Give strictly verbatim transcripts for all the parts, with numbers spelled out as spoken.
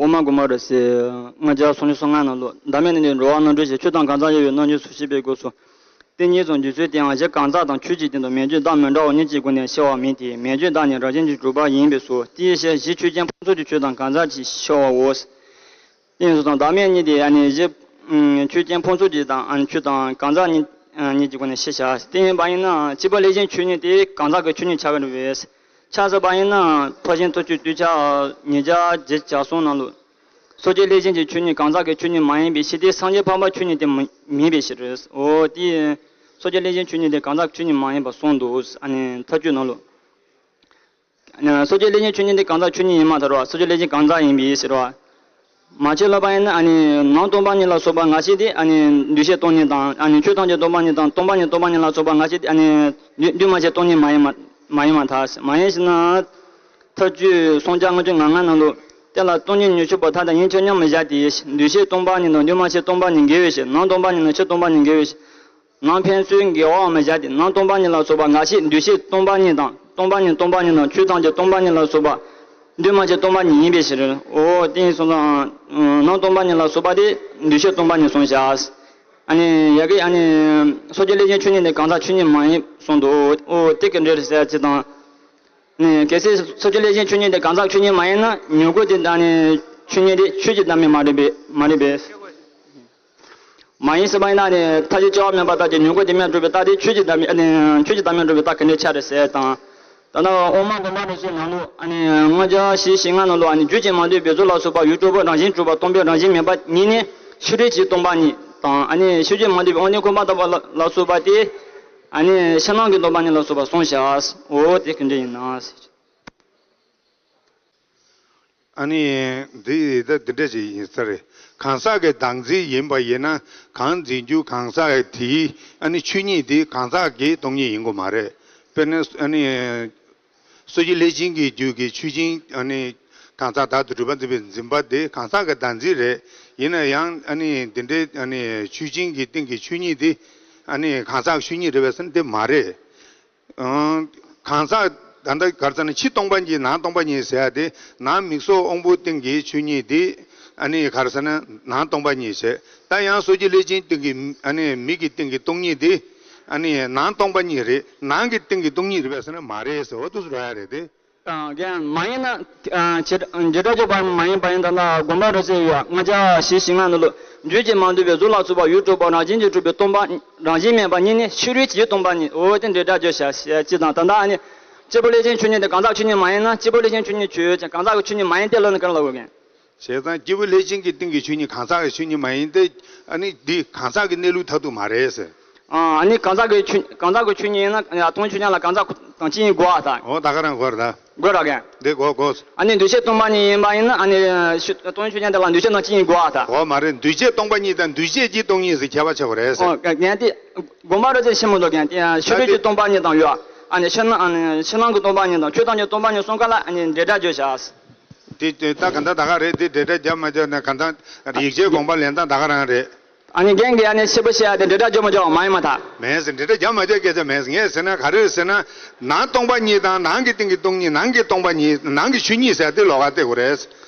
ཨོཾ་མ་གུ་མ་ར་སི། ལྔ་བརྒྱ་སུམ་ཅུ་སོ་ལྔ་ནང་ལོགས། བདག་མེད་ནི་རོ་བ་རྣམ་འགྲོས་ཞེས། ཆོས་དང་གང་ཟག་དབྱེ་བའི་རྣམ་འགྱུར་སུ་ཤེས་པའི་སྒོས་སུ། དེ་གཉིས་སུ་འགྱུར་ཚུལ་དེའང་གཞི་གང་ཟག་དང་ཆོས་ཀྱི་སྟེང་དུ་མེད་རྒྱུ་དང་མི་འདྲ་བ་གཉིས་ཀྱི་སྒོ་ནས་ཕྱེ་བ་མིན་ཏེ། མེད་རྒྱུ་དག་ནི་རང་བཞིན་གྱིས་གྲུབ་པ་ཡིན་པའི་ཕྱིར། དེའི་ཕྱིར་གཞི་ཆོས་ཅན་ཕུང་ཚོགས་ཀྱི་ཆོས་དང་གང་ཟག་ཅེས་ཕྱེ་བའོ། དེ་ཡིན་སོང་ཙང་བདག་མེད་གཉིས་དེ་ཨ་ནི་གཞི་ཆོས་ཅན་ཕུང་ཚོགས་ཀྱི་དང་ཨ་ནི་ཆོས་དང་གང་ཟག་གཉིས་གཉིས་ཀྱི་སྒོ་ནས་ཕྱེ་བྱ། དེ་ཡིན་པ་ཡིན་ན་སྐྱེས་བུ་ལྷས་བྱིན་ཆོས་ཉིད་དེ་གང་ཟག་གི་ཆོས་ཉིད་ཆགས་ཀྱི་རེད་པས། ཆགས་ཟིན་པ་ཡིན་ན་ཕར་ཕྱིན་ཐུབ་ཆོས་དུས་ཆ་ཉིས་བརྒྱ་བརྒྱད་ཅུ་གྱ་གསུམ་ནང་ལོགས། སངས་རྒྱས་ལྷས་བྱིན་གྱི་ཆོས་ཉིད་གང་ཟག་གི་ཆོས་ཉིད་མ་ཡིན་པའི་ཕྱིར་ཏེ། སངས་རྒྱས་འཕགས་པ་ཆོས་ཉིད་དེ་མི་མིན་པའི་ཕྱིར། འོ་དེ་སངས་རྒྱས་ལྷས་བྱིན་ཆོས་ཉིད་དེ་གང་ཟག་ཆོས་ཉིད་མ་ཡིན་པར་གསུངས་འདུག་ཨ་ནི་མཐའ་དཔྱོད་ནང་ལོགས། སངས་རྒྱས་ལྷས་བྱིན་ཆོས་ཉིད་དེ་གང་ཟག་ཆོས་ཉིད་ཡིན་མ་ཐག་རེད་བ། སངས་རྒྱས་ལྷས་བྱིན་གང་ཟག་ཡིན་པའི་ཕྱིར་རོ། མ་ཕྱེ་ལོག་པ་ཡིན་ན་ཨ་ནི་ནང་སྟོང་པ་ཉིད་ལ་སོགས་པ་ངེས་ཤེས་དེ་ཨ་ནི་འདུས་བྱས་སྟོང་ཉིད་དང་ཨ་ནི་ཆོས་ཐམས་ཅད་སྟོང་པ་ཉིད་དང་སྟོང་པ་ཉིད་སྟོང་པ་ཉིད་ལ་སོགས་པ་ངེས་ཤེས་དེ་ཨ་ནི་འདུས་འདུས་མ་བྱས་སྟོང་ཉིད་མ་ཡིན་མ་མ་ཡིན་མ་ཐག་མ་ཡིན་ཞེ་ན། ཐབས་ཇུས་སུམ་བརྒྱ་ལྔ་བཅུ་ང་ལྔ་ནང་ལོགས། དེ་ལ་སྟོང་ཉིད་ཉིད་ཆོས་པོ་ཐ་དད་ཡིན་ཕྱིར་མཉམ་མི་བཞག་སྟེ། འདུས་བྱས་སྟོང་པ་ཉིད་དང་འདུས་མ་བྱས་སྟོང་པ་ཉིད་འགལ་བའི་ཕྱིར། ནང་སྟོང་པ་ཉིད་དང་ཕྱི་སྟོང་པ་ཉིད་འགལ་བའི་ཕྱིར། ནང་ཕན་ཚུན་འགལ་བའང་མི་བཞག་སྟེ། ནང་སྟོང་པ་ཉིད་ལ་སོགས་པ་ངེས་ཤེས་འདུས་བྱས་སྟོང་པ་ཉིད་དང་སྟོང་པ་ཉིད་སྟོང་པ་ཉིད་དང་ཆོས་ཐམས་ཅད་སྟོང་པ་ཉིད་ལ་སོགས་པ་འདུས་མ་བྱས་སྟོང་པ་ཉིད་ཡིན་པའི་ཕྱིར། འོ་དེ་ཡིན་སོང་ཙང་ནང་སྟོང་པ་ཉིད་ལ་སོགས་པ་དེ་འདུས་བྱས་སྟོང་པ་ཉིད་གསུངས་བཞག་ཨ་ནི་ཡ་གི་ཨ་ནི་སངས་རྒྱས་ལྷས་བྱིན་ཆོས་ཉིད་དེ་གང་ཟག་ཆོས་ཉིད་མ་ཡིན་གསུངས་འདུག་འོ་དེ་གི་འགྲེལ་ཟེར་ཅིག་དང་། ནས་གལ་སྲིད་སངས་རྒྱས་ལྷས་བྱིན་ཆོས་ཉིད་དེ་གང་ཟག་ཆོས་ཉིད་མ་ཡིན་ན་མྱུ་གུ་དེ་ཨ་ནི་ཆོས་ཉིད་དེ་ཆོས་ཀྱི་བདག་མེད་མ་རེད་པས་མ་རེད་པས། མ་ཡིན་ཟེར་བ་ཡིན་ན་ནི་མཐའ་བཞི་སྐྱེ་བ་མེད་པའི་རྟགས་ཀྱི་མྱུ་གུ་དེ་མེད་སྒྲུབ་པའི་རྟགས་དེ་ཆོས་ཀྱི་བདག་མེད་ཨ་ནི་ཆོས་ཀྱི་བདག་མེད་སྒྲུབ་པའི་རྟགས་ག་འདྲ་ཆགས་རེད་ཟེར་དང་། ད་ལྟ་ཨོཾ་མ་གུ་མ་ར་སི་ནང་ལོགས་ཨ་ནི་ལྔ་བརྒྱ་བཞི་བཅུ་ཞེ་ལྔ་ནང་ལོགས་ཨ་ནི་རྒྱུད་ཀྱིས་མ་འདུས་པའི་གཟུགས་ལ་སོགས་པ་ཡུལ་གྲུབ་པ་རང་བཞིན་གྲུབ་པ་སྟོང་པའི་རང་བཞིན་མེད་པ་ཉིད་ནི་ཕྱི་རོལ་གྱི་སྟོང་པ་ཉིད་དང་ཨ་ནི་ཕྱི་རོལ་གྱིས་མ་འདུས་པའི་དབང་ལྡན་ཁུ་པ་ཏ་པ་ལ་ལ་སོགས་པ་སྟེ། ཨ་ནི་ཕྱི་ནང་གི་སྟོང་པ་ཉིད་ལ་སོགས་པ་གསུངས་བཞག་འོ་དེ་ག་འདྲ་ཡིན་ན། ཨ་ནི་འདི་ད་འདི་འདྲ་ཞིག་ཡིན་ས་རེད། གང་ཟག་གི་བདག་འཛིན་ཡིན་པ་ཡིན་ན་གང་འཛིན་རྒྱུ་གང་ཟག་དེའི་ཨ་ནི་ཆོས་ཉིད་དེ་གང་ཟག་གི་སྟོང་ཉིད་ཡིན་དགོས་མ་རེད། དཔེར་ན་ཨ་ནི་སངས་རྒྱས་ལྷས་བྱིན་གྱི་རྒྱུད་ཀྱི་ཆོས་ཅན་ཨ་ནི་གང་ཟག་བདག་ཏུ་གྲུབ་པ་འཛིན་པའི་འཛིན་པ་དེ་གང་ཟག་གི་བདག་འཛིན་རེད། ཡིན་ན་ཡང་ཨ་ནི་འདི་འདྲའི་ཨ་ནི་ཆོས་ཅན་གྱི་སྟེང་གི་ཆོས་ཉིད་དེ་ཨ་ནི་གང་ཟག་ཆོས་ཉིད་རེད་པས་ཟེར་ན་དེ་མ་རེད། ཨང་། གང་ཟག་ད་ལྟ་ག་རེ་ཟེར་ན་ཕྱི་སྟོང་པ་ཉིད་ནང་སྟོང་པ་ཉིད་ཟེར་ཡ་དེ་ནང་མིག་སོགས་དབང་པོའི་སྟེང་གི་ཆོས་ཉིད་དེ་ཨ་ནི་ག་རེ་ཟེར་ན་ནང་སྟོང་པ་ཉིད་ཟེར། ད་ཡང་སངས་རྒྱས་ལྷས་བྱིན་སྟེང་གི་ཨ་ནི་མིག་གི་སྟེང་གི་སྟོང་ཉིད་དེ་ཨ་ནི་ནང་སྟོང་པ་ཉིད་རེད། ནང་གི་སྟེང་གི་སྟོང་ཉིད་རེད་པས་ཟེར་ན་མ་རེད་ཟེར་བ་འདུག་ཟེར་བ་ཡ་རེད་དེ། ཨ་རྒན་མ་ཡིན་ན། ཨ་བྱེ་བྱེ་བྲག་སྦྱོར་བ་མ་ཡིན་པ་ཡིན་ད་ལ་དགོངས་པ་རེ་ཟེར་ཡོད་ལྔ་བརྒྱ་བཞི་བཅུ་ཞེ་ལྔ་ནང་ལོགས། རྒྱུད་ཀྱིས་མ་འདུས་པའི་གཟུགས་ལ་སོགས་པ་ཡུལ་གྲུབ་པ་རང་བཞིན་གྱིས་གྲུབ་པའི་སྟོང་པ་རང་བཞིན་མེད་པ་ཉིད་ནི་ཕྱི་རོལ་གྱི་སྟོང་པ་ཉིད། འོ་དེ་འདྲའི་སྒྲ་བརྗོད་བྱ་ཞེས་ཅི་དང་ད་ལྟ་ཨ་ནི། སྐྱེས་བུ་ལྷས་བྱིན་ཆོས་ཉིད་དེ་གང་ཟག་ཆོས་ཉིད་མ་ཡིན་ན་སྐྱེས་བུ་ལྷས་བྱིན་ཆོས་ཉིད་ཆོས་ཅན་གང་ཟག་གི་ཆོས་ཉིད་མ་ཡིན་ཏེ་ལབ་ན་ག་རེ་ལབ་དགོས་མཁན། བྱས་ཙང་སྐྱེས་བུ་ལྷས་བྱིན་གྱི་སྟེང་གི་ཆོས་ཉིད་གང་ཟག་གི་ཆོས་ཉིད་མ་ཡིན་ཏེ། ཨ་ནི་འདི་གང་ཟག་གི་གནས་ལུགས་མཐར་ཐུག་མ་རེད་ཟེར། ཨ་ནི་གང་ཟག་གི་ཆོས་གང་ཟག་གི་ཆོས་ཉིད་ཡིན་ན་སྟོང་ཉིད་ཆོས་ཅན་ལ་གང་ཟག་དང་སྤྱི་ཉིད་དགོས་ཨ་ད། འོ་ད་ག་རང་དགོས་རེད་ད། དགོས་ར་གན། འདི་དགོས་དགོས། ཨ་ནི་འདུས་བྱས་སྟོང་པ་ཉིད་ཡིན་པ་ཡིན་ན་ཨ་ནི་སྟོང་ཉིད་ཆོས་ཅན་དེ་ལ་འདུས་བྱས་དང་སྤྱི་ཉིད་དགོས་ཨ་ད། འོ་མ་རེད། འདུས་བྱས་སྟོང་པ་ཉིད་དང་འདུས་བྱས་ཀྱི་སྟོང་ཉིད་ཟེར་ཁྱད་པར་ཕྱེ་དགོས་རེད་ཟེར། འོ་གན་དེ་དགོངས་པ་རེ་ཟེར་ཤེས་མི་འདུག་གན་དེ་ཕྱི་རོལ་གྱི་སྟོང་པ་ཉིད་དང་ཡོད་ཨ་ནི་ཕྱི་ནང་ཕྱི་ནང་གི་སྟོང་པ་ཉིད་དང་ཆོས་ཐམས་ཅད་སྟོང་པ་ཉིད་གསུམ་ཀ་ལ་ཨ་ནི་འབྲེལ་སྒྲ་བརྗོད་བྱ། དེ་དེ་ད་ག་ད་ད་ག་རེད། དེ་འབྲེལ་སྒྲ་རྒྱབ་མ་རྒྱབ་ན་ག་ད་ཡིག་ཆའི་དགོངས་པ་ལེན་སྟངས་ད་ག་རང་རེད། ཨ་ནི་རྒན་གྱིས་ཨ་ནི་ཕྱི་པོ་བཤད་ཡ་དེ་འབྲེལ་སྒྲ་རྒྱབ་མ་རྒྱབ་པ་མ་ཡིན་མ་ཐག་མེད་ཟེར། འབྲེལ་སྒྲ་རྒྱབ་མ་རྒྱབ་སྐད་ཆ་མེད་ཟེར། ངས་ཟེར་ན་ག་རེ་ཟེར་ན། ནང་སྟོང་པ་ཉིད་དང་ནང་གི་སྟེང་གི་སྟོང་ཉིད། ནང་གི་སྟོང་པ་ཉིད་ནང་གི་ཆོས་ཉིད་ཟེར་ཡ་དེ་ལོགས་ཀ་བལྟ་དགོས་རེད།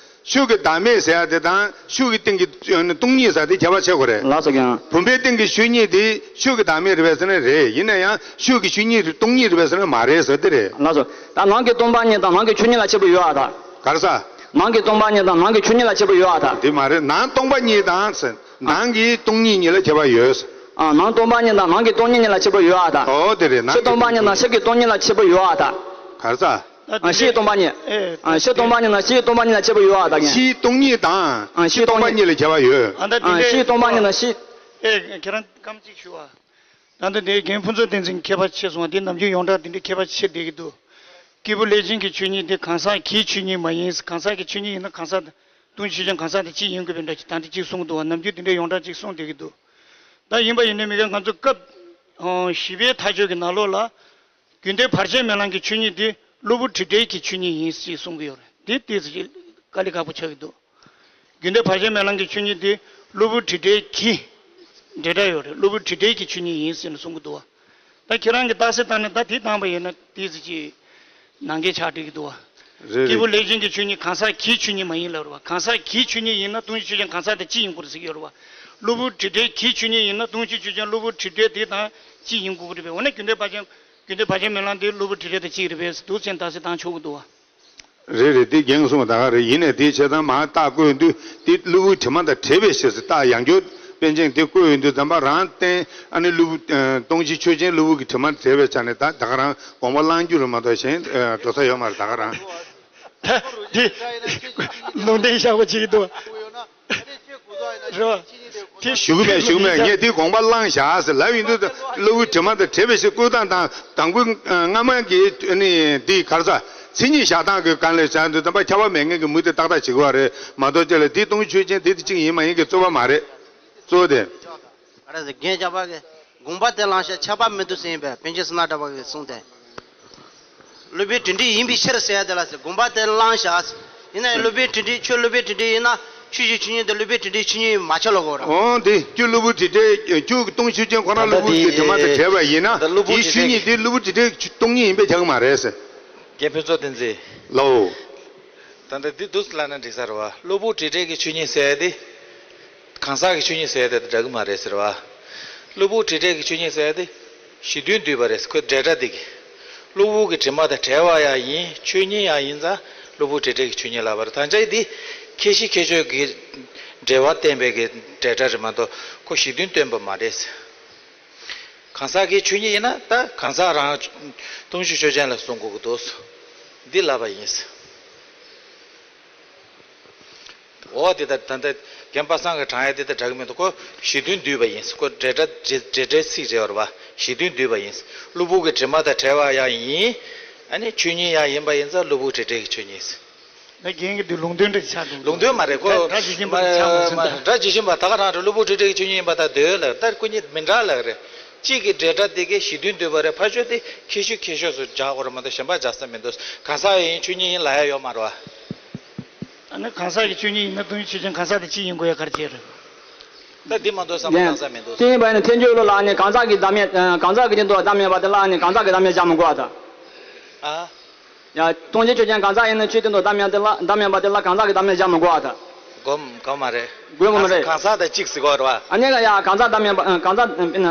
ཕྱི་གི་བདག་མེད་ཟེར་ཡ་དེ་དང་ཕྱི་གི་སྟེང་གི་སྟོང་ཉིད་ཟེར་ཡ་དེ་ཁྱད་པར་ཕྱེ་དགོས་རེད། ལགས་སོ་རྒན། བུམ་པའི་སྟེང་གི་ཆོས་ཉིད་དེ་ཕྱི་གི་བདག་མེད་རེད་པས་ཟེར་ན་རེད། ཡིན་ན་ཡང་ཕྱི་གི་ཆོས་ཉིད་སྟོང་ཉིད་རེད་པས་ཟེར་ན་མ་རེད་ཟེར་དེ་རེད། ལགས་སོ། ད་ནང་གི་སྟོང་པ་ཉིད་དང་ནང་གི་ཆོས་ཉིད་ལ་ཁྱད་པར་ཡོད་ཨ་ད། ག་རེ་ཟེར། ནང་གི་སྟོང་པ་ཉིད་དང་ནང་གི་ཆོས་ཉིད་ལ་ཁྱད་པར་ཡོད་ཨ་ད། དེ་མ་རེད། ནང་སྟོང་པ་ཉིད་དང་ཟེར། ནང་གི་སྟོང་ཉིད་གཉིས་ལ་ཁྱད་པར་ཡོད། ཨ། ནང་སྟོང་པ་ཉིད་དང་ནང་གི་སྟོང་ཉིད་གཉིས་ལ་ཁྱད་པར་ཡོད་ཨ་ད། ཨོ་དེ་རེད། ཕྱི་སྟོང་པ་ཉིད་དང་ཕྱི་གི་སྟོང་ཉིད་ལ་ཁྱད་པར་ཡོད་ཨ་ད། ག་རེ་ཟེར། ཨ། ཕྱིའི་སྟོང་པ་ཉིད། ཨེ། ཨ། ཕྱི་སྟོང་པ་ཉིད་དང་ཕྱིའི་སྟོང་པ་ཉིད་ལ་ཁྱད་པར་ཡོད་ཨ་ད་གན། ཕྱིའི་སྟོང་ཉིད་དང་ཨ། ཕྱིའི་སྟོང་པ་ཉིད་ལ་ཁྱད་པར་ཡོད། ཨ། ད་དེ་ཨ། འདྲའི་ཕྱིའི་སྟོང་པ་ཉིད་དང་ཕྱི། ཨེ། ཁྱེད་རང་སྐར་མ་གཅིག་ཞུ་བ། ད་ལྟ་དེ་རྒན་ཕུན་ཚོགས་བསྟན་འཛིན་མཁས་པ་ཆེ་སོང་བ་དེ་ནམ་རྒྱུན་ཡོངས་གྲགས་དེ་འདྲའི་མཁས་པ་ཆེ་བསྡད་ཀྱི་འདུག་སྐྱེས་བུ་ལྷས་བྱིན་གྱི་ཆོས་ཉིད་དེ་གང་ཟག་གི་ཆོས་ཉིད་མ་ཡིན། གང་ཟག་གི་ཆོས་ཉིད་ཡིན་ན་གང་ཟག་སྟོང་ཆོས་ཅན་གང་ཟག་དེ་གཅིག་ཡིན་དགོས་པའི་འདྲ་ཅིག་ད་འདི་གཅིག་གསུངས་འདུག་བ། ནམ་རྒྱུན་དེ་འདྲའི་ཡོངས་གྲགས་གཅིག་གསུངས་བསྡད་ཀྱི་འདུག་ད་ཡིན་པ་ཡིན་ནའི་མི་དགེ་ང་ཚོ་སྐབས་བཞི་པའི་མཐའ་དཔྱོད་ཀྱི་ནང་ལོགས་ལ། རྒྱུད་སྡེ་བར་ཆད་མེད་ལམ་གྱི་ཆོས་ཉིད་དེ་གློ་བུར་དྲི་བྲལ་གྱི་ཆོས་ཉིད་ཡིན་ཞེས་གསུང་གི་ཡོད་རེད། དེ་ཏོག་ཙམ་ཅིག་དཀའ་ལས་ཁག་པོ་ཆགས་ཀྱི་འདུག་རྒྱུད་སྡེ་བར་ཆད་མེད་ལམ་གྱི་ཆོས་ཉིད་དེ་གློ་བུར་དྲི་བྲལ་གྱི་འབྲེལ་སྒྲ་ཡོད་རེད། གློ་བུར་དྲི་བྲལ་གྱི་ཆོས་ཉིད་ཡིན་ཟེར་ནས་གསུང་གི་འདུག་བ། ད་ཁྱེད་རང་གིས་རྟགས་གསལ་བཏང་ནས་ད་དེ་བཏང་པ་ཡིན་ན་ཏོག་ཙམ་ཅིག་ནང་འགལ་ཆགས་བསྡད་ཀྱི་འདུག་བ། རེད། རེད། སྐྱེས་བུ་ལྷས་བྱིན་གྱི་ཆོས་ཉིད་གང་ཟག་གི་ཆོས་ཉིད་མ་ཡིན་ལབ་རེད་བ། གང་ཟག་གི་ཆོས་ཉིད་ཡིན་ན་སྟོང་གཞི་ཆོས་ཅན་གང་ཟག་དང་གཅིག་ཡིན་དགོས་རེད་ཟེར་གྱི་ཡོད་རེད་བ། གློ་བུར་དྲི་བྲལ་གྱི་ཆོས་ཉིད་ཡིན་ན་སྟོང་གཞི་ཆོས་ཅན་གློ་བུར་དྲི་བྲལ་དེ་དང་གཅིག་ཡིན་དགོས་ཀྱི་རེད་པས། འོ་ན་རྒྱུ་འབྲས་ཕར་ཕྱིན། རྒྱུ་འབྲས་ཕར་ཕྱིན་སྨོན་ལམ་དེ་གློ་བུར་དྲི་བྲལ་དང་གཅིག་རེད་པས་འདུག་སེ་ད་སེ་བཏང་ཆོག་གི་འདུག་བ། རེད་རེད། དེ་རྒན་གསུངས་པ་ད་ག་རེད། ཡིན་ནའི་དེའི་བྱས་ཙང་མར་རྟགས་བཀོད་དུས་དེ་གློ་བུར་དྲི་མ་དང་བྲལ་བའི་ཕྱིར་ཟེར་རྟགས་ཡང་བསྐྱར་དཔེ་ཅན་དེ་བཀོད་ཡོང་དུས་ཙམ་པ་རང་བསྟན། ཨ་ནི་གློ་བུར་ཨ་སྟོང་གཞི་ཆོས་ཅན་གློ་བུར་གྱི་དྲི་མ་བྲལ་བའི་ཆ་ནས་ད་ད་ག་རང་དགོངས་པ་བླང་རྒྱུ་རེད་མ་གཏོགས་གཞན་ཨ་འགྲོ་ས་ཡོད་མ་རེད་ད་ག་རང་། ད་དེ་ལུང་བསྟན་བཞག་པ་ཅིག་འདུག་བ། རེད་བ། དེ་ཞུ་གི་མེད་ཞུ་གི་མེད། ངས་དེ་དགོངས་པ་བླངས་བཞག་ཟེར་ལབ་ཡོང་དུས་ད་གློ་བུར་དྲི་མ་དང་བྲལ་བའི་ཕྱིར་བཀོད་སྟངས་དང་དང་པོའི་ཨ་སྔ་མ་གི་ཨ་ནི་དེའི་ག་རེ་ཟ། མཚན་ཉིད་བཞག་སྟངས་ཀྱི་སྒང་ལ་བྱས་དུས་ཙམ་པ་ཁྱབ་པ་མེད་མཁན་གྱི་མུ་སྟེགས་ཏག་ཏག་བྱེད་དགོས་པ་རེད་མ་གཏོགས་ཅི་ལ་དེ་སྟོང་གཞི་ཆོས་ཅན་དེ་དེ་གཅིག་ཡིན་མ་ཡིན་གྱི་རྩོད་པ་མ་རེད། གཙོ་བོ་དེ། ཨ་རེ་ཟེར་རྒན་ཆགས་པ་གི་དགོངས་པ་དེ་བླངས་ཤག་ཁྱབ་པ་མི་འདུག་ཟེར་ཡིན་པས། པཎ་ཆེན་བསོད་ནམས་གྲགས་པ་གི་གསུང་དེ། གློ་བུར་དྲི་བྲལ་ཡིན་པའི་ཕྱིར་ཟེར་ཡ་དེ་ལ་ཟེར་དགོངས་པ་དེ་བླངས་ཤག་ཟེར། ཡིན་ན་ཡང་གློ་བུར་དྲི་བྲལ་ཁྱོད་གློ་བུར་དྲི་བྲལ་ཡིན་ན་ཆོས་ཀྱི་ཆོས་ཉིད་དེ་གློ་བུར་དྲི་བྲལ་ཆོས་ཉིད་མ་ཆགས་ལ་གོ་ར། འོང་དེ་ཁྱོད་གློ་བུར་དྲི་བྲལ་ཁྱོད་ཀྱི་སྟོང་གཞི་ཆོས་ཅན་ཁོ་རང་གློ་བུར་གྱི་དྲི་མ་དང་བྲལ་བ་ཡིན་ན་ད་གློ་བུར་དེའི་དྲི་བྲལ་ཆོས་ཉིད་དེ་གློ་བུར་དྲི་བྲལ་སྟོང་ཉིད་ཡིན་པས་ཁྱབ་ཀྱི་མ་རེད་ཟེར། རྒན་ཕུན་ཚོགས་བསྟན་འཛིན། ལའོ། ད་ལྟ་འདི་འདུག་ལབ་ན་འགྲིག་ས་རེད་བ། གློ་བུར་དྲི་བྲལ་གྱི་ཆོས་ཉིད་ཟེར་ཡ་དེ། གང་ཟག་གི་ཆོས་ཉིད་ཟེར་ཡ་དེ་དང་འདྲ་གི་མ་རེད་ཟེར་བ། གློ་བུར་དྲི་བྲལ་གྱི་ཆོས་ཉིད་ཟེར་ཡ་དེ། གཞི་མཐུན་འདུས་པ་རེད། ཁོའི་འབྲེལ་སྒྲ་དེ་གི། གློ་བུར་གྱི་དྲི་མ་དང་བྲལ་བ་ཡང་ཡིན། ཆོས་ཉིད་ཡང་ཡིན་ཙང་གློ་བུར་དྲི་བྲལ་གྱི་ཆོས་ཉིད་ལབ་པ་རེད། ད་ཆ་འདི་ཁྱད་གཞི་ཁྱད་ཆོས་ཀྱི་འབྲེལ་བ་བསྟན་པའི་གི་འབྲེལ་སྒྲ་རེད་མ་གཏོགས་ཁོ་གཞི་མཐུན་སྟོན་པ་མ་རེད། གང་ཟག་གི་ཆོས་ཉིད་ཡིན་ན་ད་གང་ཟག་རང་སྟོང་གཞི་ཆོས་ཅན་ལ་གསུང་དགོས་ཀྱི་འདུག་འདི་ལབ་པ་ཡིན། འོ་དེ་ལྟར་ད་ལྟ་རྒན་པ་སངས་ཀྱིས་དྲངས་ཡ་དེ་དང་འདྲ་གི་མི་འདུག་ཁོ་གཞི་མཐུན་འདུས་པ་ཡིན། ཁོ་འབྲེལ་སྒྲ་འབྲེལ་འབྲེལ་སྒྲའི་ཚིག་རེད་བ། གཞི་མཐུན་འདུས་པ་ཡིན། གློ་བུར་གྱི་དྲི་མ་དང་བྲལ་བ་ཡང་ཡིན། ཨ་ནི་ཆོས་ཉིད་ཡང་ཡིན་པ་ཡིན་ཙང་གློ་བུར་དྲི་བྲལ་གྱི་ཆོས་ཉིད། ད་རྒན་གྱི་དུས་ལུང་དོན་འདྲ་ཆགས་འདུག་ལུང་དོན་མ་རེད་ཁོ། སྒྲ་ཇི་བཞིན་པ་དེ་ཆགས་མ་ཟིན་ད། སྒྲ་ཇི་བཞིན་པ་ད་ག་རང་རེད། གློ་བུར་དྲི་བྲལ་གྱི་ཆོས་ཉིད་ཡིན་པ་དང་འདོད་ལ་ད་སྐུ་ཉིད་མི་འདྲ་ལ་རེད། གཅིག་གི་འབྲེལ་སྒྲ་དེ་གའི་གཞི་མཐུན་འདུས་པ་རེད། ཕར་ཕྱོགས་དེ་ཁྱད་གཞི་ཁྱད་ཆོས་སུ་སྦྱར་དགོས་རེད་མ་གཏོགས་གཞན་པ་སྦྱར་ས་མི་འདུག་གང་ཟག་ཡིན་ཆོས་ཉིད་ཡིན་ལབ་ཡ་ཡོད་མ་རེད་བ། ཨ་ནི་གང་ཟག་གི་ཆོས་ཉིད་ཡིན་ན་སྟོང་གཞི་ཆོས་ཅན་གང་ཟག་དེ་གཅིག་ཡིན་དགོས་ཡ་ག་རེ་བྱས་རེད། ད་འདི་མ་གཏོགས་བསམ་བློ་བཏང་ས་མི་འདུག་དེ་ཡིན་པ་ཡིན་ན་ཐལ་འགྱུར་ལུགས་ལ་ཨ་ནི་གང་ཟག་གི་བདག་མེད་གང་ཟག་གི་སྟེང་དུ་བདག་མེད་པ་དེ་ལ་ཨ་ནི་གང་ཟག་གི་བདག་མེད་སྦྱར་མི་དགོས་པ་དང་། ཨ། ཡ། སྟོང་གཞི་ཆོས་ཅན་གང་ཟག་ཡིན་ན་ཆོས་སྟེང་དུ་བདག་མེད་དེ་ལ་བདག་མེད་པ་དེ་ལ་གང་ཟག་གི་བདག་མེད་སྦྱར་མི་དགོས་པ་དང་། དགོས་དགོས་མ་རེད། དགོས་དགོས་མ་རེད། གང་ཟག་དང་གཅིག་ཟེར་དགོས་རེད་བ། ཨ་ནི་ལ་ཡ་གང་ཟག་བདག་མེད་པ་གང་ཟག་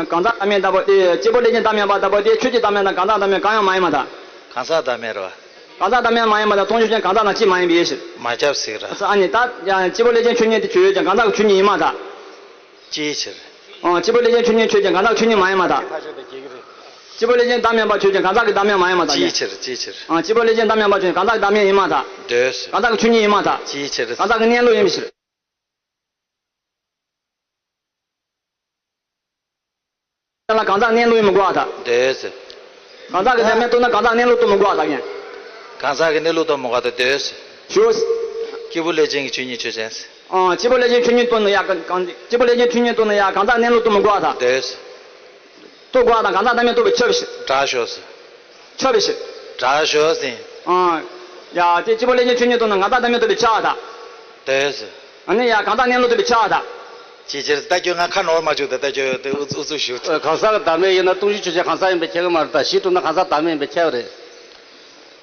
གང་ཟག་བདག་མེད་ལྟ་བུ་དེ་སྐྱེས་བུ་ལྷས་བྱིན་བདག་མེད་པ་ལྟ་བུ་དེ་ཆོས་ཀྱི་བདག་མེད་དང་གང་ཟག་བདག་མེད་གང་ཡང་མ་ཡིན་པ་དང་། གང་ཟག་བདག་མེད་རེད་བ། གང་ཟག་བདག་མེད་མ་ཡིན་པ་དང་སྟོང་གཞི་ཆོས་ཅན་གང་ཟག་དང་གཅིག་མ་ཡིན་པའི་ཕྱིར། མ་ཁྱབ་ཟེར་ར། ཨ་ནི་ད་ཡང་སྐྱེས་བུ་ལྷས་བྱིན་ཆོས་ཉིད་དེ་ཆོས་ཅན་གང་ཟག་གི་ཆོས་ཉིད་ཡིན་མ་ཐག་ཅིའི་ཕྱིར། ཨང་། སྐྱེས་བུ་ལྷས་བྱིན་ཆོས་ཉིད་ཆོས་ཅན་གང་ཟག་གི་ཆོས་ཉིད་མ་ཡིན་མ་ཐག་སྐྱེས་བུ་ལྷས་བྱིན་བདག་མེད་པ་ཆོས་ཅན་གང་ཟག་གི་བདག་མེད་མ་ཡིན་མ་ཐག་ཅིའི་ཕྱིར་ཅིའི་ཕྱིར། ཨང་། སྐྱེས་བུ་ལྷས་བྱིན་བདག་མེད་པ་ཆོས་ཅན་གང་ཟག་གི་བདག་མེད་ཡིན་མ་ཐག་འདོད། གང་ཟག་གི་ཆོས་ཉིད་ཡིན་མ་ཐག་ཅིའི་ཕྱིར། གང་ཟག་གི་གནས་ལུགས་ཡིན་པའི་ཕྱིར། ལ་གང་ཟག་གནས་ལུགས་ཡིན་མི་དགོས་པ་དང་། འདོད། གང་ཟག་གི་བདག་མེད་རྟོགས་ན་གང་ཟག་གནས་ལུགས་རྟོགས་མི་དགོས་པ་དང་ཡང་། གང་ཟག་གི་གནས་ལུགས་རྟོགས་མི་དགོས་པ་དང་འདོད། ཞུ། སྐྱེས་བུ་ལྷས་བྱིན་གྱི་ཆོས་ཉིད་ཆོས་ཅན། ཨང་། སྐྱེས་བུ་ལྷས་བྱིན་ཆོས་ཉིད་རྟོགས་ན་ཡང་གང་། སྐྱེས་བུ་ལྷས་བྱིན་ཆོས་ཉིད་རྟོགས་ན་ཡང་གང་ཟག་གནས་ལུགས་རྟོགས་མི་དགོས་པ་དང་། འདོད། རྟོགས་དགོས་པ་དང་གང་ཟག་བདག་མེད་རྟོགས་པའི་ཆོས་པའི་ཕྱིར། དྲག་ཤོས་སུ། ཆོས་པའི་ཕྱིར། དྲག་ཤོས་ཟིན། ཨང་། ཡ་དེ་སྐྱེས་བུ་ལྷས་བྱིན་ཆོས་ཉིད་རྟོགས་ན་གང་ཟག་བདག་མེད་རྟོགས་པའི་ཆོས་པ་དང་། འདོད། ཨ་ནི་ཡང་གང་ཟག་གནས་ལུགས་རྟོགས་པའི་ཆོས་པ་དང་། ཅིའི་ཕྱིར་ལྟ་སྐྱོན་ང་ཁ་ནོར་མ་བཅུག་ད་ལྟ་ཁྱོད་དེ་ཨུ་ཚུགས་ཞུ། གང་ཟག་གི་བདག་མེད་ཡིན་ན་སྟོང་གཞི་ཆོས་ཅན་གང་ཟག་ཡིན་པས་ཁྱབ་ཀྱི་མ་རེད་ད། གཞི་གྲུབ་ན་གང་ཟག་བདག་མེད་ཡིན་པས་ཁྱབ་རེད།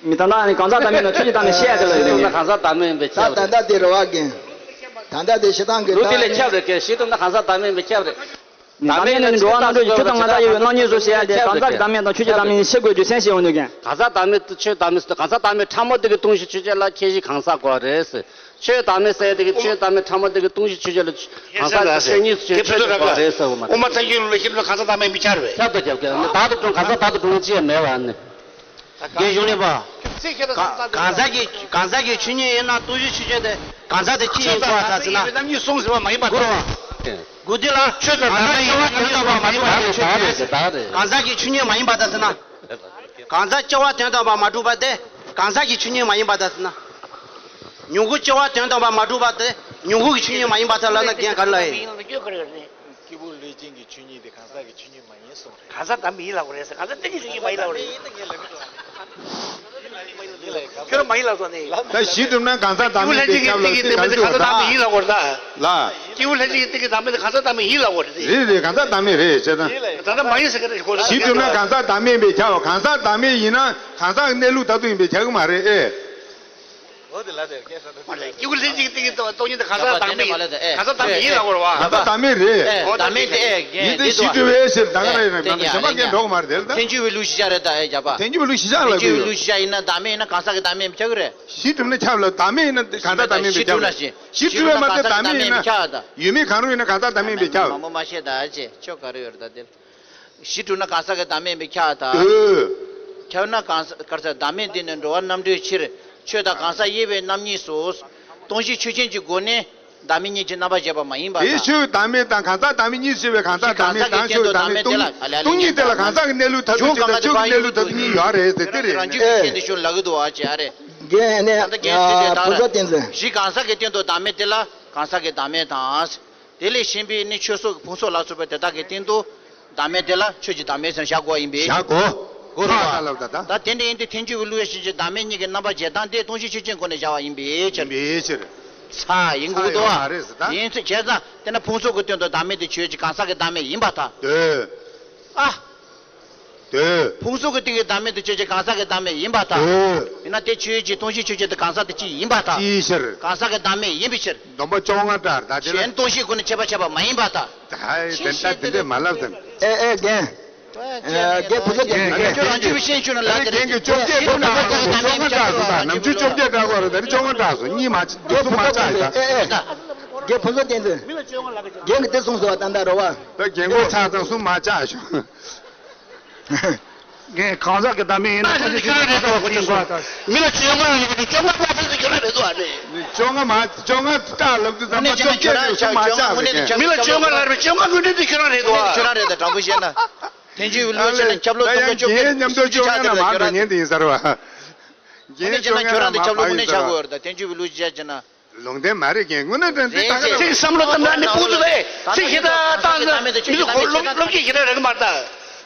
མི་ད་ལྟ་ནི་གང་ཟག་བདག་མེད་ན་ཆོས་ཀྱི་བདག་མེད་བཤད་ཡ་དེ་ལ་གཞི་གྲུབ་ན་གང་ཟག་བདག་མེད་ཡིན་པས་ད་ཁྱབ་ད་རེད། ད་ལྟ་དེ་རེད་བ་རྒན། ད་ལྟ་དེ་ཞེ་སྡང་གི་ལུགས་དེ་ལས་ཁྱབ་རེད་རྒན། གཞི་གྲུབ་ན་གང་ཟག་བདག་མེད་ཡིན་པས་ཁྱབ་རེད། མི་ད་ལྟ་ནི་འགྲོ་བ་རྣམ་གྲོལ་གྱི་ཆོས་དང་ང་དང་ཡོད་པའི་སྣང་བརྙན་སོགས་བཤད་ཡ་དེ་གང་ཟག་གི་བདག་མེད་དང་ཆོས་ཀྱི་བདག་མེད་ཡིན་ཤེས་དགོས་རྒྱུ་མཚན་ཞིག་འོང་དུས་རྒན། གང་ཟག་བདག་མེད་དུ་ཆོས་བདག་མེད་ཟེར་གང་ཟག་བདག་མེད་ཕྲ་མོ་དེ་གི་སྟོང་གཞི་ཆོས་ཅན་ལ་ཁྱད་གཞི་གང་ཟག་དགོས་རེད་ཟེར། ཆོས་བདག་མེད་ཟེར་དེ་གི་ཆོས་བདག་མེད་ཕྲ་མོ་དེ་གི་སྟོང་གཞི་ཆོས་ཅན་ལ་གང་ཟག་གི་ཆོས་ཉིད་ཆོས་ཆོས་ཆོས་དགོས་རེད་ཟེར་བ་མ་རེད། དབུ་མ་ཐལ་འགྱུར་ལ་ཤེས་ན་གང་ཟག་བདག་མེད་མི་ཁྱབ་རེད། ཁྱབ་དང་ཁྱབ་ཀྱང་ནི་བདག་ཏུ་གྲུབ་གང་ཟག་བདག་ཏུ་གྲུབ་ཅེས་མེད་པ་ནི། རྒན་གཞུང་ལས་པ། གང་ཟག་གི་གང་ཟག་གི་ཆོས་ཉིད་ཡིན་ན་སྟོང་གཞི་ཆོས་ཅན་དེ་གང་ཟག་དེ་ཅི་ཡིན་གོ་བ་ད་ཟེར་ན། རྣམ་གཉིས་གསུམ་ཟེར་བ་མ་ཡིན་པ་དགོས་རེད་བ། དགོས་དེ་ལ་ཆོས་དང་བདག་མེད་ཡིན་ན་དོན་དམ་པར་མ་གྲུབ་པ་དེ་ཆོས་ཅན། གང་ཟག་གི་ཆོས་ཉིད་མ་ཡིན་པ་ད་ཟེར་ན། གང་ཟག་སྐྱེ་བ་དོན་དམ་པར་མ་གྲུབ་པ་དེ་གང་ཟག་གི་ཆོས་ཉིད་མ་ཡིན་པ་དང་ཟེར་ན། མྱུ་གུ་སྐྱེ་བ་དོན་དམ་པར་མ་གྲུབ་པ་དེ་མྱུ་གུ་གི་ཆོས་ཉིད་མ་ཡིན་པ་དང་ལབ་ན་རྒན་ག་རེ་ལབ་ཡིན། སྐྱེས་བུ་ལྷས་བྱིན་གྱི་ཆོས་ཉིད་དེ་གང་ཟག་གི་ཆོས་ཉིད་མ་ཡིན་གསུངས་རེད། གང་ཟག་བདག་མེད་ཡིན་ལབ་དགོས་རེད་ཟེར། གང་ཟག་བདག་མེད་ཆོས་ཉིད་མ་ཡིན་ལབ་དགོས་རེད། ཁྱོད་རང་མ་ཡིན་ལབ་སོང་ནི། ད་གཞི་གྲུབ་ན་གང་ཟག་བདག་མེད་དེ་ཁྱབ་ལ་སྲིད་གང་ཟག་བདག་མེད་ཡིན་ལབ་དགོས་རེད་ད། ལ། སྐྱེས་བུ་ལྷས་བྱིན་གྱི་སྟེང་གི་བདག་མེད་དེ་གང་ཟག་བདག་མེད་ཡིན་ལབ་དགོས་རེད། རེད་རེད། གང་ཟག་བདག་མེད་རེད་བྱས་ཙང་། ད་ལྟ་མ་ཡིན་ཟེར་གི་རེད་ཁོ། གཞི་གྲུབ་ན་གང་ཟག་བདག་མེད་ཡིན་པས་ཁྱབ། གང་ཟག་བདག་མེད་ཡིན་ན་གང་ཟག་གནས་ལུགས་ལྟར་དུ་ཡིན་པས་ཁྱབ་གི་མ་རེད་ཨེ། ཨོ་དེ་ལ་དེ་རྒན་ས་དེ། ཨོ་ལེ་ཀྱི་གུ་ལེ་ཅིག་ཏིག་ཏོ་ཏོ་ཉི་ད་ག་ས་དང་མི་ག་ས་དང་མི་ཡིན་ལ་གོ་ར་བ། ག་ས་དང་མི་རེད། ཨོ་དང་མི་དེ་ཨེ་ཡིན་དེ་ཤི་དྲི་བའི་ཕྱིར་ད་ག་ར་ཡིན་ན་གཞན་པ་ངས་འགྲོ་གི་མ་རེད་དེ་ལ། ཐེན་ཅུ་བའི་ལུགས་གཞི་བཞག་རེད་ད་ཨེ་རྒྱ་པ། ཐེན་ཅུ་བའི་ལུགས་གཞི་བཞག་ལ་ཐེན་ཅུ་བའི་ལུགས་གཞི་བཞག་ཡིན་ན་དང་མི་ཡིན་ན་གང་ཟག་གི་དང་མི་ཡིན་པ་ཆགས་ཀྱི་རེད། ཤི་དྲི་ན་ཆགས་ལ་དང་མི་ཡིན་ན་གང་ཟག་དང་མི་ཡིན་པ་ཆགས་ད། ཤི་དྲི་བའི་མ་དེ་དང་མི་ཡིན་ན་ཡུལ་མི་གང་རུང་ཡིན་ན་གང་ཟག་དང་མི་ཡིན་པ་ཆགས། མ་མོ་མ་ཤེས་ད་ཅེ་ཁྱོད་ག་རེ་ཡོད་རེད་ད་དེ་ལ། ཤི་དྲི་ན་གང་ཟག་གི་དང་མི་ཡིན་པ་ཆགས་ད། ཨོ། ཁྱབ་ན་གང་ཟག་གར་ཟག་དང་མི་འདི་ནི་འགྲོ་བ་རྣམ་གྲོལ་ཕྱིར་ཆོས་དང་གང་ཟག་དབྱེ་བའི་རྣམ་གཉིས་སུ། སྟོང་གཞི་ཆོས་ཅན་གྱི་སྒོ་ནས་བདག་མེད་གཉིས་ཀྱི་རྣམ་པར་བཞག་པ་མ་ཡིན་པར་དེའི་ཐལ། ཆོས་བདག་མེད་དང་གང་ཟག་བདག་མེད་གཉིས་ཕྱེ་བའི་གང་ཟག་བདག་མེད་དང་ཆོས་བདག་མེད་སྟོང་ཉིད་དེ་ལ་གང་ཟག་གི་གནས་ལུགས་ཐ་དད་ཅིག་དང་ཆོས་ཀྱི་གནས་ལུགས་ཐ་དད་གཉིས་ཡོད་རེད་ཟེར་དེ་རེད། རང་རྒྱུད་ཀྱི་རྐྱེན་དེ་ཤུགས་ལ་གི་འདུག་ཨ་ཅེ་ཨ་རེད། རྒན་ཨ་ནི་ད་ལྟ་རྒན་ཁྲི་ཟེར་ད་ཕུན་ཚོགས་བསྟན་འཛིན། གཞི་གང་ཟག་གི་སྟེང་དུ་བདག་མེད་དེ་ལ་གང་ཟག་གི་བདག་མེད་དང་། དེ་ལས་གཞན་པའི་ནི་ཆོས་སོགས་ཕུང་སོགས་ལ་སོགས་པ་དེ་དག་གི་སྟེང་དུ་བདག་མེད་དེ་ལ་ཆོས་ཀྱི་བདག་མེད་ཟེར་བཞག་དགོས་ཡིན་པས། བཞག་དགོས། གོ་ར་ལབ་ད་ད། ད་དེ་འདྲ་ཡིན་དུས་ཐལ་འགྱུར་བའི་ལུགས་ཡ་ཤེས་ཀྱི་བདག་མེད་གཉིས་ཀྱི་རྣམ་པར་འབྱེད་སྟངས་དེ་སྟོང་གཞི་ཆོས་ཅན་སྒོ་ནས་བཞག་པ་ཡིན་པའི་ཕྱིར། ཡིན་པའི་ཕྱིར། ས་ཡིན་དགོས་འདུག་ས་ཡོད་མ་རེད་ཟེར་ད། ཡིན་ཚུལ་བྱས་ཙང་དེ་ན་ཕུང་སོགས་ཀྱི་སྟེང་དུ་བདག་མེད་དེ་ཆོས་ཀྱི་གང་ཟག་གི་བདག་མེད་ཡིན་པར་ཐལ། འདོད། ཨ། འདོད། ཕུང་སོགས་ཀྱི་སྟེང་གི་བདག་མེད་དེ་ཆོས་ཅན་གང་ཟག་གི་བདག་མེད་ཡིན་པར་ཐལ། འདོད། ཡིན་ན་དེ་ཆོས་ཅན་སྟོང་གཞི་ཆོས་ཅན་དེ་གང་ཟག་དེ་གཅིག་ཡིན་པར་ཐལ། ཅིའི་ཕྱིར། གང་ཟག་གི་བདག་མེད་ཡིན་པའི་ཕྱིར། སྡོམ་པ་བཅོ་ལྔ་སྒྲ་ད་དེ་ལ། གཞན་སྟོང་གཞིའི་སྒོ་ནས་ཁྱད་པར་ཕྱེ་བ་མ་ཡིན་པར་ཐལ། ད་དེ་འདྲ་དེ་འདྲས་མ་ལབ་དང་། ཨེ་ཨེ་རྒན། ཨེ་རྒན་ཕུན་ཚོགས་རྒན་རྒན་རྒན་ཁྱོད་རང་ཆུ་བཤད་ཆུ་ན་ལ་དེ་རྒན་གྱི་བཅོ་བརྒྱད་པོ་ད་བཅོ་ལྔ་སྒྲ་སོ་ད་ནམ་རྒྱུན་བཅོ་བརྒྱད་སྒྲ་གོ་རེད་ད་རེད་བཅོ་ལྔ་སྒྲ་སོ་གཉིས་མ་གསུམ་མ་ཆགས་ད། ཨེ་ཨེ། རྒན་ཕུན་ཚོགས་བསྟན་འཛིན། རྒན་གྱི་དེ་གསུངས་སོ་ད་ད་རོ་བ། ད་རྒན་གོ་ཆགས་ཙང་གསུམ་མ་ཆགས་ཤོག་རྒན་གང་ཟག་གི་བདག་མེད་ཡིན་ན་ཁོ་ཚོ་ཁྱོད་རེད་དོ་ཁོ་ཚོ་སོ། མི་ལ་བཅོ་ལྔ་ཡིན་གྱི་བཅོ་ལྔ་མ་ཕེབས་ཟེར་ཁྱོད་རང་རེད་དོ་ཨ་ནི། བཅོ་ལྔ་མ་བཅོ་ལྔ་སྐྲག་ལབ་དུས་ཙམ་པ་བཅོ་བརྒྱད་རེད་གསུམ་མ་ཆགས་ཟེར་མཁན། མི་ལ་བཅོ་ལྔ་ལབ་རེད་བཅོ་ལྔ་དངོས་འབྲེལ་དེ་ཁྱོད་རང་རེད་དོ་ཨ། ཁྱོད་རང་རེད་ད་དྲང་པོ་བཤད་ན། ཐེངས་གཅིག་ལུས་བྱས་ན་ཁྱབ་ལོ་སྟོང་དང་བཅོ་བརྒྱད་མཉམ་དུ་བཅོ་ལྔ་ན་མ་འགྲོ་ཉན་དེ་ཡིན་ཟེར་བ། རྒན་བཅོ་ལྔ་ན་མ་པ་ཡིན་ཟེར་བ། ཐེངས་གཅིག་ལུས་བྱས་ན། ལུང་བསྟན་མ་རེད་རྒན་དངོས་གནས་དྲན་ཚིག་ད་ག་རེད། ཚིག་བསམ་བློ་བཏང་ན་ནི་སྤུ་ཚུ་རེད། ཚིག་ཤེས་ད་བཏང་ན་མི་ཚོ་སློབ་སློབ་སློབ་ཀྱི་ཤེས་ད་རེད་མ་ད།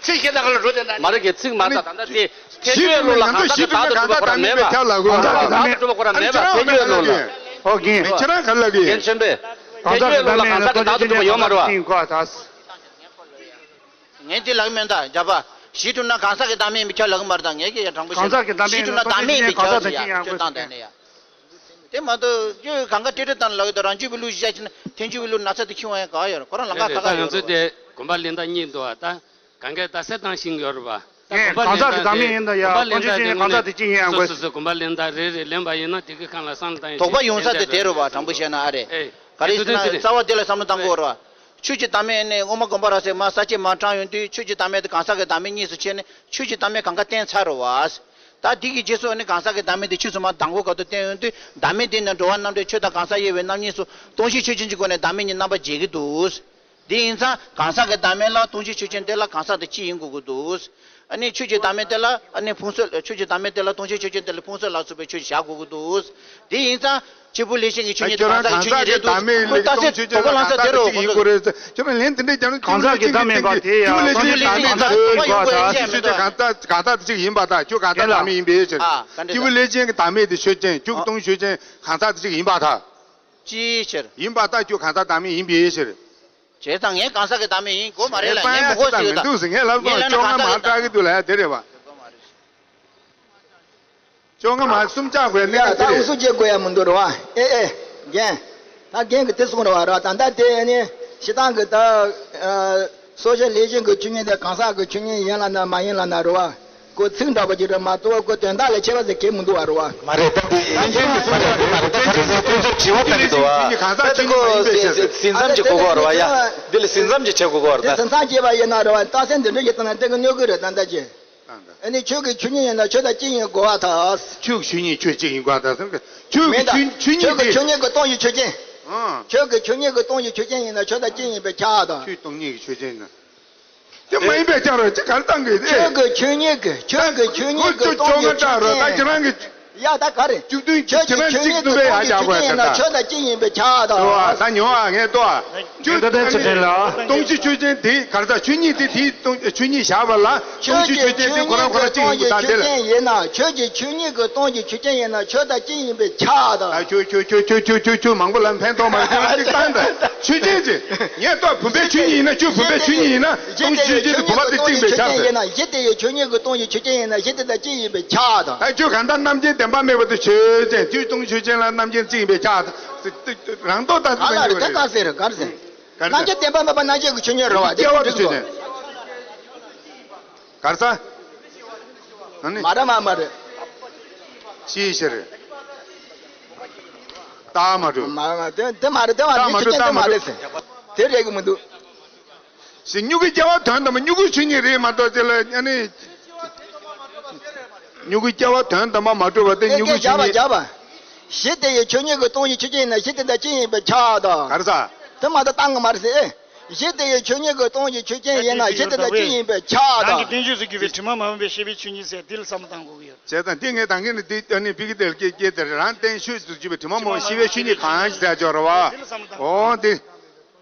ཚིག་ཤེས་ད་ག་ལ་འགྲོ་དེ་ན། མ་རེད་རྒན་ཚིག་མ་ད་ད་ལྟ་དེ་ཐལ་འགྱུར་ལུགས་ལ་གང་ཟག་གི་བདག་ཏུ་གྲུབ་པ་ཁོ་རང་མེད་པ། གང་ཟག་གི་བདག་ཏུ་གྲུབ་པ་ཁོ་རང་མེད་པ་ཐལ་འགྱུར་ལུགས་ལ། ཨོ་རྒན། ཁྱེད་རང་ག་ལ་གི། རྒན་ཆེན་པོས། ཐལ་འགྱུར་ལུགས་ལ་གང་ཟག་གི་བདག་ཏུ་གྲུབ་པ་ཡོད་མ་རེད་པ། ངས་དེ་ལབ་མེད་ད་རྒྱ་པ། ཞི་དྲུང་ན་གང་ཟག་གི་བདག་མེད་ཡིན་པའི་ཁྱབ་ལབ་གི་མ་རེད་ད་ངས་ཀྱི་ཡ་དྲང་པོ་བཤད་ན་ཞི་དྲུང་ན་བདག་མེད་ཡིན་པའི་ཁྱབ་ཟེར་ཡ་ཁྱོད་བཏང་དེ་ནས་ཡ། དེ་མ་གཏོགས་ཁྱོད་གང་ག་ཏྲེ་ཏྲེ་བཏང་ལབ་ཡོད་ད་རང་རྒྱུད་པའི་ལུགས་ཤིག་བཤད་ཕྱིན་ན་ཐལ་འགྱུར་བའི་ལུགས་ན་ཚ་དེ་ཁྱོད་ཡང་ག་ཡོད་རེད་ཁོ་རང་ལམ་ཁ་ཁ་ཁ་ཡོད་རེད། ད་ང་ཚོ་དེ་དགོན་པ་ལེན་ད་གཉིས་འདུག་ཨ་ད་གང་གས་ད་སེ་བཏང་ཤིང་ཡོད་རེད་པ། ད་ངས་གང་ཟག་གི་བདག་མེད་ཡིན་ད་ཡ་དགོན་ཆུ་ཆེན་གང་ཟག་དེ་གཅིག་ཡིན་ཡང་དགོས། སོ་སོ་སོ་དགོན་པ་ལེན་ད་རེ་རེ་ལེན་པ་ཡིན་ན་དེ་གི་ཁང་ལ་བསམ་བློ་བཏང་ཡིན་དོགས་པ་ཡོང་ས་དེ་དེ་རེད་པ་དྲང་པོ་བཤད་ན་ཨ་རེད། ག་རེ་ཟེར་ན་རྩ་བ་དེ་ལ་བསམ་བློ་བཏང་དགོས་རེད་པ། ཆོས་ཀྱི་བདག་མེད་ནི་སྔོན་མ་དགོན་པ་ར་སེ་མ་ས་བཅད་མ་དྲངས་ཡོང་དུས་ཆོས་ཀྱི་བདག་མེད་དེ་གང་ཟག་གི་བདག་མེད་གཉིས་སུ་ཕྱེ་ནས་ཆོས་ཀྱི་བདག་མེད་གང་ག་བསྟན་ཚར་རེད་པ། ད་འདི་གི་རྗེས་སུ་ནི་གང་ཟག་གི་བདག་མེད་དེ་ཆོས་སུ་མ་དང་པོ་ག་དུ་བསྟན་ཡོང་དུས་བདག་མེད་དེ་ནི་འགྲོ་བ་རྣམ་གྲོལ་ཆོས་དང་གང་ཟག་དབྱེ་བའི་རྣམ་གཉིས་སུ་སྟོང་གཞི་ཆོས་ཅན་གྱི་སྒོ་ནས་བདག་མེད་གཉིས་རྣམ་པར་འབྱེད་ཀྱི་འདུག་དེ་ཡིན་ཙང་གང་ཟག་གི་བདག་མེད་ལ་སྟོང་གཞི་ཆོས་ཅན་དེ་ལ་གང་ཟག་དེ་གཅིག་ཡིན་དགོས་ཀྱི་འདུག་ཨ་ནི་ཆོས་ཀྱི་བདག་མེད་དེ་ལ་ཨ་ནི་ཕུང་སོགས་ཆོས་ཀྱི་བདག་མེད་དེ་ལ་སྟོང་གཞི་ཆོས་ཅན་དེ་ལ་ཕུང་སོགས་ལ་སོགས་པའི་ཆོས་བཞག་དགོས་ཀྱི་འདུག་དེ་ཡིན་ཙང་སྐྱེས་བུ་ལེགས་བཤད་ཀྱི་ཆོས་ཉིད་དེ་གང་ཟག་གི་ཆོས་ཉིད་རེད་འདུག་ཁོས་ལྟ་ཚེ་དོགས་པ་ལངས་ས་དེ་རེད་བ་ཁོ་ཚོ། ཁྱོད་རང་ལན་དེ་འདྲས་རྒྱབ་ན་གང་ཟག་གི་བདག་མེད་པ་དེ་ཡང་སྟོང་གཞི་ཆོས་ཅན་གང་ཟག་དེ་ཆོས་ཅན་གང་ཟག་དེ་གཅིག་ཡིན་པ་དང་ཁྱོད་གང་ཟག་བདག་མེད་ཡིན་པའི་ཕྱིར། སྐྱེས་བུ་ལེགས་བཤད་ཀྱི་བདག་མེད་དེ་ཆོས་ཅན་ཁྱོད་ཀྱི་སྟོང་གཞི་ཆོས་ཅན་གང་ཟག་དེ་གཅིག་ཡིན་པ་དང་། ཅིའི་ཕྱིར། ཡིན་པ་ལྟར་ཁྱོད་གང་ཟག་བདག་མེད་ཡིན་པའི་ཕྱིར། བྱས་ཙང་ངས་གང་ཟག་གི་བདག་མེད་ཡིན་དགོས་མ་རེད་ལ་ངས་མི་དགོས་ཟེར་ད། མི་འདུག་ཟེར་ངས་ལབ་སོང་བཅོ་ལྔ་མ་སྐྲག་གི་འདུག་ལ་ཡ་དེ་རེད་བ། བཅོ་ལྔ་མ་གསུམ་བཅག་དགོས་གནས་ཡ་ད་དེ་ཨུ་རེད། སུ་བྱེད་དགོས་ཡ་མི་འདུག་རེད་བ། ཨེ་ཨེ། རྒན། ད་རྒན་གི་དེ་གསུང་རེད་བ་ར་ད་ལྟ་དེ་ནི་སྤྱིར་བཏང་གི་ད། སོ་ཤལ་ལེག་ཤན་གྱི་ཆོས་ཉིད་དེ་གང་ཟག་གི་ཆོས་ཉིད་ཡིན་ལབ་ན་མ་ཡིན་ལབ་ན་རེད་བ། ཁོ་ཚིག་འདྲ་པོ་ཅིག་རེད་མ་གཏོགས་ཁོ་དོན་དག་ལ་ཁྱད་པར་ཟེར་གྱི་མི་འདུག་བ་རེད་བ། མ་རེད་ད་འདི་ཡིན་གྱི་མ་རེད་མ་རེད་ད་ག་རེ་ཟེར་ཁོ་ཚོས་དྲི་བ་བཏང་གི་འདུག་བ། གང་ཟག་ད་ཁྱོད་ཁོ་ཉིད་མ་ཡིན་པའི་ཕྱིར་ཟེར། སེམས་ཙམ་གྱི་གོ་གོ་རེད་བ་ཡ། འདི་ལ་སེམས་ཙམ་གྱི་བྱེད་གོ་གོ་རེད་ད། སེམས་ཙམ་བྱས་པ་ཡིན་ན་རེད་བ་རྟགས་མཚན་འདི་འདྲ་ཞིག་བཏང་ན་དེ་གི་གནོད་གི་རེད་ད་ལྟ་ཅི། ཨ་ནི་ཁྱོད་ཀྱི་ཆོས་ཉིད་ཡིན་ན་ཁྱོད་དང་གཅིག་ཡིན་དགོས་བ་ད། ཁྱོད་ཀྱི་ཆོས་ཉིད་ཁྱོད་གཅིག་ཡིན་དགོས་བ་ད་ཟེར་གི། ཁྱོད་ཀྱི་མེད་ད། ཆོས་ཆོས་ཉིད་ཁྱོད་ཀྱི་དེ། ཆོས་ཉིད་ཀྱི་སྟོང་གཞི་ཆོས་ཅན། ཨང་། ཁྱོད་ཀྱི་ཆོས་ཉིད་ཀྱི་སྟོང་གཞི་ཆོས་ཅན་ཡིན་ན་ཁྱོད་དང་གཅིག་ཡིན་པས་ཁྱབ་ད། ཁྱོད་སྟོང་ཉིད་ཀྱི་ཆོས་ཅན་ཡིན་ན། དེ་མ་ཡིན་པས་ཁྱབ་རོགས་ཅི་གར་བཏང་གི་དེ། ཁྱོད་ཀྱི་ཆོས་ཉིད་ཀྱི་ཁྱོད་ཀྱི་ཆོས་ཉིད་ཀྱི་སྟོང་གཞི་ཆོས་ཅན་ཡིན། ད་ཁྱེད་རང་གི། ཡ་ད་ག་རེད། བཅུ་བདུན་ཁྱོད་ཀྱི་ཁྱེད་རང་ཆོས་ཉིད་ཀྱི་གཅིག་བདུན་པའི་ཡ་རྒྱག་དགོས་ཡ་ཁྱོད་ད། ཁྱོད་དང་གཅིག་ཡིན་པས་ཁྱབ་ད། ད་ཉོ་བ་ངས་ལྟོས་ཨ། ཁྱོད་ད་ལྟ་ཚེ་ཕྲན་ལ། སྟོང་གཞི་ཆོས་ཅན་དེ་གར་ད་ཆོས་ཉིད་དེ་དེའི་སྟོང་ཆོས་ཉིད་བཞག་པ་ལ་སྟོང་གཞི་ཆོས་ཅན་དེ་ཁོ་རང་ཁོ་རང་གཅིག་ཡིན་གྱི་ད་དེ་ལ། ཡིན་ན་ཁྱོད་ཀྱི་ཆོས་ཉིད་ཀྱི་སྟོང་གཞི་ཆོས་ཅན་ཡིན་ན་ཁྱོད་དང་གཅིག་ཡིན་པས་ཁྱབ་ད། ད་ཁྱོད་ཁྱོད་ཁྱོད་ཁྱོད་ཁྱོད་ཁྱོད་ཁྱོད་མང་པོ་ལ་ཕན་ཐོགས་མ་རེད་ཁྱོད་རང་གཅིག་བཏང་ད། ཆོས་ཅན་ཅིག་ངས་ལྟོས་བུམ་པའི་ཆོས་ཉིད་ཡིན་ན། ཁྱོད་བུམ་པའི་ཆོས་ཉིད་ཡིན་ན། སྟོང་གཞི་ཆོས་ཅན་དེ་བུམ་པ་དེ་བརྟེན་པའི་ཆ་ཟེར། ཡིན་ན། གཞི་དེ་ཡི་ཆོས་ཉིད་ཀྱི་སྟོང་གཞི་ཆོས་ཅན་ཡིན་ན། གཞི་དེ་དང་གཅིག་ཡིན་པའི་ཆ་དང་། ད་ཁྱོད་གང་ལྟར་རྣམ་མཁྱེན་བདེན་པ་མེད་པ་དེ་ཆོས་ཅན། ཁྱོད་སྟོང་གཞི་ཆོས་ཅན་ལ་རྣམ་མཁྱེན་གཅིག་ཡིན་པའི་ཆ་དང་། རང་ལྡོག་ད་ག་ལ་རེད། ད་ག་ཟེར་ག་རེ་ཟེར། རྣམ་མཁྱེན་བདེན་པ་མེད་པ་རྣམ་མཁྱེན་གྱི་ཆོས་ཉིད་རེད་བ། དེ་སྐྱེ་བ་དེ་ཆོས་ཅན། གར་ས། ཨ་ནི། མ་རེད་མ་མ་རེད། ཤི་ཤི་རེད། རྟགས་མ་གྲུབ། མ་མ་དེ་དེ་མ་རེད། དེ་མ་རེད། རྟགས་མ་གྲུབ། ཆོས་ཅན་དེ་མ་རེད་ཟེར། དེ་རེད་གི་མི་འདུག་ཞེས་མྱུ་གུའི་སྐྱེ་བ་དོན་དམ་པ་མྱུ་གུའི་ཆོས་ཉིད་རེད་མ་གཏོགས་ཅེས་ལ་ཨ་ནི། མྱུ་གུའི་སྐྱེ་བ་དོན་དམ་པ་མ་གྲུབ་པ་དེ་མྱུ་གུའི་ཆོས་ཉིད། རྒྱ་བ། གཞི་དེ་ཡི་ཆོས་ཉིད་ཀྱི་སྟོང་གཞི་ཆོས་ཅན་ཡིན་ན་གཞི་དེ་དང་གཅིག་ཡིན་པའི་ཆ་དང་། གར་ས། དེ་མ་གཏོགས་བཏང་གི་མ་རེད་ཟེར། གཞི་དེ་ཡི་ཆོས་ཉིད་ཀྱི་སྟོང་གཞི་ཆོས་ཅན་ཡིན་ན་གཞི་དེ་དང་གཅིག་ཡིན་པའི་ཆ་དང་། རང་གི་རྟེན་ཆོས་སུ་གྱུར་པའི་དྲི་མ་མ་ཡིན་པའི་ཤེས་པའི་ཆོས་ཉིད་ཟེར། འདི་ལ་བསམ་བློ་བཏང་དགོས་ཀྱི་ཡོད། བྱས་ཙང་འདི་ངས་ད་གིན་ནས་འདི་ཨ་ནི་ཕི་གི་དེ་ལ་སྐད་སྐད་དེ་རང་རྟེན་ཆོས་སུ་གྱུར་པའི་དྲི་མ་མ་ཡིན་པའི་ཤེས་པའི་ཆོས་ཉིད་གང་ཞིག་ཟེར་ཆོག་རེད་བ། འདི་ལ་བསམ་བློ་བཏང་། འོ་འདི།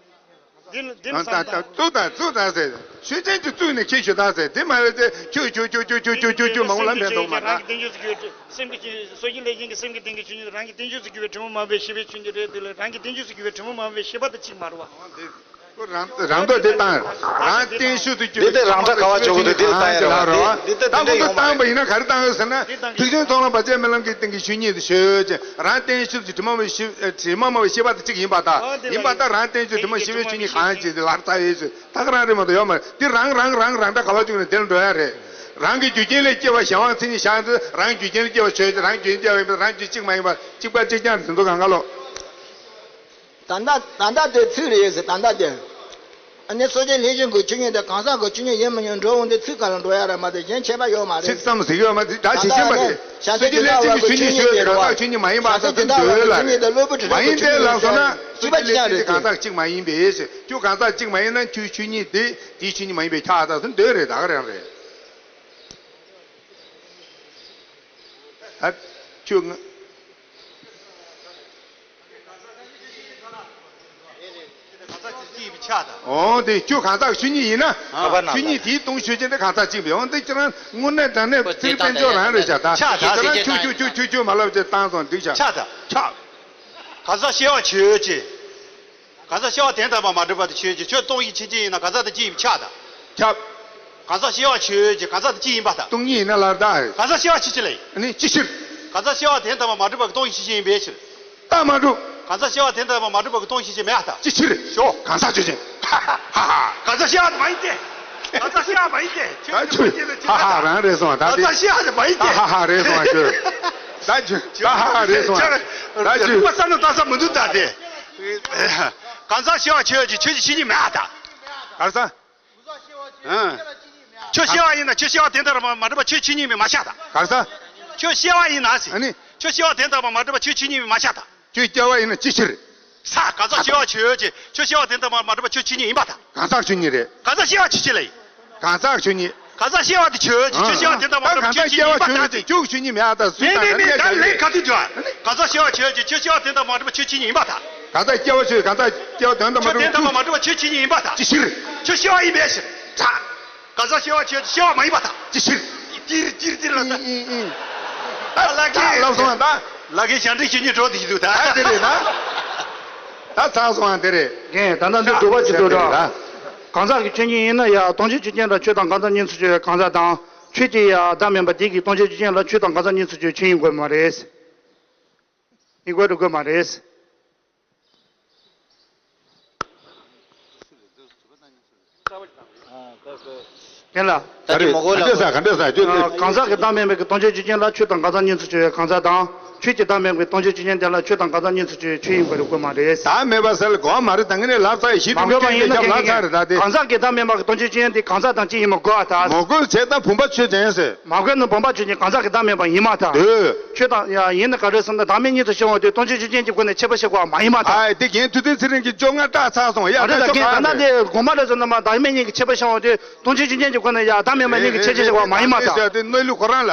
འདི་ལ་འདི་ལ་བསམ་བློ་བཏང་། བཙུགས་དང་བཙུགས་དང་ཟེར། ཆོས་ཅན་གྱི་བཙུགས་ནས་ཁྱེད་ཞུ་དང་ཟེར། དེ་མ་ཡོད་ཚེ་ཁྱོད་ཁྱོད་ཁྱོད་ཁྱོད་ཁྱོད་ཁྱོད་ཁྱོད་ཁྱོད་མང་པོ་ལ་མེད་འདུག་མ་རང་གི་རྟེན་ཆོས་སུ་གྱུར་སེམས་ཀྱི་སོ་སྐྱེ་ལས་གཞན་གྱི་སེམས་ཀྱི་རྟེན་གྱི་ཆོས་ཉིད་རང་གི་རྟེན་ཆོས་སུ་གྱུར་པའི་དྲི་མ་མ་ཡིན་པའི་ཤེས་པའི་ཆོས་ཉིད་རེད། དེ་ལ་རང་གི་རྟེན་ཆོས་སུ་གྱུར་པའི་དྲི་མ་མ་ཡིན་པའི་ཤེས་པ་དེ་གཅིག་མ་རེད་བ། རང་རང་ལྡོག་དེ་བཏང་། རང་རྟེན་ཆོས་སུ་གྱུར། འདི་དེ་རང་འདྲ་ག་བ་ཆོག་གི་འདུག་འདི་ལ་བཏང་ཡ་རེད་བ། འདི་འདི་དེ་འདྲ་ཡོང་མ་རེད། བཏང་པ་ཡིན་ན་ག་རེ་བཏང་ཡོད་ཟེར་ན། ཐེག་ཆེན་མཐོང་ལམ་བར་ཆད་མེད་ལམ་གྱི་སྟེང་གི་ཆོས་ཉིད་དུ་ཤོད་ཅེས། རང་རྟེན་ཆོས་སུ་དྲི་མ་མ་ཡིན་པའི་ཤེས་དྲི་མ་མ་ཡིན་པའི་ཤེས་པ་དེ་གཅིག་ཡིན་པ་དང་། ཡིན་པ་དང་རང་རྟེན་ཆོས་དྲི་མ་ཤེས་པའི་ཆོས་ཉིད་གང་ཡིན་ཅེས་དེ་ལར་ལྟ་ཡོད་ཅེས། ད་ག་རང་རེད་མ་གཏོགས་ཡོད་མ་རེད། འདི་རང་རང་རང་རང་འདྲ་ག་བ་བཅུག་ནས་དེ་ལ་འགྲོ་ཡ་རེད། རང་གི་རྒྱུ་རྐྱེན་ལས་སྐྱེ་བ་གཞན་དབང་མཚན་ཉིད་བཞག་ཚེ་རང་རྒྱུ་རྐྱེན་ལས་སྐྱེ་བ་ཆོས་ཅན། རང་རྒྱུ་རྐྱེན་སྐྱེ་བ་ཡིན་པ་རང་རྒྱུ་གཅིག་མ་ཡིན་པ་གཅིག་པ་གཅིག་རྐྱང་དེ་ཚོ་གང་ག་ལོ། ད་ལྟ་ད་ལྟ་དེ་ཚིག་རེད་ཟེར། ད་ལྟ་དེ། ཨ་ནི་སོ་སྐྱེ་ལྷན་ཞེན་གྱི་ཆོས་ཉིད་དེ་གང་ཟག་གི་ཆོས་ཉིད་ཡིན་མི་ཉན་འགྲོ་འོང་དེ་ཚིག་ག་ལ་འགྲོ་ཡ་ར་མ་དེ་གཞན་ཁྱད་པར་ཡོད་མ་རེད། ཚིག་ཙམ་ཟེར་ཡོད་མ་རེད། སྒྲ་ཇི་བཞིན་པ་དེ། སོ་སྐྱེ་ལྷན་ཞེན་གྱི་ཆོས་ཉིད་ཤོད་དེ་གང་ཟག་ཆོས་ཉིད་མ་ཡིན་པ་ཨ་ཙམ་དེ་འདོད་ལ། མ་ཡིན་ཏེ་ལབ་སོང་ན་སོ་སྐྱེ་ལྷན་ཞེན་དེ་གང་ཟག་གཅིག་མ་ཡིན་པས་ཟེར། ཁྱོད་གང་ཟག་གཅིག་མ་ཡིན་ན་ཁྱོད་ཆོས་ཉིད་དེ་དེའི་ཆོས་ཉིད་མ་ཡིན་པའི་ཁྱབ་ད་ཟེར་འདོད་རེད། ད་ག་རང་རེད། ད་ཁྱོད་ང་། འོ་དེ་ཁྱོད་གང་ཟག་ཆོས་ཉིད་ཡིན་ན། ཨ། ཆོས་ཉིད་དེའི་སྟོང་ཆོས་ཅན་དེ་གང་ཟག་གཅིག་པས། འོ་དེ་ཁྱེད་རང་དངོས་གནས་དྲང་གནས་ཚིག་དཔལ་འབྱོར་རང་རེད་བཞག་ད་ཁྱེད་རང་ཁྱོད་ཁྱོད་ཁྱོད་ཁྱོད་ཁྱོད་མ་ལབ་ཅེས་བཏང་སོང་འགྲིག་བཞག་ཆགས་ད། ཆགས། གང་ཟག་སྐྱེ་བ་ཆོས་ཅན། གང་ཟག་སྐྱེ་བ་དོན་དམ་པར་མ་གྲུབ་པ་དེ་ཆོས་ཅན། ཁྱོད་སྟོང་ཉིད་ཆོས་ཅན་ཡིན་ན་གང་ཟག་དང་གཅིག་ཡིན་པས་ཁྱབ་ད། ཁྱབ། གང་ཟག་སྐྱེ་བ་ཆོས་ཅན། གང་ཟག་དང་གཅིག་ཡིན་པ་ད། སྟོང་ཉིད་ཡིན་ན་ལར་ད། གང་ཟག་སྐྱེ་བ་ཆོས་ཅན་ལ་ཡིན། ཨ་ནི་ཅི་ཕྱིར། གང་ཟག་སྐྱེ་བ་དོན་དམ་པར་མ་གྲུབ་པ་གི་སྟོང་ཉིད་ཆོས་ཅན་ཡིན་པའི་ཕྱིར། རྟགས་མ་གྲུབ། གང་ཟག་སྐྱེ་བ་དོན་དམ་པར་མ་གྲུབ་པ་གི་སྟོང་ཉིད་ཆོས་ཅན་མེད་ད། ཅི་ཕྱིར། ཞོ། གང་ཟག་ཆོས་ཅན། ཧ་ཧ། གང་ཟག་སྐྱེ་བ་མ་ཡིན་ཏེ། གང་ཟག་སྐྱེ་བ་མ་ཡིན་ཏེ། ཁྱོད་ཨ་ཁྱོད། ཧ་ཧ་རང་རེད་སོང་ད་དེ། གང་ཟག་སྐྱེ་བ་མ་ཡིན་ཏེ། ཧ་ཧ་རེད་སོང་ཁྱོད། ད་ཁྱོད་ད་ཧ་ཧ་རེད་སོང་ད་ཁྱོད། ད་ཁྱོད། ལུག་པ་བསམ་བློ་བཏང་ས་མི་འདུག་ད་དེ། གང་ཟག་སྐྱེ་བ་ཆོས་ཅན། ཆོས་ཅན་ཆོས་ཉིད་མེད་ད། གར་ས། ཨ། ཁྱོད་སྐྱེ་བ་ཡིན་ན་ཁྱོད་སྐྱེ་བ་དོན་དམ་པར་མ་གྲུབ་པ་ཁྱོད་ཆོས་ཉིད་མིན་མ་ཤ་ད། གར་ས། ཁྱོད་སྐྱེ་བ་ཡིན་ན་ཟེར། ཨ་ནི། ཁྱོད་སྐྱེ་བ་དོན་དམ་པར་མ་གྲུབ་པ་ཁྱོད་ཆོས་ཉིད་མིན་མ་ཤ་ད། ཁྱོད་སྐྱེ་བ་ཡིན་ན་ཅི་ཕྱིར། ས། གང་ཟག་སྐྱེ་བ་ཆོས་ཅན། ཁྱོད་སྐྱེ་བ་དོན་དམ་པར་མ་གྲུབ་པ་ཁྱོད་ཆོས་ཉིད་ཡིན་པ་ད། གང་ཟག་ཆོས་ཉིད་རེད། གང་ཟག་སྐྱེ་བ་ཆོས་ཅན་ལ་ཡིན། གང་ཟག་ཆོས་ཉིད། གང་ཟག་སྐྱེ་བ་དེ་ཆོས་ཅན། ཁྱོད་སྐྱེ་བ་དོན་དམ་པར་མ་གྲུབ་ཁྱོད་ཆོས་ཉིད་ཡིན་པ་ད། ཁྱོད་ཆོས་ཉིད་མེད་ཨ་ད་སུས་མེད་ད་མེད་མེད་ད་ལན་ག་དུས་འཇོག་གང་ཟག་སྐྱེ་བ་ཆོས་ཅན། ཁྱོད་སྐྱེ་བ་དོན་དམ་པར་མ་གྲུབ་ཁྱོད་ཆོས་ཉིད་ཡིན་པ་ད། གང་ཟག་སྐྱེ་བ་ཆོས། གང་ཟག་སྐྱེ་བ་དོན་དམ་པར་མ་གྲུབ་ཁྱོད་དོན་དམ་པར་མ་གྲུབ་ཁྱོད་ཆོས་ཉིད་ཡིན་པ་ད། ཅི་ཕྱིར། ཁྱོད་སྐྱེ་བ་ཡིན་པའི་ཕྱིར། ད། གང་ཟག་སྐྱེ་བ་ཆོས་ཅན། སྐྱེ་བ་མ་ཡིན་པ་ད། ཅི་ཕྱིར། ཏིར་ཏིར་ཏིར་ལ་ད། ཨིན་ཨིན་ཨིན། ད་ལ་གེ་ལབ་སོང་ད། ལ་གེ་ཞབས་འདྲེན་བྱེད་ཉིན་འགྲོ་དེ་ཞིག་འདུག་ད། ད་དེ་རེད་ད། ད་ཚར་སོང་ཨ་དེ་རེད། རྒན། ད་ལྟ་འདི་སྒྲུབ་པ་ཅིག་འདུག་ད། གང་ཟག་གི་ཆོས་ཉིད་ཡིན་ན་ཡང་སྟོང་ཆོས་ཆོས་ཅན་དང་ཆོས་དང་གང་ཟག་གཉིས་སུ་གྱུར་པའི་གང་ཟག་དང་། ཆོས་ཀྱི་ཡང་བདག་མིན་པ་དེ་གིས་སྟོང་ཆོས་ཆོས་ཅན་ལ་ཆོས་དང་གང་ཟག་གཉིས་སུ་གྱུར་པའི་ཆོས་ཡིན་དགོས་མ་རེད། ཡིན་དགོས་འགྲོ་དགོས་མ་རེད། རྒན་ལགས། ད་རེས་མོ་གོ་ལ་ག་འདྲས་ས་ག་འདྲས་ས་ཁྱོད་ནི། གང་ཟག་གི་བདག་མེད་པའི་གི་སྟོང་ཆོས་ཆོས་ཅན་ལ་ཆོས་དང་གང་ཟག་གཉིས་སུ་གྱུར་པའི་གང་ཟག་དང་། ཆོས་ཀྱི་བདག་མེད་པའི་སྟོང་ཆོས་ཆོས་ཅན་དེ་ལ་ཆོས་དང་གང་ཟག་གཉིས་སུ་གྱུར་པའི་ཆོས་ཡིན་དགོས་རེད་དགོས་མ་རེད། བདག་མེད་པ་ཟེར་ལ་གོ་བ་མ་རེད། ད་ངས་ནས་ལབ་ཚར་ཡ་ཞིག་མ་དྲུག་གོ་བ་ཡིན་ན་ཀྱང་ལབ་ཚར་རེད་ད་དེ། གང་ཟག་གི་བདག་མེད་པ་གི་སྟོང་ཆོས་ཆོས་ཅན་དེ་གང་ཟག་དང་གཅིག་ཡིན་མ་དགོས་ཨ་ད། མ་དགོས་བྱས་ཙང་བུམ་པ་ཆོས་ཅན་ཟེར། མ་དགོས་ན་བུམ་པ་ཆོས་ཅན་གང་ཟག་གི་བདག་མེད་པ་ཡིན་མ་ད། འདོད། ཆོས་དང་ཡ་ཡིན་ན་ག་རེ་ཟེར་ན་བདག་མེད་གཉིས་སུ་ཕྱེ་བ་དེ་སྟོང་ཆོས་ཆོས་ཅན་གྱི་སྒོ་ནས་ཁྱད་པར་ཕྱེ་དགོས་པ་མ་ཡིན་མ་ད། ཨ་དེ་རྒན་ཐུབ་བསྟན་ཚེ་རིང་གིས་བཅོ་ལྔ་བཀྲག་ཚར་སོང་ཡ། ཨ་རེད་ད་རྒན། ད་ན་དེ་དགོངས་པ་རེད་ཟེར་ན་མ་བདག་མེད་གཉིས་ཀྱི་ཁྱད་པར་ཕྱེ་བ་དེ་སྟོང་ཆོས་ཆོས་ཅན་གྱི་སྒོ་ནས་ཡ་བདག་མེད་པ་གཉིས་ཀྱི་ཁྱད་ཆོས་ཕྱེ་དགོས་པ་མ་ཡིན་མ་ད། དེ་གནས་ལུགས་ཁོ་རང་ལ།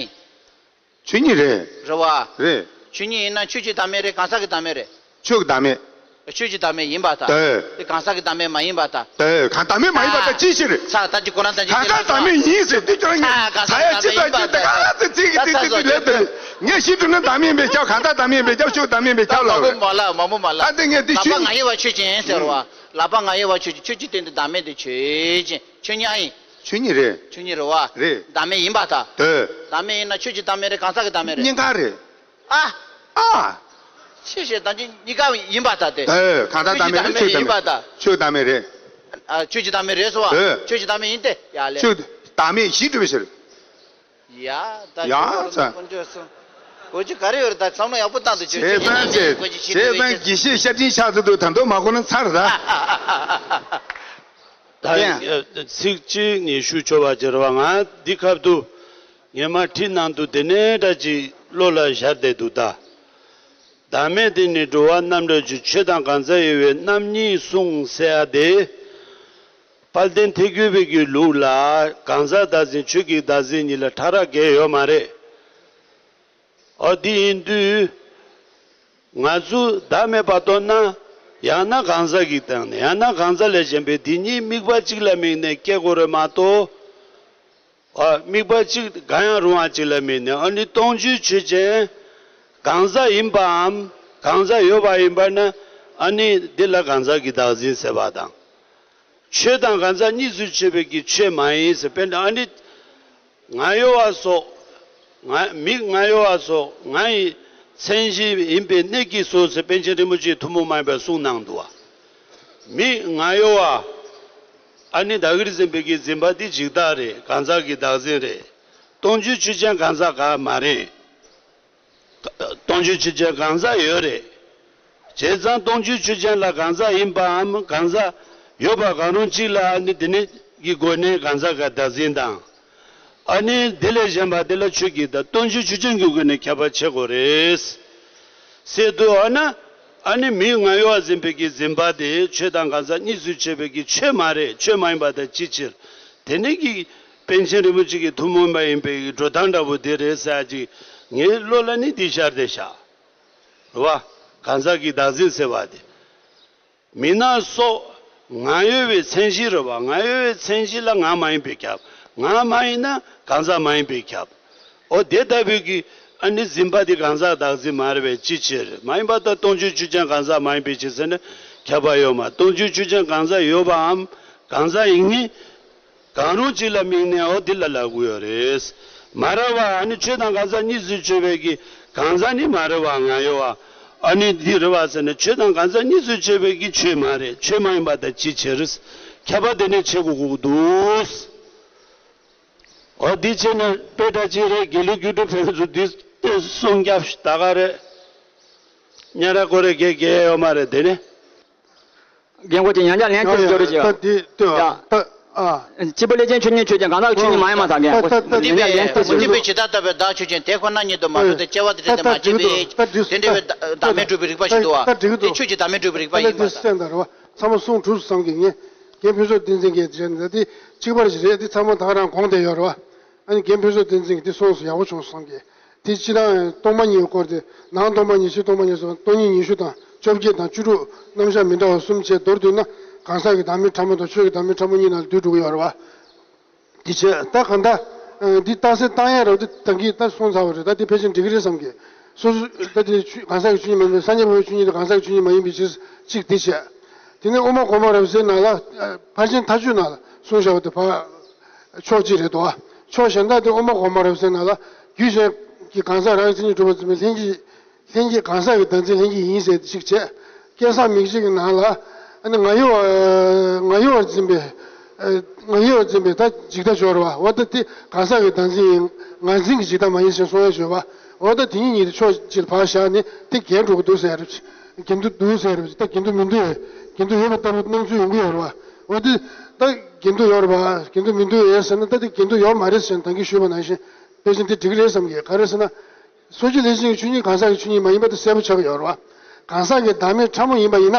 ཡིན། ཆོས་ཉིད་རེད། རེད་བ། རེད། ཆོས་ཉིད་ཡིན་ན་ཆོས་ཀྱི་བདག་མེད་རེད། གང་ཟག་གི་བདག་མེད་རེད། ཆོས་ཀྱི་བདག་མེད། ཆོས་ཀྱི་བདག་མེད་ཡིན་པར་ཐལ། དེ་གང་ཟག་གི་བདག་མེད་མ་ཡིན་པར་ཐལ། དེ་གང་བདག་མེད་མ་ཡིན་པར་ཐལ་ཅི་ཕྱིར། ཚ་ད་ཅི་ཁོ་ན་ད་ཅི་གང་ཟག་བདག་མེད་ཡིན་ཟེར་དུས་ཀྱང་ངས་ཚ་ཡ་ཅི་ད་ཅི་དེ་ག་ལ་ཚེ་ཚིག་གི་ཚིག་ཚིག་ལས་དེ་ངས་ཤི་དུས་ན་བདག་མེད་མེད་ཀྱང་གང་ཟག་བདག་མེད་མེད་ཀྱང་ཆོས་བདག་མེད་མེད་ཀྱང་ལབ་རེད། མ་མོ་མ་ལ། ད་དེ་ངས་དེ་ལག་པ་ང་ཡི་བ་ཆོས་ཅན་ཟེར་བ། ལག་པ་ང་ཡི་བ་ཆོས་ཅན། ཆོས་ཀྱི་སྟེང་དུ་བདག་མེད་དེ་ཆོས་ཅན། ཆོས་ཉིད་ཨ་ཡིན། ཆོས་ཉིད་རེད། ཆོས་ཉིད་རེད་བ། རེད། བདག་མེད་ཡིན་པར་ཐལ། དེ། བདག་མེད་ཡིན་ན་ཆོས་ཀྱི་བདག་མེད་རེད། གང་ཟག་གི་བདག་མེད་རེད། གཉིས་ཀ་རེད། ཨ། ཨ། ཆོས་ཞེས་དང་ཆོས་གཉིས་ཀ་ཡིན་པར་ཐལ་ཏེ། ཨེ། གང་ཟག་བདག་མེད་རེད། ཆོས་ཀྱི་བདག་མེད་ཡིན་པར་ཐལ། ཆོས་བདག་མེད་རེད། ཨ། ཆོས་ཀྱི་བདག་མེད་རེད་སོ། ཨེ། ཆོས་ཀྱི་བདག་མེད་ཡིན་ཏེ། ཡ་ལེ། ཆོས་བདག་མེད་གཞི་གྲུབ་པའི་ཕྱིར། ཡ། ད་ཡ་ཁྱོད་ཚོ་ཚོ། དཀོན་མཆོག་གསུམ། གོ་རྒྱུ་ག་རེ་ཡོད་རེད། ད་བསམ་བློ་ཡག་པོ་བཏང་དུ་བྱོས། བྱས་ཙང་བྱས། བྱས་ཙང་དགེ་བཤེས་ཤ་ཁྲིན་ཆགས་ཚུལ་དུ་ད་དུང་མ་གོ་ན་ཚར་ད། ད་ཡ། ཚིག་གཅིག་ངས་ཞུ་ཆོག་པ་བྱེད་ར་བ། ང་འདི་ཁབ་ཏུ་ངས་མ་ཁྲིད་ནང་དུ་དེ་ནས་འདྲ་ཅིག་བློ་ལ་ཤར་བསྡད་འདུག་ད། བདག་མེད་དེ་ནི་འགྲོ་བ་རྣམ་གྲོལ་གྱི་ཆོས་དང་གང་ཟག་དབྱེ་བའི་རྣམ་གཉིས་གསུངས་ཟེར་ཡ་དེ། དཔལ་ལྡན་ཐེག་མཆོག་པའི་གི་ལུགས་ལ་གང་ཟག་བདག་འཛིན་ཆོས་ཀྱི་བདག་འཛིན་གཉིས་ལ་ཕྲ་རགས་གང་ཡང་ཡོད་མ་རེད། ཨོ་འདི་ཡིན་དུས། ང་ཚོ་བདག་མེད་པར་རྟོགས་ན། ཡང་ན་གང་ཟག་གི་སྟེང་ནས་ཡང་ན་གང་ཟག་ལས་གཞན་པའི་འདི་གཉིས་དམིགས་པ་གཅིག་ལ་དམིགས་ནས་སྐྱེ་དགོས་རེད་མ་གཏོགས། ཨ་དམིགས་པ་གཅིག་གང་ཡང་རུང་བ་གཅིག་ལ་དམིགས་ནས། ཨ་ནི་སྟོང་ཆོས་ཆོས་ཅན། གང་ཟག་ཡིན་པའམ་གང་ཟག་ཡོད་པ་ཡིན་པ་ན། ཨ་ནི་འདི་ལ་གང་ཟག་གི་བདག་འཛིན་ཟེར་བ་དང་། ཆོས་དང་གང་ཟག་གཉིས་སུ་ཕྱེ་བའི་གི་ཆོས་མ་ཡིན་ཟེར། དཔེར་ན་ཨ་ནི། ང་གཡོ་བ་སོགས། ང་མིག་ང་གཡོ་བ་སོགས་ང་ཡི་མཚན་གཞི་ཡིན་པའི་གནད་ཀྱིས་སོ་ཟེར་པཎ་ཆེན་རིན་པོ་ཆེའི་ཐུན་མོང་མ་ཡིན་པའི་གསུང་གནང་འདུག་བ། མིག་ང་གཡོ་བ། ཨ་ནི་བདག་གིར་འཛིན་པའི་གི་འཛིན་པ་འདི་འཇིག་ལྟ་རེད། གང་ཟག་གི་བདག་འཛིན་རེད། སྟོང་ཆོས་ཆོས་ཅན་གང་ཟག་ག་མ་རེད། སྟོང་ཆོས་ཆོས་ཅན་གང་ཟག་ཡོད་རེད། བྱས་ཙང་སྟོང་ཆོས་ཆོས་ཅན་ལ་གང་ཟག་ཡིན་པའམ་གང་ཟག་ཡོད་པ་གང་རུང་གཅིག་ལ། ཨ་ནི་དེ་ནི་གི་སྒོ་ནས་གང་ཟག་གི་བདག་འཛིན་དང་། ཨ་ནི་དེ་ལས་གཞན་པ་དེ་ལ་ཆོས་ཀྱི་བདག་སྟོང་ཆོས་ཆོས་ཅན་གྱི་སྒོ་ནས་ཁྱབ་པ་བྱེད་དགོས་རེད། ཟེར་དུས་ཨ་ན། ཨ་ནི་མིག་ང་གཡོ་བ་འཛིན་པའི་གི་འཛིན་པ་དེ་ཆོས་དང་གང་ཟག་གཉིས་སུ་ཕྱེ་བའི་གི་ཆོས་མ་རེད། ཆོས་མ་ཡིན་པ་དང་ཅིའི་ཕྱིར། དེ་ནི་གི་པཎ་ཆེན་རིན་པོ་ཆེ་གི་ཐུན་མོང་མ་ཡིན་པའི་གི་འགྲོ་སྟངས་འདྲ་པོ་དེ་རེད་ཟེར་ཅིག་ངའི་བློ་ལ་ནི་འདི་ཤར་བསྡད་ཤག་རེད་བ། གང་ཟག་གི་བདག་འཛིན་ཟེར་བ་དེ། མི་སྣ་སོགས་ང་གཡོ་བའི་མཚན་གཞི་རེད་བ། ང་གཡོ་བའི་མཚན་གཞི་ལ་ང་མ་ཡིན་པས་ཁྱབ། ང་མ་ཡིན་ན་གང་ཟག་མ་ཡིན་པས་ཁྱབ། འོ་དེ་ལྟ་བུའི་གི་ཨ་ནི་འཛིན་པ་དེ་གང་ཟག་བདག་འཛིན་མ་རེད་པས་ཅིའི་ཕྱིར། མ་ཡིན་པ་ད་སྟོང་ཆོས་ཆོས་ཅན་གང་ཟག་མ་ཡིན་པའི་ཕྱིར་ཟེར་ན་ཁྱབ་པ་ཡོད་མ། སྟོང་ཆོས་ཆོས་ཅན་གང་ཟག་ཡོད་པའམ་གང་ཟག་ཡིན་ངེས། གང་རུང་གཅིག་ལ་དམིགས་ནས་འོ་འདི་ལ་ལབ་དགོས་ཡོད་རེད། མ་རེད་བ། ཨ་ནི་ཆོས་དང་གང་ཟག་གཉིས་སུ་ཕྱེ་བའི་གི་གང་ཟག་ནི་མ་རེད་བ། ང་གཡོ་བ། ཨ་ནི་འདི་རེད་བ་ཟེར་ན་ཆོས་དང་གང་ཟག་གཉིས་སུ་ཕྱེ་བའི་གི་ཆོས་མ་རེད། ཆོས་མ་ཡིན་པ་དང་ཅིའི་ཕྱིར། ཁྱབ་པ་དེ་ནི་ཕྱེ་དགོས་དགོས་འདུག་འོ་འདི་བྱས་ན་དཔེ་འདྲ་ཅིག་རེད། དགེ་ལུགས་རྒྱུགས་སྤྲོད་ཕན་ཚུན་འདི་སྟེ་གསུང་རྒྱབ་ད་ག་རེད། ཉ་ར་ཀོ་རེ་དགེ་དགེ་ཡོད་མ་རེད་དེ་ནི། རྒན་གོ་ཅིག་ཡང་བསྐྱར་ལན་ཏོག་ཙམ་སྐྱོར་རོགས་བྱེད། ད་འདི་ལྟོས་ཨ། ད་ཨ། སྐྱེས་བུ་ལྷས་བྱིན་ཆོས་ཉིད་ཆོས་ཅན། གང་ཟག་ཆོས་ཉིད་མ་ཡིན་པ་དང་འགལ། ད་ད་ད་ཡང་བསྐྱར་ལན་ཏོག་ཙམ་སྐྱོར་རོགས། ཇི་ལྟ་ལྟ་བུའི་བདག་ཆོས་ཅན། དེ་ཁོ་ན་ཉིད་དུ་མ་གྲུབ་སྟེ། སྐྱེ་བ་དེ་འདྲ་དེ་མ་སྐྱེས་པའི། དེ་འདྲ་བའི་བདག་མེད་གྲུབ་པའི་རིགས་པ་ཞིག་འདུག་བ། དེ་ཆོས་ཀྱི་བདག་མེད་གྲུབ་པའི་རིགས་པ་ཡིན་པ། ད་ལྟ་དེ་སེམས་དང་རེད་བ། ཚང་མ་གསུང་གྲུབ་བསམ་གི། ངས་རྒན་ཕུན་ཚོགས་བསྟན་འཛིན་གྱིས་བྱས་ནས་ད་དེ་གཅིག་པར་ཞིག་རེད། དེ་ཚང་མ་ད་ག་རང་དགོངས་བསྡད་ཡོད་རེད་བ། ཨ་ནི་རྒན་ཕུན་ཚོགས་བསྟན་འཛིན་གྱིས་དེ་གསུངས་སོང་། ཡག་པོ་བྱུང་བསམ་གི། དེ་སྤྱིར་བཏང་སྟོང་པ་ཉིད་སྐོར་དེ་ནང་སྟོང་པ་ཉིད། ཕྱི་སྟོང་པ་ཉིད་སོགས་སྟོང་ཉིད་ཉི་ཤུ་དང་བཅོ་བརྒྱད་དང་བཅུ་དྲུག་རྣམ་གཞག་མི་འདྲ་བ་གསུམ་བྱས་མདོར་བསྡུས་ན་གང་ཟག་གི་བདག་མེད་ཕྲ་མོ་དང་ཆོས་ཀྱི་བདག་མེད་ཕྲ་མོ་གཉིས་ནང་ལ་འདུས་འགྲོ་གི་ཡོད་རེད་བ། དེ་བྱས་ད་གང་ལྟར་འདི་རྟགས་གསལ་བཏང་ཡ་རེད་དེ་ད་གིན་ད་གསུངས་ཚར་བ་རེད། ད་དེ་ཕལ་ཆེར་འགྲིག་གི་རེད་བསམ་གི། སོ་སོ་ད་དེ་ཆོས་གང་ཟག་གི་ཆོས་ཉིད་མ་ཡིན་པའི། སངས་རྒྱས་ཕོ་བའི་ཆོས་ཉིད་དེ་གང་ཟག་གི་ཆོས་ཉིད་མ་ཡིན་པའི་ཕྱིར་གཅིག་དེ་བྱས། དེ་ནས་དབུ་མ་གོང་མ་རབ་གསལ་ནང་ལ། ཕར་ཕྱིན་མཐའ་དཔྱོད་ནང་ལ་གསུངས་བཞག་པ་དེ་ཕར་ཕྱོགས་གཅིག་རེད་དོ། ཕྱོགས་གཞན་དག་དེ་དབུ་མ་གོང་མ་རབ་གསལ་ནང་ལ་རྒྱུད་གཞན་གྱི་གང་ཟག་རང་གི་མཚན་ཉིད་གྲུབ་པར་འཛིན་པའི་ལྷན་སྐྱེས། ལྷན་སྐྱེས་གང་ཟག་གི་བདག་འཛིན་ལྷན་སྐྱེས་ཡིན་ཟེར་ཏེ་གཅིག་བྱས། སྐལ་བཟང་མིག་འབྱེད་ཀྱི་ནང་ལ་ཨ་ནི་ང་གཡོ་བ། ང་གཡོ་བར་འཛིན་པའི། ང་གཡོ་བར་འཛིན་པའི་ད་འཇིག་ལྟ་སྦྱོར་བ། འོ་ད་དེ་གང་ཟག་གི་བདག་འཛིན་ཡིན། ངར་འཛིན་གྱི་འཇིག་ལྟ་མ་ཡིན་ཟེར་གསུང་ཡ་སྦྱོར་བ། འོ་ད་དེ་གཉིས་གཉིས་དེ་ཕྱོགས་གཅིག་ལ་ཕར་བཞག་ནས་དེ་འགལ་འགྲོ་གི་འདུག་ཟེར་ཡ་རེད། འགལ་འདུ་འདུག་ཟེར་ཡ་རེད། ད་འགལ་འདུ་མི་འདུག་ཡ། འགལ་འདུ་ཡོད་པ་ལྟ་བུ་སྣང་ཚུལ་ཡོང་གི་ཡོད་རེད་བ། འོ་དེ་ད་འགལ་འདུ་ཡོད་རེད་བ། འགལ་འདུ་མི་འདུག་ཡ་ཟེར་ན་ད་དེ་འགལ་འདུ་ཡོད་མ་རེད་ཟེར་ན་ད་གིན་ཞུས་པ་ནང་བཞིན་ཕལ་ཆེར་དེ་འགྲིག་གི་རེད་བསམ་གི། ག་རེ་ཟེར་ན། སོ་སྐྱེ་ལྷས་བྱིན་གྱི་ཆོས་ཉིད་གང་ཟག་གི་ཆོས་ཉིད་མ་ཡིན་པ་དེ་གསལ་པོ་ཆགས་ཀྱི་ཡོད་རེད་བ། གང་ཟག་གི་བདག་མེད་ཕྲ་མོ་ཡིན་པ་ཡིན་ན་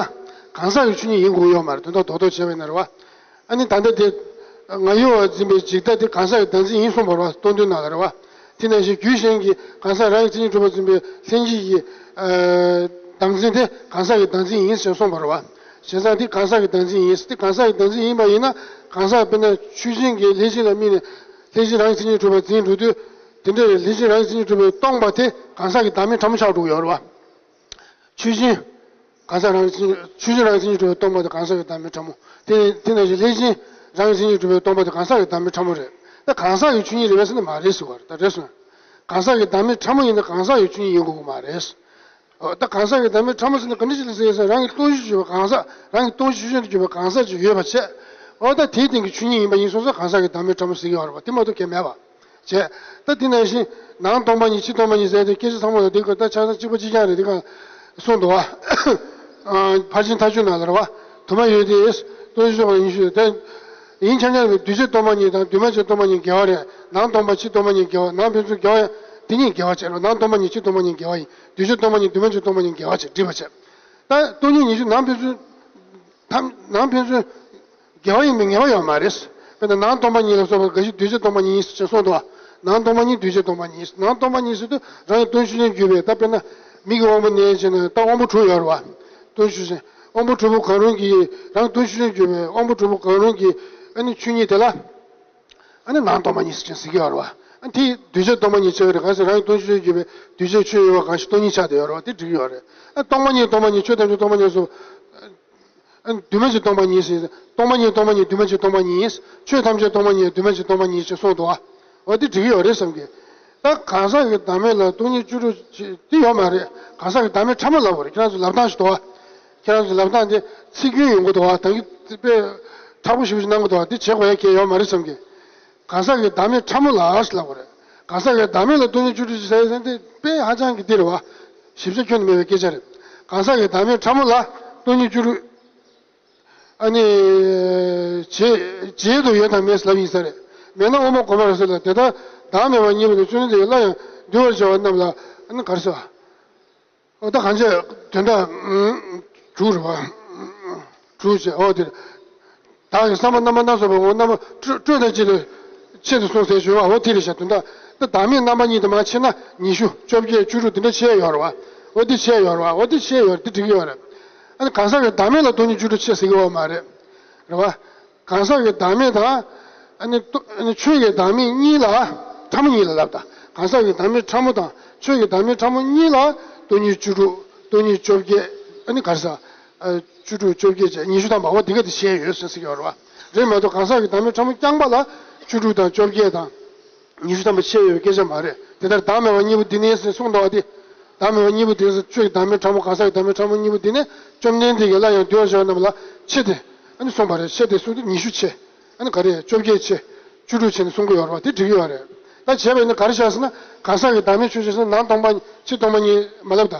གང་ཟག་གི་ཆོས་ཉིད་ཡིན་དགོས་ཡོད་མ་རེད། དོན་དག་རྡོག་རྡོག་བྱས་པ་ཡིན་ན་རེད་བ། ཨ་ནི་ད་ལྟ་དེ་ང་གཡོ་བར་འཛིན་པའི་འཇིག་ལྟ་དེ་གང་ཟག་གི་བདག་འཛིན་ཡིན་གསུངས་པ་རེད་བ། སྟོང་ཐུན་ནང་ལ་རེད་བ། དེ་ནང་བཞིན་རྒྱུད་གཞན་གྱི་གང་ཟག་རང་གི་མཚན་ཉིད་གྲུབ་པར་འཛིན་པའི་ལྷན་སྐྱེས་ཀྱི་ཨ་བདག་འཛིན་དེ་གང་ཟག་གི་བདག་འཛིན་ཡིན་ཞེས་གསུངས་པ་རེད་བ། བྱས་ཙང་དེ་གང་ཟག་གི་བདག་འཛིན་ཡིན། དེ་གང་ཟག་གི་བདག་འཛིན་ཡིན་པ་ཡིན་ན་གང་ཟག་དཔེར་ན་ཆོས་ཅན་གྱི་ལྷས་བྱིན་ལ་དམིགས་ནས་ལྷས་བྱིན་རང་གི་མཚན་ཉིད་གྲུབ་པར་འཛིན་འགྲོ་དུས། དེ་འདྲའི་ལྷས་བྱིན་རང་གི་མཚན་ཉིད་གྲུབ་པས་སྟོང་པ་དེ་གང་ཟག་གི་བདག་མེད་ཕྲ་མོ་ཆགས་འགྲོ་གི་ཡོད་རེད་བ། ཆོས་ཅན། གང་ཟག་རང་གི་མཚན་ཉིད། ཆོས་ཅན་རང་གི་མཚན་ཉིད་གྲུབ་པས་སྟོང་པ་དེ་གང་ཟག་གི་བདག་མེད་ཕྲ་མོ། དེ་དེ་ནང་བཞིན་ལྷས་བྱིན་རང་གི་མཚན་ཉིད་གྲུབ་པས་སྟོང་པ་དེ་གང་ཟག་གི་བདག་མེད་ཕྲ་མོ་རེད། ད་གང་ཟག་གི་ཆོས་ཉིད་རེད་པས་ཟེར་ན་མ་རེད་ཟེར་བ་རེད། ད་རེད་སོང་། གང་ཟག་གི་བདག་མེད་ཕྲ་མོ་ཡིན་ན་གང་ཟག་གི་ཆོས་ཉིད་ཡིན་དགོས་ཀྱི་མ་རེད། འོ་ད་གང་ཟག་གི་བདག་མེད་ཕྲ་མོ་ཟེར་ན་ག་འདྲ་ཞིག་ལ་ཟེར་ཡོད་ཟེར་ན། རང་གི་སྟོང་གཞི་གྱུར་པའི་གང་ཟག་རང་གི་སྟོང་གཞི་ཆོས་ཅན་དུ་གྱུར་པའི་གང་ཟག་ཅིག་ཡོད་པ་བྱས། འོ་ད་དེའི་སྟེང་གི་ཆོས་ཉིད་ཡིན་པ་ཡིན་སོང་ཙང་གང་ཟག་གི་བདག་མེད་ཕྲ་མོ་ཟེར་གྱི་ཡོད་རེད་བ། དེ་མ་གཏོགས་གང་ཡང་མེད་པ་བྱས། ད་དེ་ནང་བཞིན་ནང་སྟོང་པ་ཉིད་ཕྱི་སྟོང་པ་ཉིད་ཟེར་ཏེ་སྐད་ཆ་ཚང་མ་ལ་དེ་ཀ་ད་ཆ་ཚང་གཅིག་པ་གཅིག་རྐྱང་རེད། དེ་ག་གསུངས་འདུག་བ། ཕར་ཕྱིན་མཐའ་དཔྱོད་ནང་ལ་རེད་བ། དུ་མ་ཡོད་དེ། སྟོང་གཞི་ཆོས་ཅན་ཉི་ཤུ་དེ། ཡིན་ཁྱབ་ཁྱབ་ཀྱི་འདུས་བྱས་སྟོང་པ་ཉིད་དང་འདུས་མ་བྱས་སྟོང་པ་ཉིད་འགལ་བ་རེད། ནང་སྟོང་པ་ཕྱི་སྟོང་པ་ཉིད་འགལ་བ། ནང་ཕན་ཚུན་འགལ་བ་ཡང་དེ་གཉིས་འགལ་བ་བྱས་རོགས། ནང་སྟོང་པ་ཉིད་ཕྱི་སྟོང་པ་ཉིད་འགལ་བ་ཡིན། འདུས་བྱས་སྟོང་པ་ཉིད་འདུས་མ་བྱས་སྟོང་པ་ཉིད་འགལ་བ་བྱས་འགྲིག་པ་བྱས། ད་སྟོང་ཉིད་ཉི་ཤུ་ནང་ཕན་ཚུན། ཐམ་ནང་ཕན་ཚུན། འགལ་བ་ཡིན་པའི་ངེས་པ་ཡོད་མ་རེད། དཔེར་ན་ནང་སྟོང་པ་ཉིད་ལ་སོགས་པ་འགའ་ཞིག་གདུལ་བྱ་སྟོང་པ་ཉིད་ཅེས་གསུངས་འདུག་ནང་སྟོང་པ་ཉིད་གདུལ་བྱ་སྟོང་པ་ཉིད། ནང་སྟོང་པ་ཉིད་ཟེར་དུས་རང་གི་སྟོང་གཞི་ལྡན་གྱུར་པའི། ད་དཔེར་ན་མིག་གི་དབང་པོ་ནས་བྱས་ནས་ད་དབང་པོ་དྲུག་ཡོད་རེད་བ། སྟོང་གཞི་ལྡན་དབང་པོ་དྲུག་པོ་གང་རུང་གི་རང་གི་སྟོང་གཞི་ལྡན་གྱུར་པའི་དབང་པོ་དྲུག་པོ་གང་རུང་གི་ཨ་ནི་ཆོས་ཉིད་དེ་ལ། ཨ་ནི་ནང་སྟོང་པ་ཉིད་ཟེར་གྱི་ཡོད་རེད་བ། ཨ་ནི་དེ་གདུལ་བྱ་སྟོང་པ་ཉིད་ཆགས་ཀྱི་རེད། གང་ཟེར་རང་གི་སྟོང་གཞི་ལྡན་གྱུར་པའི་གདུལ་བྱའི་ཆོས་ཡོད་པ་གང་ཞིག་སྟོང་ཉིད་ཆགས་བསྡད་ཡོད་རེད་བ། དེ་འགྲིག་གི་ཡོད་རེད། ཨ་སྟོང་པ་ཉིད་སྟོང་པ་ཉིད་ཆོས་ཐམས་ཅད་སྟོང་པ་ཉིད་སོགས། ཨ་འདུས་མ་བྱས་སྟོང་པ་ཉིད་ཟེར། སྟོང་པ་ཉིད་སྟོང་པ་ཉིད་འདུས་མ་བྱས་སྟོང་པ་ཉིད། ཆོས་ཐམས་ཅད་སྟོང་པ་ཉིད་འདུས་མ་བྱས་སྟོང་པ་ཉིད་ཅེས་གསུངས་འདུག་བ། འོ་དེ་འགྲིག་གི་ཡོད་རེད་བསམ་གི། ད་གང་ཟག་གི་བདག་མེད་ལ་སྟོང་ཉིད་བཅུ་དྲུག་ཅེས་དེ་ཡོད་མ་རེད། གང་ཟག་གི་བདག་མེད་ཕྲ་མོ་ལབ་དགོས་རེད། ཁྱེད་རང་ཚོ་ལབ་སྟངས་ཤིག་འདུག་བ། ཁྱེད་རང་ཚོ་ལབ་སྟངས་དེ་ཚིག་སྐྱོན་ཡོང་གི་འདུག་བ། ད་གི་དཔེ་མཁྲེགས་པོ་ཞེ་པོ་ཞིག་གནང་གི་འདུག་བ། དེ་བྱེད་དགོས་ཡ་གལ་ཡོད་མ་རེད་བསམ་གི། གང་ཟག་གི་བདག་མེད་ཕྲ་མོ་ལ་ཞེས་ལབ་དགོས་རེད། གང་ཟག་གི་བདག་མེད་ལ་སྟོང་ཉིད་བཅུ་དྲུག་ཅེས་ཟེར་ཡ་དེ་དཔེ་ཧ་ཅང་གི་འདི་རེད་བ། ཞིབ་ཆ་ཁྱོན་ནས་མེད་པའི་སྐད་ཆ་རེད། གང་ཟག་གི་བདག་མེད་ཕྲ་མོ་ལ་སྟོང་ཉིད་བཅུ་དྲུག་ཨ་ནི། བྱེད་བྱེད་དུ་ཡོད་དམ་མེད་ལབ་ཡིན་ས་རེད། མེད་ན་དབུ་མ་གོང་མར་ཟེར་ལ། དེ་ལྟར་བདག་མེད་པ་གཉིས་པོ་དེ་བཅོམ་ལྡན་འདས་ཀྱིས་སླར་ཡང་འདུལ་བར་བྱ་བ་རྣམས་ལ་ཨ་ནི་ག་རེ་ཟེར་བ། འོ་ད་གང་བྱས་དོན་དག་དྲུག་རེད་བ། དྲུག་བྱས་འོ་དེ་རེད། བདག་གི་བསམ་པ་རྣམ་པ་སྣ་ཚོགས་པའི་ངོ་རྣམ་པ་སྤྲོས་སྤྲོས་དང་བཅས་ཏེ་ཆེད་དུ་གསུངས་ཟེར་ཞུ་བ། འོ་དེ་རེད་ཤག་དོན་དག་ད་བདག་མེད་རྣམ་པ་གཉིས་དེ་མར་ཕྱེ་ན་ཉི་ཤུ་བཅོ་བརྒྱད་བཅུ་དྲུག་དེ་འདྲ་ཕྱེ་ཡོད་རེད་བ། འོ་དེ་ཕྱེ་ཡོད་རེད་བ། འོ་དེ་ཕྱེ་ཡོད་རེད། དེ་འགྲིག་གི་ཡོད་རེད། ཨ་ནི་གང་ཟག་གི་བདག་མེད་ལ་སྟོང་ཉིད་བཅུ་དྲུག་ཕྱེ་ཟེར་གི་ཡོད་མ་རེད། རེད་བ། གང་ཟག་གི་བདག་མེད་དང་། ཨ་ནི་ལྟོ་ཨ་ནི་ཆོས་ཀྱི་བདག་མེད་གཉིས་ལ། ཕྲ་མོ་གཉིས་ལ་ལབ་ད། གང་ཟག་གི་བདག་མེད་ཕྲ་མོ་དང་ཆོས་ཀྱི་བདག་མེད་ཕྲ་མོ་གཉིས་ལ་སྟོང་ཉིད་བཅུ་དྲུག་སྟོང་ཉིད་བཅོ་བརྒྱད། ཨ་ནི་ག་རེ་ཟ། ཨ་བཅུ་དྲུག་བཅོ་བརྒྱད་བཅས་ཉི་ཤུ་ཐམ་པ་འོ་དེ་ག་དེ་ཕྱེ་ཡོད་ཟེར་ཟེར་གྱི་ཡོད་རེད་བ། རེད་མ་གཏོགས་གང་ཟག་གི་བདག་མེད་ཕྲ་མོ་རྐྱང་པ་ལ་བཅུ་དྲུག་དང་བཅོ་བརྒྱད་དང་། ཉི་ཤུ་ཐམ་པ་ཕྱེ་ཡོད་སྐད་ཆ་མ་རེད། དེ་ལྟར་བདག་མེད་པ་གཉིས་པོ་འདི་ནས་ཟེར་གསུངས་འདུག་བ། དེ་བདག་མེད་པ་གཉིས་པོ་དེ་ཆོས་ཀྱི་བདག་མེད་ཕྲ་མོ་གང་ཟག་གི་བདག་མེད་ཕྲ་མོ་གཉིས་པོ་འདི་ནས་བཅོམ་ལྡན་འདས་ཀྱིས་སླར་ཡང་འདུལ་བར་བྱ་བ་རྣམས་ལ་ཕྱེ་སྟེ་ཨ་ནི་གསུངས་པ་རེད། ཕྱེ་སྟེ་གསུངས་དུས་ཉི་ཤུ་ཕྱེ། ཨ་ནི་ག་རེ་བཅོ་བརྒྱད་ཕྱེ། བཅུ་དྲུག་ཕྱེ་ནས་གསུང་གི་ཡོད་རེད་བ། དེ་འགྲིག་གི་ཡོད་རེད། ད་བྱས་པ་ཡིན་ན་ག་རེ་བྱས་ཟེར་ན་གང་ཟག་གི་བདག་མེད་ཆོས་ཅན་ཟེར་ན་ནང་སྟོང་པ་ཕྱི་སྟོང་པ་ཉིད་མ་ལབ་ད།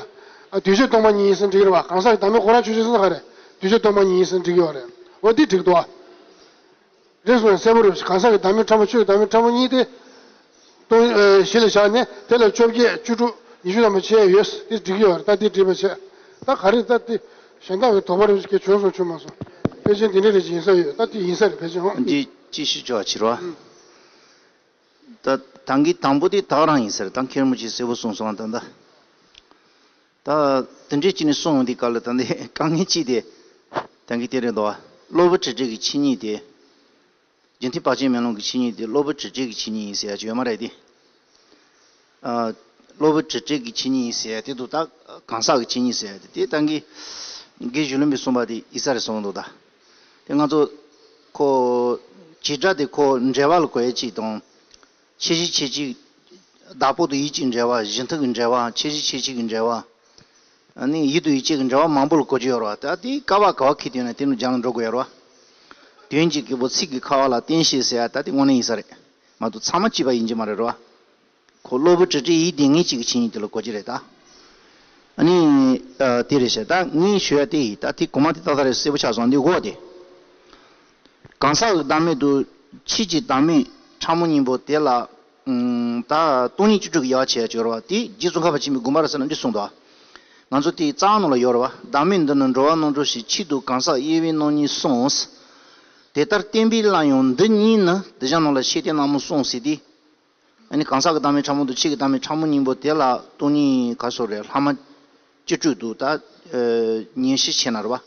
ཨ་གདུལ་བྱ་སྟོང་པ་ཉིད་ཟེར་འགྲིག་གི་རེད་བ། གང་ཟག་གི་བདག་མེད་ཁོ་རང་ཆོས་ཅན་ཟེར་ན་ག་རེ་གདུལ་བྱ་སྟོང་པ་ཉིད་ཟེར་འགྲིག་གི་ཡོད་རེད། འོ་དེ་འགྲིག་འདུག་བ། རེད་སོང་ཡང་གསལ་པོ་རེད། གང་ཟག་གི་བདག་མེད་ཕྲ་མོ་ཆོས་ཀྱི་བདག་མེད་ཕྲ་མོ་གཉིས་ཏེ། སྟོང་གཞི་ལ་བཞག་ནས་དེ་ལ་བཅོ་བརྒྱད་བཅུ་དྲུག་ཉི་ཤུ་ཐམ་པ་ཕྱེ་ཡོད། དེ་འགྲིག་ཡོད་རེད། ད་དེ་འགྲིག་པ་བྱས། ད་ག་རེ་ད་དེ་གཞན་དག་གི་དོགས་པ་རེ་ཞིག་བྱུང་སོང་བྱུང་མ་སོང་། ཕལ་ཆེར་འདི་འདྲ་རེ་ཞིག་ཡིན་ས་ཡོད། ད་དེ་ཡིན་ས་རེད་ཕལ་ཆེར་འོང་། འདི་ཅི་ཞིག་ཅོག་ཕྱིར་བ། ད་ད་གིན་དང་པོ་དེ་དག་རང་ཡིན་ས་རེད། ད་མཁན་རིན་པོ་ཆེས་གསལ་པོ་གསུངས་སོང་ད་ད། ད་དེ་འདྲས་ཅི་ནས་གསུངས་འདི་ག་ལ་ད་འདི་དཀའ་ངལ་ཅི་དེ། ད་གིན་དེ་རེད་འདུག་བ། གློ་བུར་དྲི་བྲལ་གྱི་ཆོས་ཉིད་དེ། རྒྱུ་མཐུན་བག་ཆགས་མེ་ལོང་གི་ཆོས་ཉིད་དེ་གློ་བུར་དྲི་བྲལ་གྱི་ཆོས་ཉིད་ཡིན་ཟེར་ཡ་ཅིག་ཡོད་མ་རེད་དེ། ཨ། གློ་བུར་དྲི་བྲལ་གྱི་ཆོས་ཉིད་ཡིན་ཟེར་ཡ་དེ་འདུག་ད་གང་ཟག་གི་ཆོས་ཉིད་ཟེར་ཡ་དེ་དེ་ད་གིན་དགེ་བཅུ་ལེན་པའི་གསུངས་པ་དེ་ཡིན་ས་རེད་གསུངས་འདུག་ད། དེ་ང་ཚོ་ཁོ་བྱེད་སྒྲ་དེ་ཁོ་འབྲེལ་བ་ལ་གོ་ཡ་ཅིག་དང་། ཆོས་གཞི་ཆོས་ཅན། བདག་པོ་དང་ཡུལ་གྱི་འབྲེལ་བ། གཞི་མཐུན་གྱི་འབྲེལ་བ། ཆོས་གཞི་ཆོས་ཅན་གྱི་འབྲེལ་བ། ཨ་ནི་ཡུལ་དང་ཡུལ་ཅན་གྱི་འབྲེལ་བ་མང་པོ་ལ་གོ་རྒྱུ་ཡོད་རེད་བ། ད་དེ་ཀ་བ་ག་བ་ཁེལ་དུས་ན་དེ་ནི་སྦྱང་ལ་འགྲོ་དགོས་ཡོད་རེད་བ། དོན་གྱི་གི་པོ་ཚིག་གི་ཁ་བ་ལ་བརྟེན་ཞེས་ཟེར་ཡ་ད་དེ་དངོས་གནས་ཡིན་ས་རེད་མ་གཏོགས་ཚང་མ་གཅིག་པ་ཡིན་གྱི་མ་རེད་རེད་བ། ཁོ་གློ་བུར་དྲི་བྲལ་ཡིད་བདེ་ངེས་གཅིག་གི་ཆོས་ཉིད་དེ་ལ་གོ་རྒྱུ་རེད་ད། ཨ་ནི། ཨ་དེ་རེད་ཤག་ད་ངས་ཞུ་ཡ་དེ་ཡིན། ད་དེ་གོང་མ་དེ་ཏག་ཏག་རེད། གསལ་པོ་ཆགས་སོང་འདི་འོ་དེ། གང་ཟག་གི་བདག་མེད་དུ་ཆོས་ཀྱི་བདག་མེད་ཕྲ་མོ་གཉིས་པོ་དེ་ལ། ཨུམ། ད་སྟོང་ཉིད་བཅུ་དྲུག་གི་དབྱེ་བ་ཕྱེ་ཡ་ཅིག་ཡོད་རེད་བ། དེ་རྗེ་ཙོང་ཁ་པ་ཆེན་པོས་དགོངས་པ་རབ་གསལ་ན་འདི་གསུངས་འདུག་ང་ཚོ་དེའི་རྩ་བ་ནང་ལ་ཡོད་རེད་བ། བདག་མེད་འདི་ནི་འགྲོ་བ་རྣམ་གྲོལ་ཞིང་། ཆོས་དང་གང་ཟག་དབྱེ་བའི་རྣམ་གཉིས་གསུངས། དེ་ལྟར་བསྟན་པའི་བླ་ཡང་འདི་གཉིས་ནི། འདི་ཞག་ནང་ལ་ཤེས་ལྡན་རྣམས་གསུངས་ཟེར་ཏེ། ཨ་ནི་གང་ཟག་གི་བདག་མེད་ཕྲ་མོ་དང་ཆོས་ཀྱི་བདག་མེད་ཕྲ་མོ་གཉིས་པོ་དེ་ལ་སྟོང་ཉིད་ག་སོགས་རེད། ལྷག་མ་བཅུ་དྲུག་ཏུ་ད་ཨ་ཉེར་བཞི་ཕྱེ་ན་རེད་བ།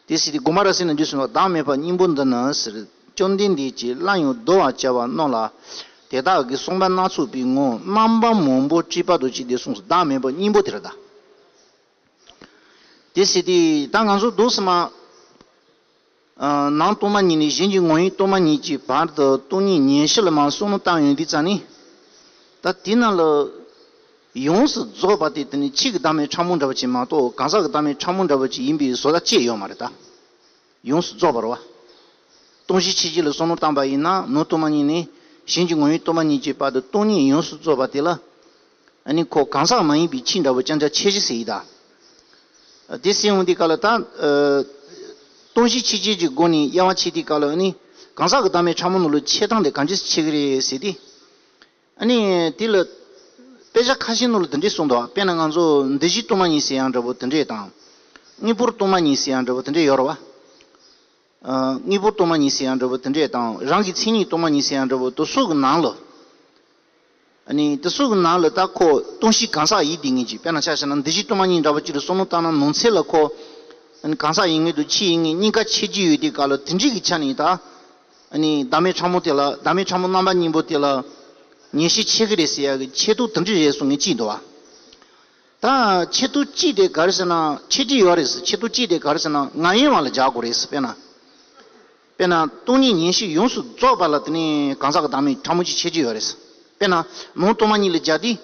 དེ་སྲིད་དེ་དགོངས་པ་རབ་གསལ་ན་འདི་གསུངས་པ། བདག་མེད་པ་གཉིས་པོ་འདི་ནི་ཟེར། བཅོམ་ལྡན་འདས་ཀྱིས་སླར་ཡང་བསྡུ་བར་བྱ་བ་རྣམས་ལ་དེ་དག་གི་གསུངས་པ་སྣ་ཚོགས་པའི་ངོར་རྣམ་པ་མང་པོ་བྲིས་པ་དང་བཅས་ཏེ་གསུངས་སོ། བདག་མེད་པ་གཉིས་པོ་དེ་རེད་ད། དེ་སྲིད་དེ་ད་ང་ཚོ་འདུག་སེ་མ། ཨ་ནང་སྟོང་པ་ཉིད་ནས་གཞན་གྱི་ངོ་བོ་ཉིད་སྟོང་པ་ཉིད་ཀྱི་བར་དུ་སྟོང་ཉིད་ཉེར་བཞི་ལ་མར་བསམ་བློ་བཏང་ཡོང་དུས་ཙ་ནས། ད་དེ་ནང་ལ་ཡོངས་སུ་རྫོགས་པ་དེ་དེ་ནི་ཆོས་ཀྱི་བདག་མེད་ཕྲ་མོ་འདྲ་བོ་ཅིག་མ་གཏོགས་གང་ཟག་གི་བདག་མེད་ཕྲ་མོ་འདྲ་བོ་ཅིག་ཡིན་པའི་བཟོ་ལྟ་ཅིག་ཡོད་མ་རེད་ད། ཡོངས་སུ་རྫོགས་པ་རེད་བ། སྟོང་གཞི་ཆོས་ཅན་ལ་བསམ་བློ་བཏང་པ་ཡིན་ན་ནང་སྟོང་པ་ཉིད་ནས་གཞན་གྱི་ངོ་བོ་ཉིད་སྟོང་པ་ཉིད་ཀྱི་བར་དུ་སྟོང་ཉིད་ཡོངས་སུ་རྫོགས་པ་དེ་ལ། ཨ་ནི་ཁོ་གང་ཟག་མ་ཡིན་པའི་ཆོས་འདྲ་བོ་རྐྱང་རྐྱང་ཆོས་གཞི་ཟེར་ཡི་ད། དེ་ཟེར་འོང་དུས་སྐབས་ལ་ད། ཨ་སྟོང་གཞི་ཆོས་ཅན་གྱི་སྒོ་ནས་དབྱེ་བ་ཕྱེ་དུས་སྐབས་ལ་ཨ་ནི་གང་ཟག་གི་བདག་མེད་ཕྲ་མོ་ནང་ལ་ཕྱེ་སྟངས་དེ་གང་ཅི་ཕྱེ་གི་རེད་ཟེར་ཏེ། ཨ་ནི་དེ་ལ་དཔེ་ཆ་ཁ་ཤས་ནང་ལ་དེ་འདྲས་གསུངས་འདུག་དཔེར་ན་ང་ཚོ་འདུས་བྱས་སྟོང་པ་ཉིད་ཟེར་ཡང་འདྲ་བོ་དེ་འདྲས་དང་། དངོས་པོར་སྟོང་པ་ཉིད་ཟེར་ཡང་འདྲ་བོ་དེ་འདྲས་ཡོད་རེད་བ། ཨ། དངོས་པོ་སྟོང་པ་ཉིད་ཟེར་ཡང་འདྲ་པོ་དེ་འདྲས་དང་རང་གི་མཚན་ཉིད་སྟོང་པ་ཉིད་ཟེར་ཡང་འདྲ་པོ་དེ་ཚོ་གི་ནང་ལ། ཨ་ནི་དེ་ཚོ་གི་ནང་ལ་ད་ཁོ་སྟོང་གཞི་གང་ཟག་ཡིན་དེ་ངེས་ཀྱི། དཔེར་ན་ཆ་བཞག་ན་འདི་གཞི་སྟོང་པ་ཉིད་འདྲ་པོ་ཅིག་ལ་བསམ་བློ་བཏང་ན་ནང་ཚན་ལ་ཁོ། ཨ་ནི་གང་ཟག་ཡིན་ངེས་དང་ཆོས་ཡིན་ངེས་གཉིས་ཀ་འཆད་ཀྱི་ཡོད་དེ་ག་ལ་དེ་འདྲས་ཀྱི་ཆ་ནས་ད། ཨ་ནི་བདག་མེད་ཕྲ་མོ་དེ་ལ་བདག་མེད་ཕྲ་མོ་རྣམ་པ་གཉིས་པོ་དེ་ལ་ངེས་ཤེས་ཆེ་གི་རེད་ཟེར་ཡ་གི་ཆེ་ཐུག་དེ་འདྲས་རེད་གསུང་ངེས་ཅིག་འདུག་བ། ད་ཆེ་ཐུག་གཅིག་དེ་ག་རེ་ཟེར་ན་ཆེ་གཅིག་ཡོད་རེད་ཟེར། ཆེ་ཐུག་གཅིག་དེ་ག་རེ་ཟེར་ན་ང་ཡིན་བ་ལ་སྦྱར་དགོས་རེད་ཟེར། དཔེར་ན། དཔེར་ན་སྟོང་ཉིད་ངེས་ཤེས་ཡོངས་སུ་རྫོགས་པ་ལ་དེ་ནས་གང་ཟག་གི་བདག་མེད་ཕྲ་མོ་གཅིག་ཆེ་གཅིག་ཡོད་རེད་ཟེར། དཔེར་ན་ནང་སྟོང་པ་ཉིད་ལ་སྦྱར་དུས།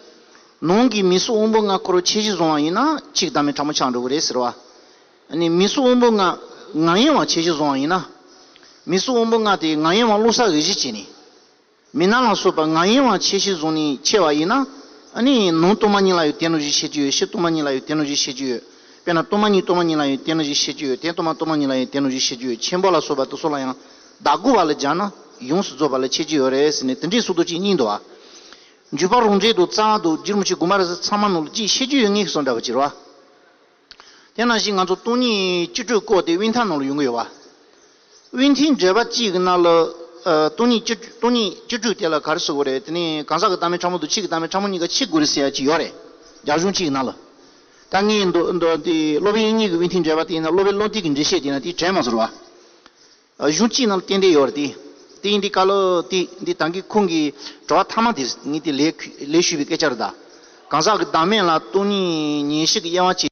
ནང་གི་མིང་གཟུགས་དབང་པོ་ལྔ་ཁོ་རང་ཆེ་གཅིག་བཟུང་བ་ཡིན་ན་ཆོས་ཀྱི་བདག་མེད་ཕྲ་མོ་ཆགས་འགྲོ་གི་རེད་ཟེར་བ། ཨ་ནི་མིང་གཟུགས་དབང་པོ་ལྔ་ང་ཡིན་བ་ཆེ་གཅིག་བཟུང་བ་ཡིན་ན། མིང་གཟུགས་དབང་པོ་ལྔ་དེ་ང་ཡིན་བ་བློ་གསལ་གྱི་གཞི་བྱས་ནས། མི་སྣང་ལ་སོགས་པ་ང་ཡིན་བ་ཆེ་གཅིག་བཟུང་ནས་ཕྱེ་བ་ཡིན་ན། ཨ་ནི་ནང་སྟོང་པ་ཉིད་ལ་ཡང་དེ་ནང་བཞིན་ཤེས་ཀྱི་ཡོད། ཕྱི་སྟོང་པ་ཉིད་ལ་ཡང་དེ་ནང་བཞིན་ཤེས་ཀྱི་ཡོད། དཔེར་ན་སྟོང་པ་ཉིད་སྟོང་པ་ཉིད་ལ་ཡང་དེ་ནང་བཞིན་ཤེས་ཀྱི་ཡོད། དོན་སྟོང་པ་སྟོང་པ་ཉིད་ལ་ཡང་དེ་ནང་བཞིན་ཤེས་ཀྱི་ཡོད། ཆེན་པོ་ལ་སོགས་པ་དེ་ཚོ་ལ་ཡང་བདག་དགོས་པ་ལ་སྦྱར་ན་ཡོངས་སུ་རྫོགས་པ་ལ་ཆེ་གཅིག་ཡོད་རེད་ཟེར་ནས་དེ་འདྲའི་སུ་དོ་གཅིག་གཉིས་འདུག་བ། འཇུག་པ་རང་འགྲེལ་དང་རྩ་བ་དང་རྗེ་རིན་པོ་ཆེ་དགོངས་པ་རབ་གསལ་ཚང་མ་ནང་ལ་གཅིག་ཤེས་ཀྱི་ཡོད་ངེས་སོང་འདྲ་བ་ཅིག་རེད་བ། དེ་ནང་བཞིན་ང་ཚོ་སྟོང་ཉིད་སྤྱི་སྤྲོས་སྐོར་དེ་དབུས་མཐའ་ནང་ལ་ཡོང་གི་ཡོད་པ། དབུས་མཐའི་འགྲེལ་པ་གཅིག་གི་ནང་ལ། ཨ། སྟོང་ཉིད་སྤྱི་སྟོང་ཉིད་སྤྱི་སྤྲོས་དེ་ལ་ག་རེ་ཟེར་དགོས་རེད། དེ་ནི་གང་ཟག་གི་བདག་མེད་ཕྲ་མོ་དང་ཆོས་ཀྱི་བདག་མེད་ཕྲ་མོ་གཉིས་ཀ་ཕྱེ་དགོས་རེད་ཟེར་ཡ་གཅིག་ཡོད་རེད། རྒྱ་གཞུང་གཅིག་གི་ནང་ལ། ད་ངས་མདོ་མདོ་དེ་སློབ་དཔོན་དབྱིག་གཉེན་གྱི་དབུས་མཐའི་འགྲེལ་པ་དེ་ཡིན་ན་སློབ་དཔོན་བློ་མཐུན་གྱི་འགྲེལ་བཤད་དེ་ཡིན་ན་དེ་དྲན་མ་སོང་བ། ཨ། གཞུང་གཅིག་ནང་ལ་ཏན་ཏན་ཡོད་རེད་དེ། དེ་ཡིན་དུས་སྐབས་ལ་དེ་འདི་ད་གིན་ཁོང་གི་དྲི་བ་མཐའ་མ་དེ་ངས་དེ་ལན་ལན་ཞུས་པའི་སྐད་ཆ་རེད་ད། གང་ཟག་གི་བདག་མེད་ལ་སྟོང་ཉིད་ངེས་ཤེས་ཀྱི་དབྱེ་བ་ཕྱེ།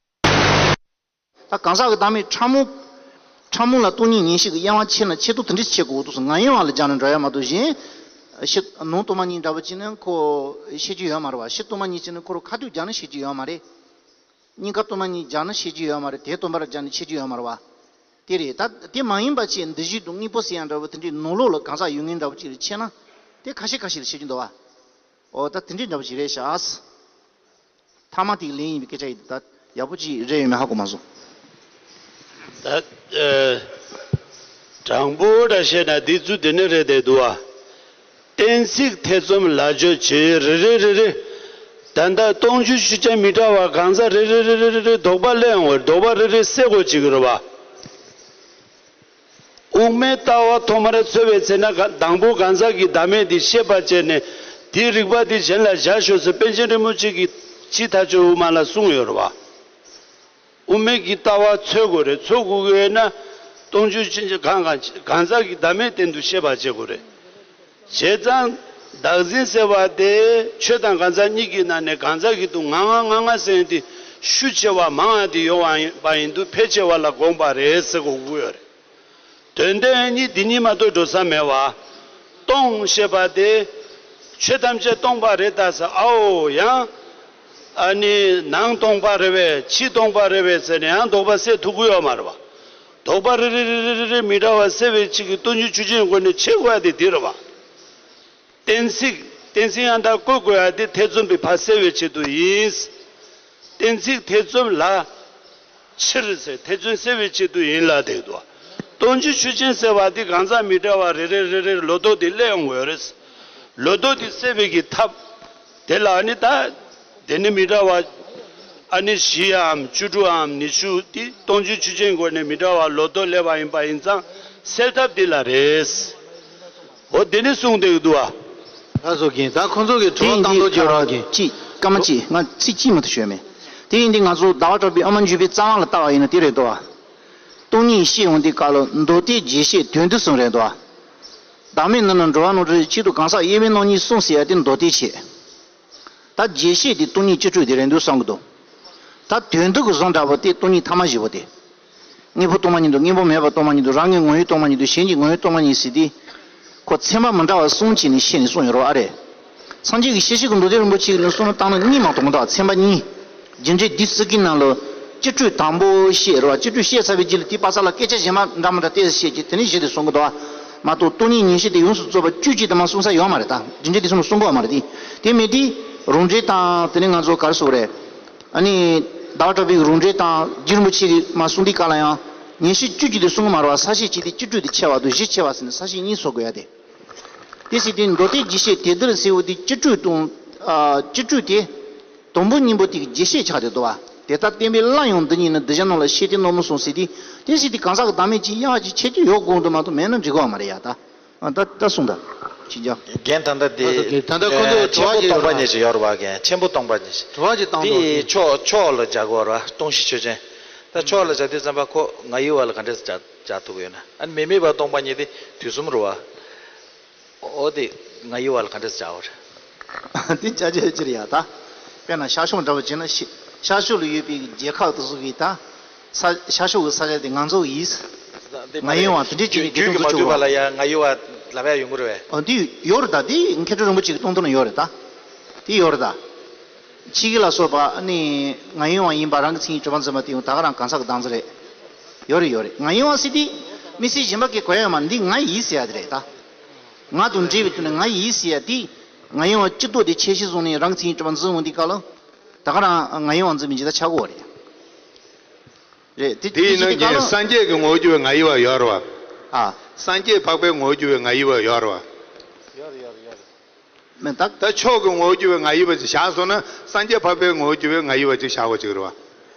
ད་གང་ཟག་གི་བདག་མེད་ཕྲ་མོ། ཕྲ་མོ་ལ་སྟོང་ཉིད་ངེས་ཤེས་ཀྱི་དབྱེ་བ་ཕྱེ་ན་ཆེ་མཐོ་དེ་འདྲ་ཕྱེ་དགོས་འདུག་ཟེར། ང་ཡིན་བ་ལ་སྦྱར་ན་འགྲོ་ཡ་མ་གཏོགས་གཞན། ཕྱི་ནང་སྟོང་པ་ཉིད་འདྲ་པོ་ཅིག་ནི་ཁོ་ཤེས་རྒྱུ་ཡོད་མ་རེད་བ། ཕྱི་སྟོང་པ་ཉིད་ཅིག་ནི་ཁོ་རང་ཁ་ཐུག་སྦྱར་ན་ཤེས་རྒྱུ་ཡོད་མ་རེད། གཉིས་ཀ་སྟོང་པ་ཉིད་སྦྱར་ན་ཤེས་རྒྱུ་ཡོད་མ་རེད། དེ་སྟོང་པར་སྦྱར་ན་ཤེས་རྒྱུ་ཡོད་མ་རེད་བ། དེ་རེད། ད་དེ་མ་ཡིན་པ་ཅིག་འདི་བཞིན་དུ་དངོས་པོ་ཟེར་ཡ་འདྲ་བོ་དེ་འདྲའི་ནང་ལོགས་ལ་གང་ཟག་ཡོད་ངེས་འདྲ་བོ་ཅིག་ལ་ཕྱེ་ན། དེ་ཁ་ཤས་ཁ་ཤས་ལ་ཤེས་རྒྱུ་འདུག་བ། ཨོ་ད་དེ་འདྲའི་འདྲ་བོ་ཞིག་རེད་ཤག། མཐའ་མ་དེ་གི་ལན་ཡིན་པའི་སྐད་ཆ་ཡིན། ད་ཡག་པོ་ཅིག་རེད་ཡོད་མེད་ཧ་གོ་མ་སོང་། ད་ཨ། དྲང་པོ་འདྲ་བཤད་ན་འདི་ཚོ་དེ་ནི་རེད་དེ་འདུག་བ། གཏན་ཚིགས་ཐེ་ཚོམ་ལ་བརྗོད་བྱེད་རེ་རེ་རེ་རེ། ད་ལྟ་སྟོང་ཆོས་ཆོས་ཅན་མི་འདྲ་བ་གང་ཟག་རེ་རེ་རེ་རེ་རེ་རེ་ལྡོག་པ་སླེབས་ཡོང་བར་ལྡོག་པ་རེ་རེ་སེལ་དགོས་བྱེད་ཀྱི་རེད་བ། དབུ་མའི་ལྟ་བ་ཐོག་མར་འཚོལ་བའི་ཚེ་ན་ག་དང་པོ་གང་ཟག་གི་བདག་མེད་དེ་ཤེས་པར་བྱས་ནས་དེའི་རིགས་པ་དེ་གཞན་ལ་བཞག་ཤོག་ཟེར་པཎ་ཆེན་རིན་པོ་ཆེ་གིས་ཕྱི་མཐའ་དཔྱོད་དབུ་མ་ལ་གསུངས་ཡོད་རེད་བ། དབུ་མའི་གི་ལྟ་བ་འཚོལ་དགོས་རེད། འཚོལ་དགོས་ཀྱི་ཡོད་ན་སྟོང་ཆོས་ཅན་གང་གང་གང་ཟག་གི་བདག་མེད་བསྟན་དུ་ཤེས་པར་བྱེད་དགོས་རེད། བྱས་ཙང་བདག་འཛིན་ཟེར་བ་དེ་ཆོས་དང་གང་ཟག་གཉིས་ཀྱི་ནང་ནས་གང་ཟག་གི་དུ་ང་ང་ང་ང་ཟེར་ཡོང་དུས་ཤུགས་ཆེ་བ་མང་བ་དེ་ཡོང་བ་ཡིན་པ་ཡིན་དུས་ཕལ་ཆེ་བ་ལ་དགོངས་པ་རེད་ཟེར་དགོས་ཀྱི་ཡོད་རེད། དོན་དེ་གཉིས་དེ་གཉིས་མ་གཏོགས་འགྲོ་ས་མེད་བ། སྟོང་ཞེས་པ་དེ་ཆོས་ཐམས་ཅད་སྟོང་པ་རེད་ད་ཟེར། ཨའོ་ཡང་ཨ་ནི་ནང་སྟོང་པ་རེད་པས་ཕྱི་སྟོང་པ་རེད་པས་ཟེར་ནས་ཡང་ལྡོག་པ་སེལ་ཐུབ་ཀྱི་ཡོད་མ་རེད་བ། ལྡོག་པ་རེ་རེ་རེ་རེ་རེ་རེ་མི་འདྲ་བ་སེལ་བའི་ཆེད་ཀྱི་སྟོང་ཆོས་ཆོས་ཅན་སྒོ་ནས་ཕྱེ་དགོས་ཡ་དེ་འདི་རེད་བ། གཏན་ཚིགས་གཏན་ཚིགས་ཡང་དག་བཀོད་དགོས་ཡ་དེ་ཐེ་ཚོམ་པའི་ཕར་སེལ་བའི་ཆེད་དུ་ཡིན། གཏན་ཚིགས་ཐེ་ཚོམ་ལ་ཕྱིར་ཟེར་ཐེ་ཚོམ་སེལ་བའི་ཆེད་དུ་ཡིན་ལ་དེ་འདུག། སྟོང་ཆོས་ཆོས་ཅན་ཟེར་བ་དེ་གང་ཟག་མི་འདྲ་བ་རེ་རེ་རེ་རེར་ལོ་ཏོག་དེ་སླེབས་ཡོང་དགོས་རེད། ལོ་ཏོག་དེ་སེལ་བའི་གི་ཐབས་དེ་ལ་ཨ་ནི་ད་དེ་ནི་མི་འདྲ་བ་ཨ་ནི་བཞིའམ་བཅུ་དྲུག་འམ་ཉི་ཤུ་དེ་སྟོང་ཆོས་ཆོས་ཅན་སྒོ་ནས་མི་འདྲ་བ་ལོ་ཏོག་སླེབས་པ་ཡིན་པ་ཡིན་ཙང་སེལ་ཐབས་དེ་ལ་རེད། འོ་དེ་ནི་གསུངས་བསྡད་ཀྱི་འདུག་བ། ལགས་སོ་རྒན། ད་ཁོང་ཚོ་གི་དྲི་བ་བཏང་དོ་བརྗོད་རོགས་རྒན། ཅིག་སྐར་མ་གཅིག་ང་ཚིག་གཅིག་མ་གཏོགས་ཤོད་མེད། དེ་ཡིན་དུས་ང་ཚོ་ཟླ་བ་གྲགས་པའི་ཨ་མ་འཇུ་པའི་རྩ་བ་ལ་ལྟ་བ་ཡིན་ན་དེ་རེད་དོ། སྟོང་ཉིད་ཤེས་ཡོང་དུས་སྐབས་ལ་མདོ་སྡེ་རྒྱས་བཤད་དོན་བསྡུ་གསུམ་རེད་དོ། བདག་མེད་ནི་ནི་འགྲོ་བ་རྣམས་ཀྱི་གཅིག་ཏུ་གང་ཟག་དབྱེ་བའི་རྣམ་གཉིས་གསུམ་ཟེར་ཡ་དེ་མདོ་སྡེ་བྱས། ད་རྒྱས་བཤད་དེ་སྟོང་ཉིད་སྤྱི་སྤྲོས་དེ་རེད་འདུག་བསམ་གི་འདུག། ད་དོན་བསྡུ་གི་བཟོ་འདྲ་པོ་དེ་སྟོང་ཉིད་ཐ་མ་བཞི་པོ་དེ། དངོས་པོ་སྟོང་པ་ཉིད་དུ་དངོས་པོ་མེད་པ་སྟོང་པ་ཉིད་དུ་རང་གི་ངོ་བོ་སྟོང་པ་ཉིད་དུ་གཞན་གྱི་ངོ་བོ་སྟོང་པ་ཉིད་ཟེར་དུས། ཁོ་ཚན་པ་མི་འདྲ་བ་གསུམ་བྱས་ནས་བཤད་ནས་གསུངས་ཡོད་རེད་བ་ཨ་རེད། སངས་རྒྱས་ཀྱི་ཤེར་ཕྱིན་གྱི་མདོ་སྡེ་རིན་པོ་ཆེ་གི་ནང་གསུངས་ན་བཏང་ན་གཉིས་མ་གཏོགས་མི་འདུག་ཚན་པ་གཉིས། རྒྱུ་འབྲས་བསྡུས་གསུམ་གྱི་ནང་ལ་སྤྱི་སྤྲོས་དང་པོ་བཤད་རེད་བ། སྤྱི་སྤྲོས་བཤད་ཚར་བའི་རྗེས་ལ་དེའི་པ་ས་ལ་སྐད་ཆ་གཞན་པ་འདྲ་མི་འདྲ་ཏོག་ཙམ་བཤད་ཀྱི་དེ་ནས་གཞི་དེ་གསུང་གི་འདུག་བ། མ་གཏོགས་སྟོང་ཉིད་ངེས་ཤེས་དེ་ཡོངས་སུ་རྫོགས་པ་བཅུད་ཀྱི་དེ་མ་གསུང་ས་ཡོད་མ་རེད་ད། རྒྱུ་འབྲས་བསྡུས་གསུམ་ལ་གསུང་གི་ཡོད་མ་རེད་དེ། དེ་མེད་དུས་རང་འགྲེལ་དང་དེ་ནས་ང་ཚོ་ག་རེ་ཟེར་དགོས་རེད། ཨ་ནི། ཟླ་བ་གྲགས་པའི་རང་འགྲེལ་དང་རྗེ་རིན་པོ་ཆེ་གིས་མ་གསུངས་དུས་སྐབས་ལ་ཡང་ངེས་ཤེས་བཅུད་ཀྱི་དེ་གསུང་གི་མ་རེད་བ། ས་བཤད་བྱས་ཏེ་སྤྱི་སྤྲོས་དེ་ཕྱེ་བ་དང་གཞི་ཕྱེ་བ་ཟེར་ནས་ས་བཤད་གཉིས་བཟོ་དགོས་ཡ་དེ། དེ་ཟེར་དུས་མདོ་སྡེ་རྒྱས་བཤད་དེ་འདིར་ཟེར་བ་དེ་སྤྱི་སྤྲོས་དང་། ཨ། སྤྱི་སྤྲོས་དེ། དང་པོ་གཉིས་པོ་དེ་གི་རྒྱས་བཤད་ཆགས་བསྡད་འདུག་བ། དེ་ལྟར་བསྟན་པའི་ལྷ་ཡང་འདི་ཉིད་ནི། གདུལ་བྱ་རྣམས་ལ་ཤེས་ཏེ་རྣམ་སྨིན་གསུངས་ཟེར་ཏེ། དེ་ཟེར་ཏེ་གང་ཟག་གི་བདག་མེད་ཅིག་གཡེང་བ་ཅིག་ཁྱེད་ཀྱིས་ཡོད་དགོངས་འདུག་མ་གཏོགས་མེད་ན་འགྲིག་གི་མ་རེད་ཡ། ད་ཨ་ད་ད་གསུངས་ད་ཕྱིན་ཀྱང་། རྒན་ད་ལྟ་དེ་ད་ལྟ་ཁོ་ཚོ་དྲི་བ་ཞིག་ཡོད་ར། ཆེན་པོ་སྟོང་པ་ཉིད་ཅིག་ཡོད་ར་བ། རྒན་ཆེན་པོ་སྟོང་པ་ཉིད་ཅིག་དྲི་བ་ཞིག་བཏང་འདུག་དེ་ཕྱོགས་ཕྱོགས་ལ་སྦྱར་དགོས་ར། སྟོང་གཞི་ཆོས་ཅན། ད་ཕྱོགས་ལ་སྦྱར་དུས་ཙམ་པ་ཁོ་ང་ཡི་བ་ལ་ག་འདྲས་སྦྱར་སྦྱར་ཐུབ་ཀྱི་ཡོད་ན། ཨ་ནི་མི་དམིགས་པ་སྟོང་པ་ཉིད་དེ་དུས་གསུམ་རེད་བ། འོ་དེ་ང་ཡི་བ་ལ་ག་འདྲས་སྦྱར་བ་རེད། དེ་ཅག་ཅག་ཅི་རེད་ཡ་ད། དཔེར་ན་ཤར་ཕྱོགས་འདྲ་བོ་བྱས་ན་ཤི་ཤར་ཕྱོགས་ལ་ཡོད་པའི་རྒྱལ་ཁབ་དེ་ཚོ་གི་ད་ས་ཤར་ཕྱོགས་ཀྱི་ས་ཆ་དེ་ང་ཚོ་ཡིན། ང་ཡི་བ་དེ་འདྲས་བྱས་ནས་རྒྱུད་ཀྱི་མ་འདུས་པ་ལ་ཡ་ང་ཡི་བ་ལབ་ཡ་ཡོང་གི་རེད་བས། ཨ་འདི་ཡོད་རེད་ད། དེ་མཁས་གྲུབ་རིན་པོ་ཆེ་གི་སྟོང་ཐུན་ལ་ཡོད་རེད་ད། དེ་ཡོད་རེད་ད། ཕྱིས་ཀྱི་ལ་སོགས་པ་ནི་ང་ཡི་བ་ཡིན་པ་རང་གི་མཚན་ཉིད་གྲུབ་པ་འཛིན་པ་དེ་ཡང་ད་ག་རང་གང་ཟག་གི་བདག་འཛིན་རེད། ཡོད་རེད་ཡོད་རེད། ང་ཡི་བ་ཟེར་དེ་མི་ཚེ་གཞན་པ་གི་གོ་ཡ་ཡོད་མ་རེད། འདི་ང་ཡིན་ཟེར་ཡ་དེ་རེད་ད། ང་དང་འབྲེལ་བའི་དོན་ནས་ང་ཡིན་ཟེར་ཡ་དེ། ང་ཡི་བ་སྤྱི་ལྡོག་དེ་ཁྱད་གཞི་བཟུང་ནས་རང་མཚན་ཉིད་གྲུབ་པ་འཛིན་འོང་དུས་སྐབས་ལ། ད་ག་རང་ང་ཡི་བ་འཛིན་པའི་འཇིག་ལྟ་ཆགས་ཀྱི་ཡོད་རེད། རེད་དེ་དེ་ཡིན་ན་ཅི་སྟེ་ཀྱང་ལ། སངས་རྒྱས་ཀྱི་ངོ་བོ་གྱུར་པའི་ང་ཡི་བ་ཡོད་རེད་བ། ཨ། སངས་རྒྱས་འཕགས་པའི་ངོ་བོ་གྱུར་པའི་ང་ཡི་བ་ཡོད་རེད་བ། མེད་ད། ད་ཕྱོགས་ཀྱི་ངོ་བོ་གྱུར་པའི་ང་ཡི་བ་ཅིག་བཞག་སོང་ན་སངས་རྒྱས་འཕགས་པའི་ངོ་བོ་གྱུར་པའི་ང་ཡི་བ་ཅིག་བཞག་དགོས་ཅིག་རེད་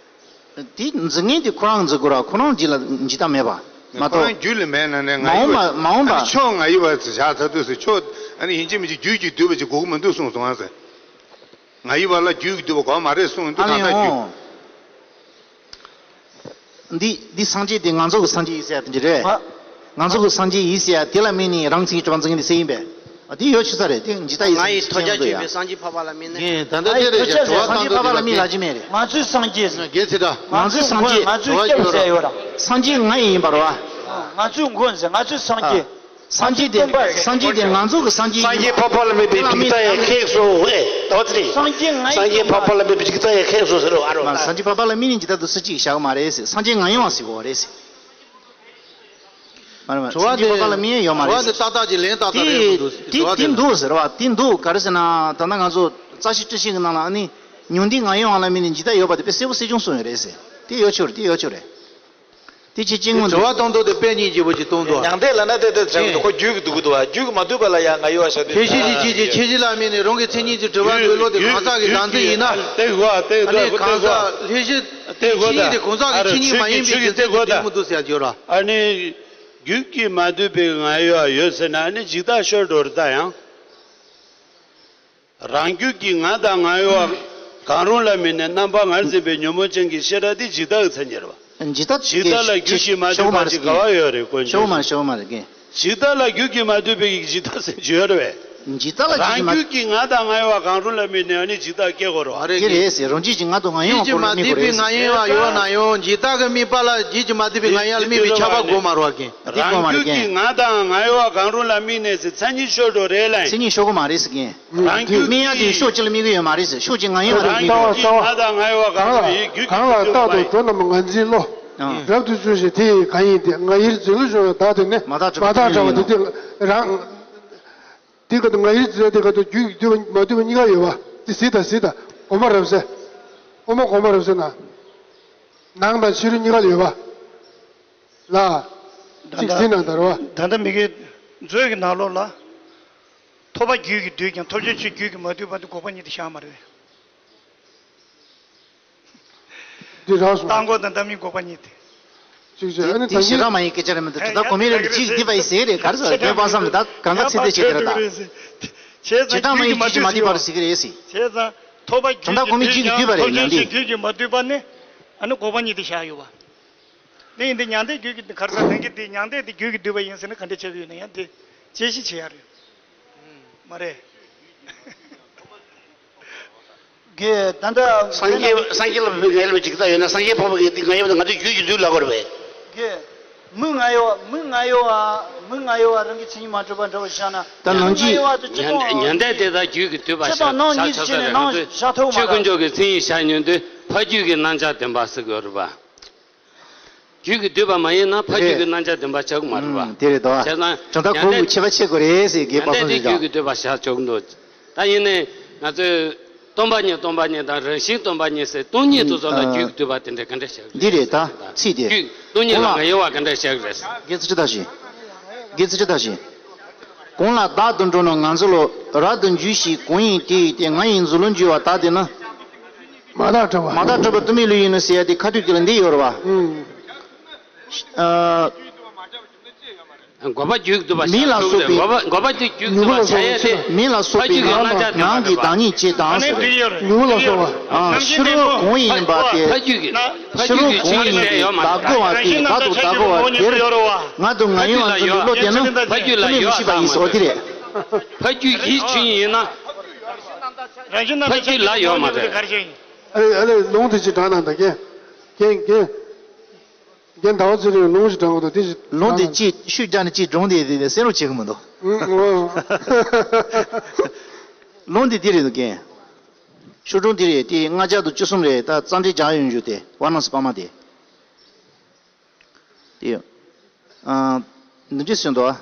བ། དེ་འཛིན་མཁན་དེ་ཁོ་རང་འཛིན་དགོས་ར། ཁོ་རང་རྒྱུད་ལ་འཇིག་ལྟ་མེད་པ་མ་ཁོ་རང་གཏོགས། རྒྱུད་ལ་མེད་ན་ནས་ང་ཡི་བ། མ་འོངས་པ། ཨ་ནི་ཕྱོགས་ང་ཡི་བ་ཅིག་བཞག་ཚར་དུས་སུ་ཕྱོགས་ཨ་ནི་ཡིན་གཅིག་མིན་གཅིག་རྒྱུད་ཀྱིས་བསྡུས་པ་ཅིག་དགོས་ཀྱི་མི་འདུག་གསུངས་སོང་ཨ་ཟེར། ང་ཡི་བ་ལ་རྒྱུད་ཀྱིས་བསྡུས་པ་དགོས་མ་རེད་གསུངས་འདུག་ཨ་ད་ལྟ་རྒྱུད། འོང་། འདི་འདི་སངས་རྒྱས་དེ་ང་ཚོ་གི་སངས་རྒྱས་ཡིན་ཟེར་ཡ་དེ་འདྲ་རེད། ང་ང་ཚོ་གི་སངས་རྒྱས་ཡིན་ཟེར་ཡ་དེ་ལ་དམིགས་ནས་རང་ཚིག་གྲུབ་པ་འཛིན་མཁན་དེ་སུ་ཡིན་པས། ཨ་དེ་ཡོད་ཆོག་ས་རེད། དེ་འཇིག་ལྟ་ཡིན་ཟེར་མཁན་ཅིག་ཡོད་ཡ། ཐོས་རྗེས་སངས་རྒྱས་འཕགས་པ་ལ་དམིགས་ནས། ངས་ད་ལྟ་དེ་རེད་ཀྱང་དྲི་བ་བཏང་འདུག་དེ་ལ་དམིགས་ལ་ཅི་མེད་རེད། ང་ཚོའི་སངས་རྒྱས། རྒན་ཚེ་བཀྲ། ང་ཚོའི་སངས་རྒྱས་དྲི་བ་ཡོད་ར། སངས་རྒྱས་ང་ཡིན་པ་རེད་བ། ང་ཚོའི་སྐྱབས་ཟེར་ཡོད་ར། ང་ཚོའི་མགོན་ཟེར། ང་ཚོའི་སངས་རྒྱས། སངས་རྒྱས་དེ་སྟོན་པ་རེད། སངས་རྒྱས་དེ་ང་ཚོ་གི་སངས་རྒྱས་སངས་རྒྱས་འཕགས་པ་ལ་དམིགས་པའི་འཇིག་ལྟ་ཡི་ཁེགས་སོ་ཨེ། ད་བ་ཚེ་རིང་། སངས་རྒྱས་ང་ཡི། སངས་རྒྱས་འཕགས་པ་ལ་དམིགས་པའི་འཇིག་ལྟ་ཡི་ཁེགས་སོ་ཟེར་རོ་ཨ་རོ། མ་སངས་རྒྱས་འཕགས་པ་ལ་དམིགས་ནས་འཇིག་ལྟ་དུ་སུ་གཅིག་བཞག་མ་རེད་ཟེར། སངས་རྒྱས་ང་ཡི་བ་ཟེར་གོ་རེད་ཟེར། མ་རེད་མ་རེད། དྲི་བ་སངས་རྒྱས་འཕགས་པ་ལ་དམིགས་ཡ་ཡོད་མ་རེད་ཟེར། དྲི་བ་འདི་ཏག་ཏག་ཅིག་ལན་ཏག་ཏག་རེད་མི་འདུག་ཟེར། དྲི་བ་དེ་འདུག་ཟེར་བ་དེ་འདུག་ག་རེ་ཟེར་ན་ད་ལྟ་ང་ཚོ་རྩ་ཤེ་སྤྲི་ཤེ་གི་ནང་ལ་ཨ་ནི་ཉོན་སྡེ་ང་ཡི་བ་ལ་དམིགས་ནས་འཇིག་ལྟ་ཡོད་པ་དེ་དཔེ་གསལ་པོ་གསལ་རྐྱང་གསུངས་ཡོད་རེད་ཟེར། དེ་ཡོད་ཆོག་རེད། དེ་ཡོད་ཆོག་རེད། དེ་ཅི་ཅི་དངོས་དྲི་བ་གཏོང་དུས་དེ་དཔེ་སྙིང་རྗེ་པོ་ཅིག་གཏོང་འདུག་མྱང་འདས་ལབ་ན་དེ་དེ་བྱ་དགོས་འདུག་ཁོ་རྒྱུད་ཀྱི་འདུག་གི་འདུག་བ། རྒྱུད་ཀྱི་མ་འདུས་པ་ལ་ཡང་ང་ཡི་བ་བཞག་དུས། ཁྱད་གཞི་ཅིག་ཅིག་ཅིག་ཁྱད་གཞི་ལ་དམིགས་ནས་རང་གི་མཚན་ཉིད་ཀྱི་གྲུབ་པ་འདོད་བློ་དེ་གང་ཟག་གི་བདག་འཛིན་ཡིན་ན། དེ་གོ་དེ་ཨ་ནི་གོ་གང་དེ་གོ། ཟག་ལྷད་གཞི་དེ་མཚན་ཉིད་དེ་གང་ཟག་གི་མཚན་ཉིད་མ་ཡིན་པའི་རྒྱུ་མཚན་དེ་འདུག་མི་འདུག་ཟེར་ཡ་ཡོད་ར། ཨ་ནི་རྒྱུད་ཀྱིས་མ་འདུས་པའི་ང་ཡི་བ་ཡོད་ཟེར་ན་ཨ་ནི་འཇིག་ལྟ་ཤོར་འགྲོ་རེད་ད་ཡང་། རང་རྒྱུད་ཀྱི་ང་དང་ང་ཡི་བ་གང་རུང་ལ་དམིགས་ནས་རྣམ་པ་ངར་འཛིན་པའི་ཉོན་མོངས་ཅན་གྱི་ཤེས་རབ་དེ་འཇིག་ལྟ་གི་མཚན་ཉིད་རེད་བ། འཇིག་ལྟ་འཇིག་ལྟ་ལ་རྒྱུད་ཀྱིས་མ་འདུས་པ་ཅིག་ག་བ་ཡོད་རེད་དཀོན་མཆོག་ཤོག་མ་རེད་ཤོག་མ་རེད་རྒན། འཇིག་ལྟ་ལ་རྒྱུད་ཀྱིས་མ་འདུས་པའི་འཇིག་ལྟ་ཟེར་རྒྱུ་ཡོད་རེད་བས། འཇིག་ལྟ་ལ་རྒྱུད་ཀྱིས་མ། རང་རྒྱུད་ཀྱི་ང་དང་ང་ཡི་བ་གང་རུང་ལ་དམིགས་ནས་ཨ་ནི་འཇིག་ལྟ་སྐྱེ་དགོས་རེད་བ། རེད་རེད་ཟེར། རང་རྒྱུད་ཀྱི་ང་དང་ང་ཡི་བ་རྒྱུད་ཀྱིས་མ་འདུས་པའི་ང་ཡི་བ་ཡོད་ན་ཡང་འཇིག་ལྟ་གི་དམིགས་པ་ལ་རྒྱུད་ཀྱིས་མ་འདུས་པའི་ང་ཡི་བ་ལ་དམིགས་པའི་ཁྱབ་པ་དགོས་མ་རེད་བ་རྒན། འདི་དགོས་མ་རེད་རྒན། རང་རྒྱུད་ཀྱི་ང་དང་ང་ཡི་བ་གང་རུང་ལ་དམིགས་ནས་ཟེར་མཚན་ཉིད་ཤོར་འགྲོ་རེད་ལ། མཚན་ཉིད་ཤོར་གི་མ་རེད་ཟེར་རྒན། རང་རྒྱུད་དམིགས་ཡ་དེ་ཕྱོགས་གཅིག་ལ་དམིགས་གི་ཡོད་མ་རེད་ཟེར། ཕྱོགས་གཅིག་ང་ཡི་བ་རང་རྒྱུད་ཀྱི་ང་དང་ང་ཡི་བ་གང་རུང་ཡི་རྒྱུད་ཀྱི་གང་ལ་རྟག་ཏུ་འགྲོ་རྣམས་ངར་འཛིན་བློ། རབ་ཏུ་བྱུང་ཞིང་དེ་ཡི་གང་ཡིན་ཏེ། ང་ཡིར་འཛིན་ལུགས་བྱུང་བའི་བདག་དེ་ནི། མ་བདག་འདྲ་བ་དེ་ནི་རང་། དེ་ག་དུ་ང་ཡིར་འཛིན་དེ་ག་དུ་རྒྱུད་ཀྱི་འདུས་པ་མ་འདུས་པ་གཉིས་ཀ་ཡོད་པ་དེ་གཟིགས་དང་གཟིགས་དང་གོམས་པ་རབ་གསལ། དབུ་མ་གོམས་པ་རབ་གསལ་ན། ནང་དང་ཕྱི་རོལ་གཉིས་ཀ་ལ་ཡོད་པ། ལ། ད་ཅིག་ལྟ་གཟིགས་ན་ད་རོ། ད་ལྟ་མི་དགེ་མཛོད་ཀྱི་ནང་ལོགས་ལ། ཐོབ་པ་རྒྱུད་ཀྱིས་འདུས་ཀྱང་ཐོབ་བྱ་ཆོས་རྒྱུད་ཀྱིས་མ་འདུས་པ་འདི་འགོག་པ་ཉིད་དུ་བཞག་མ་རེད། འདི་རག་སོང་། རྟག་འགོག་དང་རྟག་མིན་འགོག་པ་ཉིད་དེ། ཅིག་ཅིག་ཨ་ནི་དེ་ད་ཞེ་དྲག་མ་ཡིན་སྐད་ཆ་རེད་མི་འདུག་ད་ལྟ་གོང་མའི་རིགས་ལ་ཅིག་འདུས་པ་ཡིན་ཟེར་རེད། ག་རེ་ཟེར་རྒན་པ་བསམ་ད་གང་ག་ཚིག་དེ་ཅིག་དེ་རེད་ད། བྱས་ཙང་རྒྱུད་ཀྱིས་མ་འདུས་པ་རེད་ཟེར་གི་རེད་ཟེར། བྱས་ཙང་ཐོབ་པ་རྒྱུད་ཀྱིས་འདུས་ཀྱང་ཐོབ་བྱ་ཆོས་རྒྱུད་ཀྱིས་མ་འདུས་པ་ནི་ཨ་ནི་འགོག་པ་ཉིད་དུ་བཞག་ཡོད་པ། དེ་ཡིན་དུས་མྱང་འདས་རྒྱུད་ཀྱི་ག་རེ་ཟེར་ལན་གྱི་དེ་མྱང་འདས་དེ་རྒྱུད་ཀྱིས་བསྡུས་པ་ཡིན་ཟེར་ན་ག་འདྲ་ཆགས་ཀྱི་ཡོད་ན་ཡང་དེ་དཔྱད་གཞི་བྱེད་ཡ་རེད། མ་རེད། དགེ་ད་ལྟ་སངས་རྒྱས་སངས་རྒྱས་ལ་ཕན་ངེས་ལ་ཅིག་ད་ཡོད་ན་སངས་རྒྱས་འཕགས་པ་གི་དེ་ང་ཡོད་ན་ང་ཚོའི་རྒྱུད་ཀྱི་འདུས་ལ་གོ་རེད་པས། དགེ་མི་ང་ཡོད་མི་ང་ཡོད་ཨ་མི་ང་ཡོད་ཨ་རང་གི་མཚན་ཉིད་མ་གྲུབ་པ་འདྲ་བོ་བཞག་ན་ད་ནང་མི་ང་ཡོད་ཨ་དེ་སྤྱི་ཁོག་ཉན་ཏན་དེ་དག་རྒྱུད་ཀྱི་འདུས་པ་ཕྱི་དང་ནང་གཉིས་ཕྱག་ཕྱོགས་ནས་ནང་བཞག་ཐུབ་མ་ཆོས་དཀོན་མཆོག་གི་མཚན་ཉིད་བཞག་ཉོན་དུས་ཕ་རྒྱུད་ཀྱི་རྣམ་གཞག་བདེན་པ་ཟེར་དགོས་རེད་པ། རྒྱུད་ཀྱི་འདུས་པ་མ་ཡིན་ན་ཕ་རྒྱུད་ཀྱི་རྣམ་གཞག་བདེན་པ་ཆགས་ཀྱི་མ་རེད་པ། དེ་རེད་དོ། བྱས་ཙང་དོན་དག་གོང་གི་ཁྱད་པར་ཕྱེ་དགོས་རེད་ཟེར་རྒན་པ་སངས་རྒྱས་རྒྱུད་ཀྱི་འདུས་པ་བཞག་ཆོག་གི་འདུག་ད་ཡིན་ནའི་ང་ཚོས་སྟོང་པ་ཉིད་སྟོང་པ་ཉིད་དང་རང་བཞིན་སྟོང་པ་ཉིད་ཟེར་སྟོང་ཉིད་དུ་སོགས་ལ་རྒྱུད་ཀྱི་འདུས་པ་དེ་འདྲ་ག་འདྲ་བཞག་གི་འདི་རེད་ད། ཚིག་དེ་རྒྱུད་སྟོང་ཉིད་ལ་ང་ཡི་བ་ག་འདྲ་བཞག་གི་རེད། དགེ་ཚུལ་ཁྲི་ད་བཞིན། དགེ་ཚུལ་ཁྲི་ད་བཞིན། གང་ལ་བདག་ཏུ་འགྲོ་རྣམས་ངར་འཛིན་བློ། རབ་ཏུ་འཇུག་ཞིང་གང་ཡིན་དེ་ཡི་སྟེང་། ང་ཡི་འཛིན་ལུགས་འཇུག་པ་ལྟ་དེ་ནི། མ་དག་གྲུབ་པ། མ་དག་གྲུབ་པ་སྟོང་པའི་ལུས་ཡིན་ནོ་ཟེར་ཡ་དེ་ཁ་ཐུག་གི་ལ་འདི་ཡོད་རེད་བ། ཨུམ། ཨ། འགོག་པ་རྒྱུད་ཀྱིས་བསྡུས་པ། མིང་ལ་སོགས་པའི། འགོག་པ་འགོག་པ་དེ་རྒྱུད་ཀྱིས་བསྡུས་པ་བྱ་ཡ་དེ། མིང་ལ་སོགས་པའི་ཕ་རྒྱུད་ཀྱི་ནང་ནང་གི་བདག་ཉིད་ཅེས་དང་ཟེར། མྱུ་གུ་ལ་སོགས་པ། ཨ། ཕྱི་རོལ་གང་ཡིན་པ་དེ། ཕ་རྒྱུད་ཀྱི་ཕ་རྒྱུད་ཀྱི་ཕྱི་རོལ་གང་ཡིན་པའི་བདག་གོ་བ་དེ་བདག་ཏུ་བདག་གོ་བ་དེར་ང་དང་ང་ཡོད་པར་འཛིན་པའི་བློ་དེ་ནི་ཕ་རྒྱུད་ལ་ཡོད་པ་མ་རེད། ཕ་རྒྱུད་ཀྱི་ཆོས་ཉིད་ཡིན་ན། ཕ་རྒྱུད་ལ་ཡོད་མ་རེད། ཨ་ལེ་ཨ་ལེ། ལུང་དེ་ཅིག་དྲངས་གནང་དང་། རྒན། རྒན། རྒན། རྒན་ཟླ་བ་ཚེ་རིང་ལུང་ཞིག་དྲངས་དགོས་འདུག་དེ་ཞིག་ལུང་དེ་དྲངས་གནང་། ཅིག་ཤུགས་རྒྱག་ནས་ཅིག་སྒྲུང་དེ་དེ་དེ་གསན་རོགས་བྱེད་གི་མི་འདུག་ཨུ། ཨོ། ལུང་དེ་འདི་རེད་འདུག་རྒན། ཤོག་དྲུང་འདི་རེད། དེ་ལྔ་བརྒྱ་དང་བཅུ་གསུམ་རེད། ད་རྩ་འགྲེལ་རྒྱག་ཡོང་རྒྱུ་དེ་ཝ་ཎ་སི་པར་མ་དེ། དེ། ཨ། འདི་འདྲ་ཟེར་འདུག་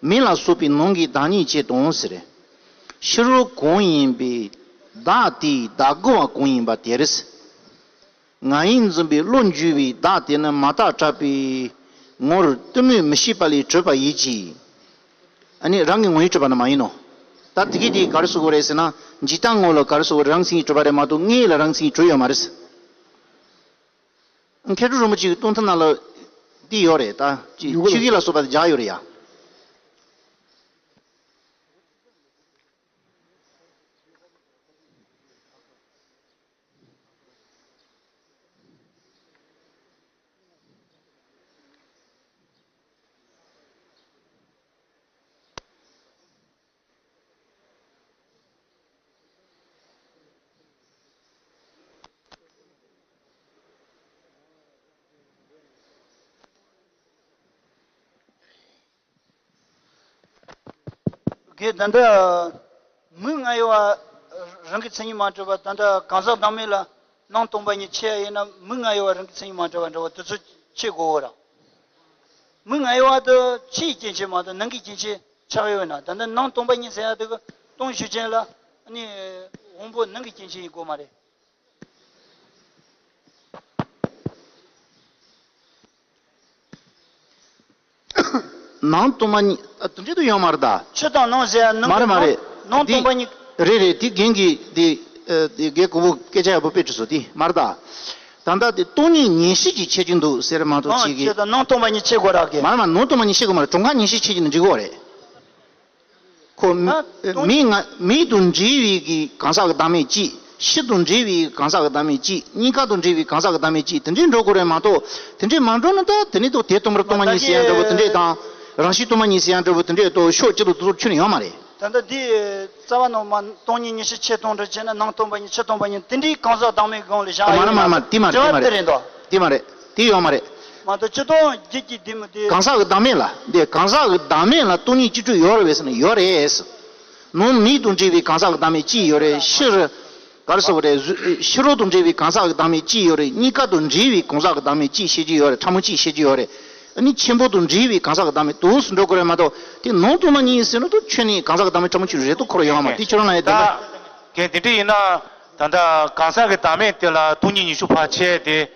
མིང་ལ་སོགས་པའི་ནང་གི་བདག་ཉིད་ཅེས་དང་ཟེར། ཕྱི་རོལ་གང་ཡིན་པའི་བདག་དེའི་བདག་གོ་བ་གང་ཡིན་པ་དེར། ང་ཡིས་འཛིན་པའི་བློ་འགྱུ་བའི་བདག་དེ་ནི་མ་བརྟགས་གྲགས་པའི་ངོར་གཏི་མུག་མི་ཤེས་པ་ལས་གྲུབ་པ་ཡིན་གྱི། ཨ་ནི་རང་གི་ངོ་བོས་གྲུབ་པ་ནི་མ་ཡིན་ནོ། ད་དེ་གི་དེ་ག་རེ་ཟེར་དགོས་རེད་ཟེར་ན། འཇིག་ལྟ་ངོ་ལ་ག་རེ་ཟེར་དགོས་རེད། རང་མཚན་གྱིས་གྲུབ་པ་རེད་མ་གཏོགས་དངོས་ལ་རང་མཚན་གྱིས་གྲུབ་ཡོད་མ་རེད། མཁས་གྲུབ་རིན་པོ་ཆེའི་གཏོང་ཐུན་ནང་ལ་འདི་ཡོད་རེད། ད་ཅི་ཡོད་རེད། ཆོས་དབྱིངས་ལ་སོགས་པ་དེ་སྦྱར་ཡོད་རེད་ཡ། གལ་ཏེ་ད་ལྟ་མིང་ང་ཡོད་པ་རང་གི་མཚན་ཉིད་མ་གྲུབ་པ། ད་ལྟ་གང་ཟག་བདག་མེད་ལ་སྣང་སྟོང་པ་ཉིད་ཆད་ཡིན་ན། མིང་ང་ཡོད་པ་རང་གི་མཚན་ཉིད་མ་གྲུབ་པ་འདྲ་བོ་དེ་ཚོ་ཆད་དགོས་པ་རེད། མིང་ང་ཡོད་པ་དེ་ཕྱིའི་སྐྱེ་མཆེད་མ་གཏོགས་ནང་གི་སྐྱེ་མཆེད་ཆགས་ཡོད་ན། ད་ལྟ་སྣང་སྟོང་པ་ཉིད་ཟེར་ཡ་དེ་གི་སྟོང་ཆོས་ཅན་ལ་ནི་དབང་པོ་ནང་གི་སྐྱེ་མཆེད་ཡིན་དགོས་མ་རེད། ནང་སྟོང་པ་ཉིད། ཨ། དེ་འདྲ་དུ་ཡོང་མ་རེད་ད། ཕྱི་དང་ནང་ཟེར་ཡ་ནང་མ་རེད་མ་རེད། ནང་སྟོང་པ་ཉིད། རེད་རེད། དེ་རྒན་གྱིས་དེ། ཨ། དེ་རྒན་གོང་པོ་སྐད་ཆ་ཡག་པོ་དཔེ་དྲིས་སོང་། དེ་མ་རེད་ད། ད་ལྟ་དེ་སྟོང་ཉིད་ཉན་ཤེས་ཀྱིས་ཆད་ཀྱི་འདུག་ཟེར་མ་གཏོགས། ཨང་། ཅིག་གིས། ཕྱི་དང་ནང་སྟོང་པ་ཉིད་ཆད་དགོས་ར་གི། མ་རེད་མ་རེད། ནང་སྟོང་པ་ཉིད་ཆད་དགོས་མ་རེད། གྲོང་ཁ་ཉན་ཤེས་ཆད་ཀྱི་ནི་འགྲིག་གི་རེད། ཁོ་མི་ང་མིང་དང་འབྲེལ་བའི་གི་གང་ཟག་གི་བདག་མེད་གཅིག་ཕྱི་དང་འབྲེལ་བའི་གང་ཟག་གི་བདག་མེད་གཅིག་གཉིས་ཀ་དང་འབྲེལ་བའི་གང་ཟག་གི་བདག་མེད་གཅིག་དེ་འདྲའི་འགྲོ་དགོས་རེད་མ་གཏོགས། དེ་འདྲའི་མ་འགྲོ་ན་ད་དེ་ནས་ད་དེ་སྟོང་པར་སྟོང་པ་ཉིད་ཟེར་ཡ་འདྲ་བོ་དེ་འདྲས་དང་། རང་བཞིན་སྟོང་པ་ཉིད་ཟེར་ཡ་འདྲ་བོ་དེ་འདྲས་ད་ཕྱོགས་གཅིག་ཏུ་དེ་ཚོ་ཁྱོན་ནས་ཡོད་མ་རེད། ད་ལྟ་འདི་རྩ་བ་ནས་མ་སྟོང་ཉིད་ཉན་ཤེས་ཆད་སྟོང་འགྲོ་བྱས་ན། ནང་སྟོང་པ་ཉིད་ཕྱི་སྟོང་པ་ཉིད་དེ་འདྲའི་གང་ཟག་བདག་མེད་སྒང་ལ་བཞག་མ་རེད་ཡོད་མ་རེད་མ་རེད། དེ་མ་རེད། དེ་མ་རེད། དེ་ཡོད་མ་རེད། མ་གཏོགས་སྤྱིར་བཏང་རྒྱུད་ཀྱི་འདི་མི་དེ། གང་ཟག་གི་བདག་མེད་ལ། འདི་གང་ཟག་གི་བདག་མེད་ལ་སྟོང་ཉིད་གཅིག་གྲོལ་ཡོད་རེད་པས་ཟེར་ན་ཡོད་རེད། ནང་མིང་དང་འབྲེལ་བའི་གང་ཟག་གི་བདག་མེད་གཅིག་ཡོད་རེད། ཕྱི་རུ་ག་རེ་ཟེར་དགོས་རེད། ཕྱི་རོལ་དང་འབྲེལ་བའི་གང་ཟག་གི་བདག་མེད་གཅིག་ཡོད་རེད། གཉིས་ཀ་དང་འབྲེལ་བའི་གང་ཟག་གི་བདག་མེད་གཅིག་བཤད་ཀྱི་ཡོད་རེད། ཕྲ་མོ་གཅིག་བཤད་ཀྱི་ཡོད་རེད། ཨ་ནི་ཆེན་པོ་དང་འབྲེལ་བའི་གང་ཟག་གི་བདག་མེད་དུ་སུ་འགྲོ་དགོས་རེད་མ་གཏོགས། དེ་ནང་དུ་མ་ཉིད་ཟེར་ན་ད་ཁྱོན་ནས་གང་ཟག་གི་བདག་མེད་ཕྲ་མོ་གཅིག་རེད་དོ། ཁོ་རང་ཡོང་བ་དེ་ཁྱོད་རང་ལ་ཡང་བདེན་པ། ད་གལ་དེ་འདྲ་ཡིན་ན། ད་ལྟ་གང་ཟག་གི་བདག་མེད་དེ་ལ་སྟོང་ཉིད་ཉི་ཤུ་ཕར་ཕྱེ་དེ།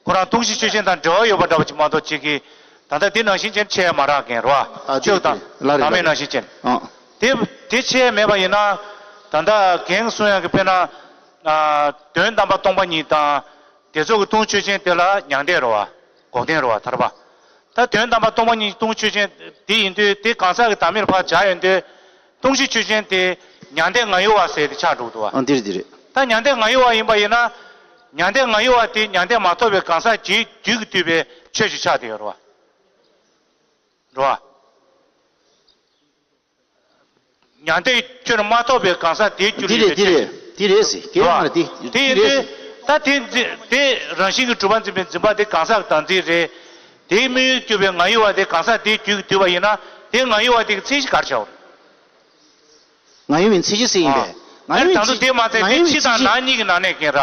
ཁོ་རང་སྟོང་གཞི་ཆོས་ཅན་དང་འབྲེལ་བ་ཡོད་པ་འདྲ་བ་ཅིག་མ་གཏོགས་ཅིག་གིས་ད་ལྟ་དེ་ནང་བཞིན་ཅན་ཕྱེ་ཡ་མ་རག་གིན་རོ། ཨ། ཆོས་དང་ལ་རེད། བདག་མེད་ནང་བཞིན་ཅན། ཨ། དེ་དེ་ཕྱེ་ཡ་མེད་པ་ཡིན་ན། ད་ལྟ་རྒན་གསུང་ཡ་གི་དཔེར་ན། ཨ། དོན་དམ་པ་སྟོང་པ་ཉིད་དང་། དེ་ཚོ་གི་སྟོང་ཆོས་ཅན་དེ་ལ་མྱང་འདས་རོ་བ། འགོག་བདེན་རོ་བ། ཐར་པ། ད་དོན་དམ་པ་སྟོང་པ་ཉིད་སྟོང་ཆོས་ཅན་དེ་ཡིན་དུས། དེ་གང་ཟག་གི་བདག་མེད་ལ་ཕར་སྦྱར་ཡོང་དུས། སྟོང་གཞི་ཆོས་ཅན་དེ་མྱང་འདས་ང་ཡོད་པ་ཟེར་དེ་ཆགས་འགྲོ་གི་འདུག་བ། ཨ། འདིར་འདིར། ད་མྱང་འདས་ང་ཡོད་པ་ཡིན་པ་ཡིན་ན། མྱང་འདས་ང་ཡོད་པ་དེ་མྱང་འདས་མ་ཐོབ་པའི་གང་ཟག་རྒྱུད་རྒྱུད་ཀྱིས་བསྡུས་པའི་ཆོས་ཤིག་ཆགས་བསྡད་ཡོད་རེད་བ། རེད་བ། མྱང་འདས་ཁྱོན་མ་ཐོབ་པའི་གང་ཟག་དེའི་རྒྱུད་ལ་ཡོད་པའི་ཆོས་ཤིག། འདི་རེད། འདི་རེད། འདི་རེད་ཟེར། སྐད་མ་རེད། དེ་ཡིན་དུས། ད་དེ་འཛིན་དེ་རང་བཞིན་གྱིས་གྲུབ་པ་འཛིན་པའི་འཛིན་པ་དེ་གང་ཟག་གི་བདག་འཛིན་རེད། དེའི་དམིགས་ཡུལ་གྱུར་པའི་ང་ཡོད་པ་དེ་གང་ཟག་དེའི་རྒྱུད་ཀྱིས་བསྡུས་པ་ཡིན་ན། དེ་ང་ཡོད་པ་དེ་གི་མཚན་གཞི་ག་རེ་བྱའོ། ང་ཡོད་པའི་མཚན་གཞི་ཟེར་ཡིན་པས། ང་ཡོད་པའི་མཚན་གཞི། ད་དུང་དེ་མ་ཚད་དེ་ཕྱི་དང་ནང་གཉིས་ཀྱི་ནང་ནས་ཀྱང་ར།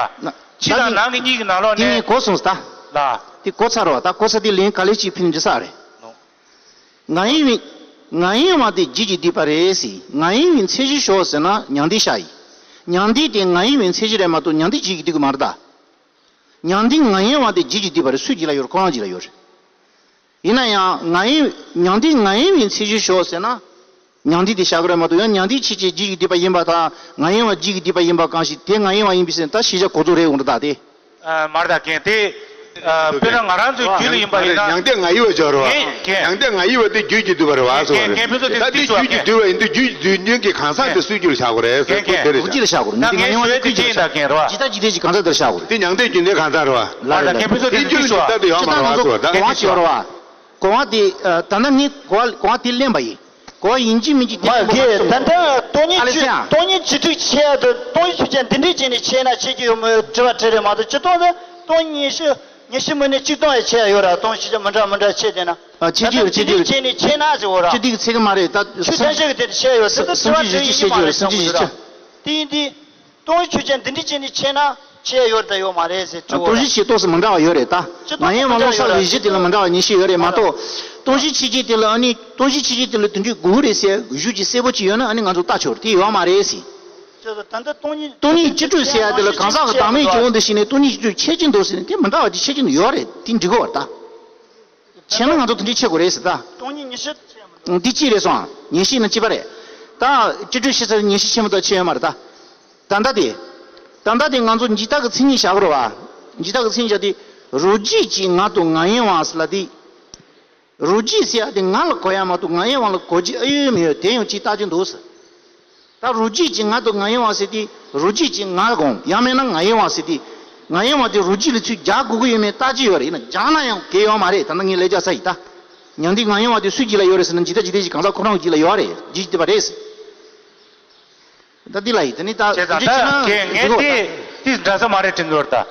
ཕྱི་དང་ནང་གི་གཉིས་ཀྱི་ནང་ལོགས་ནས། དེ་ངས་གོ་སོང་ད། ལ། དེ་གོ་ཚར་བ། ད་གོ་ཚར་དེ་ལན་ག་ལེ་ཅིག་ཕན་འདི་ས་རེད། ང་ཡོད་པའི། ང་ཡོད་པ་དེ་རྒྱུད་ཀྱིས་བསྡུས་པ་རེད་ཟེར། ང་ཡོད་པའི་མཚན་གཞི་ཞོག་ཟེར་ན་མྱང་འདས་ཤར་ཡིན། མྱང་འདས་དེ་ང་ཡོད་པའི་མཚན་གཞི་རེད་མ་གཏོགས་མྱང་འདས་རྒྱུད་ཀྱིས་བསྡུས་ཀྱི་མ་རེད་ད། མྱང་འདས་ང་ཡོད་པ་དེ་རྒྱུད་ཀྱིས་བསྡུས་པ་རེད། སུའི་རྒྱུད་ལ་ཡོད་རེད། ཁོ་རང་རྒྱུད་ལ་ཡོད་རེད། ཡིན་ན་ཡང་ང་ཡོད། མྱང་འདས་ང་ཡོད་པའི་མཚན་གཞི་ཞོག་ཟེར་ན། མྱང་འདས་དེ་བཞག་དགོས་རེད་མ་གཏོགས། ཡང་མྱང་འདས་ཕྱིན་ཆད་རྒྱུད་ཀྱི་སྡུད་པ་ཡིན་པ་དང་། ང་ཡི་དབང་རྒྱུད་ཀྱི་སྡུད་པ་ཡིན་པ་གང་ཞིག་དེ་ང་ཡི་དབང་ཡིན་པས་ཟེར་ན། ད་ཤེས་བྱ་གོ་རྟོགས་རེད་འོང་འདྲ་ད་དེ། ཨ། མ་རེད་ད་རྒན། དེ། ཨ། དཔེར་ན་ང་རང་ཚོའི་རྒྱུད་ལ་ཡིན་པ་ཡིན་ན། མྱང་འདས་ང་ཡི་བ་སྦྱོར་བ། རྒན། རྒན། མྱང་འདས་ང་ཡི་བ་དེ་རྒྱུད་ཀྱི་སྡུད་པ་རེད་བ་ཟེར་བ་རེད། རྒན། ཕན་ཚུན་དེ་ད་དེ་རྒྱུད་ཀྱི་སྡུད་པ་ཡིན་དུས་རྒྱུད་ཀྱི་སྡུད་ཉོན་གྱི་གང་ཟག་དེ་སུའི་རྒྱུད་ལ་བཞག་དགོས་རེད་ཟེར། རྒན། ཁོ་དེ་རེད་རང་རྒྱུད་ལ་བཞག་དགོས་རེད། ད་མྱང་འདས་ང་ཡི་བ་དེ་ཁུལ་རྒྱུད་ལ་བཞག་གི་ཡིན་རེད་བ། ཇི་ལྟ་ཇི་ལྟའི་གང་ཟག་དེར་བཞག་དགོས་རེད། དེ་མྱང་འདས་རྒྱུད་ལྡན་གང་ཟག་རེད་བ། ལ་རེད་ལ། རྒན། ཕན་ཚུན་དེ་དེ་རྒྱུད་ལ་ཇི་ལྟ་དེ་ཡོད་མ་རེད་བ་ཟེར་བ། ད་ཅི་ད་ང་ཚོ་གོ་བ་ཅི་ཡོད་རེད་བ། གོ་བ་དེ། ཨ། ད་ལྟ་ངས་གོ་བ་གོ་བ་དེ་ལེན་པ་ཡིན། གོ་བ་ཡིན་གཅིག་མིན་གཅིག་དེ་མ་ཆེན་པོ་གལ་མ་ད་ལྟ་སྟོང་ཉིད་ཨ་ལེ་བཅུ་སེང་། སྟོང་ཉིད་བཅུ་དྲུག་ཕྱེ་ཡ་དང་སྟོང་ཉིད་ཆོས་ཅན་འདི་འདྲའི་ཅན་ནས་ཕྱེ་ན་ཕྱེ་རྒྱུ་ཡོད་མེད་དྲི་བ་དྲིས་རེད་མ་གཏོགས། སྤྱིར་བཏང་ད་སྟོང་ཉིད་ཉི་ཤུ་ཉི་ཤུ་མིན་ན་གཅིག་སྟོང་ཡ་ཕྱེ་ཡ་ཡོད་ར། སྟོང་ཉིད་ཆོས་ཅན་མི་འདྲ་མི་འདྲ་ཕྱེ་བསྡད་ན། ཨ། ཕྱེ་རྒྱུ་ད་ལྟ་ཡོད་ཕྱེ་འདི་རྒྱུ་འདྲའི་ཡོད། ཅན་ནས་ཕྱེ་ན་ཟེར་བ་ར། ཆུ་ཐིགས་ཚིག་མ་རེད་ད། ཆོས་ཐམས་ཅད་ཀྱི་དེ་ཕྱེ་ཡ་ཡོད་ད། ད་དྲི་བ་དྲིས་ཡིན་ཉི་ཤུ་ཕྱེ་རྒྱུ་ཡོད་སུམ་ཅུ་ཉི་ཤུ། དེ་ཡིན་དུས། སྟོང་ཉིད་ཆོས་ཅན་འདི་འདྲའི་ཅན་ནས་ཕྱེ་ན་ཕྱེ་ཡ་ཡོད་རེད་ད་ཡོད་མ་རེད་ཟེར་དྲི་བ་རེད། སྟོང་གཞི་ཆོས་ཏོག་ཙམ་མི་འདྲ་བ་ཡོད་རེད་ད། ང་ཡི་དབང་ལོག་ས་ལུས་གཞི་དེ་ལ་མི་འདྲ་བ་ཉི་ཤུ་ཡོད་རེད་མ་གཏོགས། སྟོང་གཞི་ཆོས་ཅན་དེ་ལ་ཨ་ནི་སྟོང་གཞི་ཆོས་ཅན་དེ་ལ་དོན་འགྲུབ་དགོས་རེད་ཟེར་གཞུག་གི་གསལ་པོ་ཅིག་ཡོད་ན་ཨ་ནི་ང་ཚོ་ལྟ་ཆོག་རེད། དེ་ཡོད་མ་རེད་ཟེར། ད་ལྟ་སྟོང་ཉིད་སྟོང་ཉིད་བཅུ་དྲུག་ཟེར་ཡ་དེ་ལ་གང་ཟག་གི་བདག་མེད་ཀྱི་དབང་དུ་བྱས་ནས་སྟོང་ཉིད་བཅུ་དྲུག་ཁྱད་ཅན་འདུག་ཟེར་ནས་དེ་མི་འདྲ་བ་དེ་ཁྱད་ཅན་དུ་ཡོད་རེད། དེ་འགྲིག་གི་བར་ད། བྱས་ན་ང་ཚོ་དེ་འདྲའི་ཕྱེ་དགོས་རེད་ཟེར་ད། སྟོང་ཉིད་ཉི་ཤུ། འདི་གཅིག་རེད་སོང་། ཉི་ཤུ་ཡིན་ན་གཅིག་པ་རེད། ད་བཅུ་དྲུག་ཕྱེ་ཚར་ཉི་ཤུ་ཕྱེ་མ་ཐག་ཕྱེ་ཡོད་མ་རེད་ད། ད་ལྟ་དེ། ད་ལྟ་དེ་ང་ཚོ་འཇིག་ལྟ་གི་མཚན་ཉིད་བཞག་དགོས་རེད་བ། འཇིག་ལྟ་གི་མཚན་ཉིད་བཞག་དེ། རོ་རྒྱུད་ཀྱི་ང་དང་ང་ཡི་དབང་ཟེར་ལ་དེ། རོ་རྒྱུད་ཟེར་ཡ་དེ་ང་ལ་གོ་ཡ་མ་གཏོགས་ང་ཡི་དབང་ལ་གོ་རྒྱུ་ཨེ་ཡོད་མི་ཡོད་དེ་ཡང་ཅིག་བལྟ་རྒྱུ་འདུག་ཟེར། ད་རོ་རྒྱུད་ཀྱི་ང་དང་ང་ཡི་དབང་ཟེར་དུས་རོ་རྒྱུད་ཀྱི་ང་དགོངས། ཡང་མིན་ན་ང་ཡི་དབང་ཟེར་དུས་ང་ཡི་དབང་དེ་རོ་རྒྱུད་ལ་ཚུར་རྒྱག་དགོས་ཀྱི་ཡོད་མེད་བལྟ་རྒྱུ་ཡོད་རེད། ཡིན་ན་རྒྱག་ན་ཡང་གལ་ཡོད་མ་རེད། ད་ནི་ངས་ལས་རྒྱག་ས་ཡིན་ད། ཉང་འདི་ང་ཡི་དབང་དེ་སུའི་རྒྱུད་ལ་ཡོད་རེད་ཟེར་ན་འཇིག་ལྟ་འཇིག་རྟེན་གྱི་གང་ཟག་ཁོ་རང་གི་རྒྱུད་ལ་ཡོད་རེད། རྒྱུད་ཀྱི་སྡུད་པ་རེད་ཟེར། ད་འདི་ལ་ཡིན་ད་ནི་ད་བྱས་ཙང་ད་ཁྱེད་རང་ངས་འདི་འདི་འདྲ་ས་མ་རེད་དྲན་གྱི་ཡོད་རེད་ད།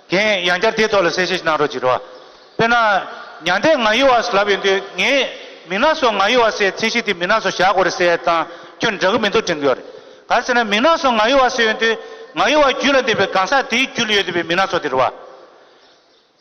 རྒན་ཡང་བསྐྱར་དེའི་ཐོག་ལ་གསལ་བཤད་ཞིག་གནང་རོགས་གྱིས་རོགས། དཔེར་ན། མྱང་འདས་ང་ཡི་བ་ལབ་ཡོང་དུས་ངས་མི་སྣ་ཚོགས་ང་ཡི་བ་ཟེར་མཚན་གཞི་དེ་མི་སྣ་ཚོགས་བཞག་དགོས་རེད་ཟེར་ཡ་དང་ཁྱོད་འདྲ་གི་མི་འདུག་དྲན་གྱི་ཡོད་རེད། ག་རེ་ཟེར་ན་མི་སྣ་ཚོགས་ང་ཡི་བ་ཟེར་ཡོང་དུས་ང་ཡི་བ་རྒྱུད་ལ་ལྡན་པའི་གང་ཟག་དེའི་རྒྱུད་ལ་ཡོད་བསྡད་པའི་མི་སྣ་ཚོགས་དེ་རེད་བ།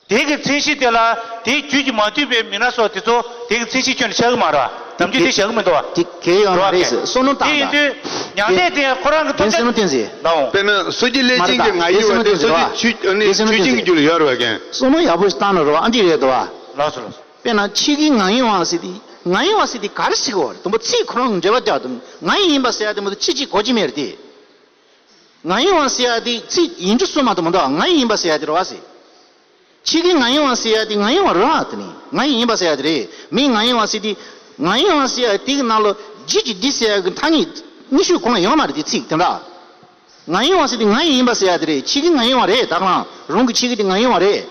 དེ་གི་མཚན་གཞི་དེ་ལ་དེའི་རྒྱུད་ཀྱིས་མ་བསྡུས་པའི་མི་སྣ་ཚོགས་དེ་ཚོ་དེ་གི་མཚན་གཞི་ཁྱོན་ནས་ཆགས་ཀྱི་མ་རེད་བ། ནམ་རྒྱུན་དེ་བཞག་གི་མི་འདུག་བ། དེ་གལ་ཡོད་མ་རེད་ཟེར་བསམ་བློ་བཏང་དང་། དེ་ཡིན་དུས་མྱང་འདས་དེ་ཁོ་རང་གི་ཐོབ་བསམ་བློ་བསྟན་ཟེར། ལའོ། དཔེར་ན་སོ་སྐྱེ་ལས་ཅན་གྱི་ང་ཡི་བ་དེ་སོ་སྐྱེ་ཆོས་ཨ་ནི་ཆོས་ཅན་གྱི་རྒྱུད་ལ་ཡོད་རེད་བ་རྒན། བསམ་བློ་ཡག་པོ་ཞིག་བཏང་ན་རེད་བ། ཨ་འདི་རེད་དོ་བ། ལགས་སོ་ལགས་སོ། དཔེར་ན་ཕྱི་གི་ང་ཡི་བ་ཟེར་དེ། ང་ཡི་བ་ཟེར་དེ་ག་རེ་ཟེར་གི་བ་རེད། དང་པོ་ཚིག་ཁོ་རང་གི་འགྲེལ་པ་རྒྱག་དང་ང་ཡི་ཡིན་པ་ཟེར་ཡ་དེ་མ་གཏོགས་ཕྱི་ཕྱི་གོ་གི་མེད་རེད་དེ། ང་ཡི་བ་ཟེར་ཡ་དེ་ཚིག་ཡིན་གཅིག་སུ་མ་གཏོགས་མི་འདུག་ང་ཡི་ཡིན་པ་ཟེར་ཡ་དེ་རེད་བ་ཟེར། ཕྱི་གི་ང་ཡི་བ་ཟེར་ཡ་དེ་ང་ཡི་བ་རེད་བ། དེ་ནི་ང་ཡི་ཡིན་པ་ཟེར་ཡ་དེ་རེད། མི་ང་ཡི་བ་ཟེར་དེ། ང་ཡི་བ་ཟེར་ཡ་དེ་གི་ནང་ལ་རྒྱུད་ཀྱི་འདི་ཟེར་ཡ་གི་ཐ་སྙད་གཉིས་ཤོས་གོང་ལ་ཡོད་མ་རེད་དེ་ཚིག་དེ་འདྲ། ང་ཡི་བ་ཟེར་དེ་ང་ཡི་ཡིན་པ་ཟེར་ཡ་དེ་རེད། ཕྱི་གི་ང་ཡི་བ་རེད། ད་གང་རུང་གི་ཕྱི་གི་དེ་ང་ཡི་བ་རེད།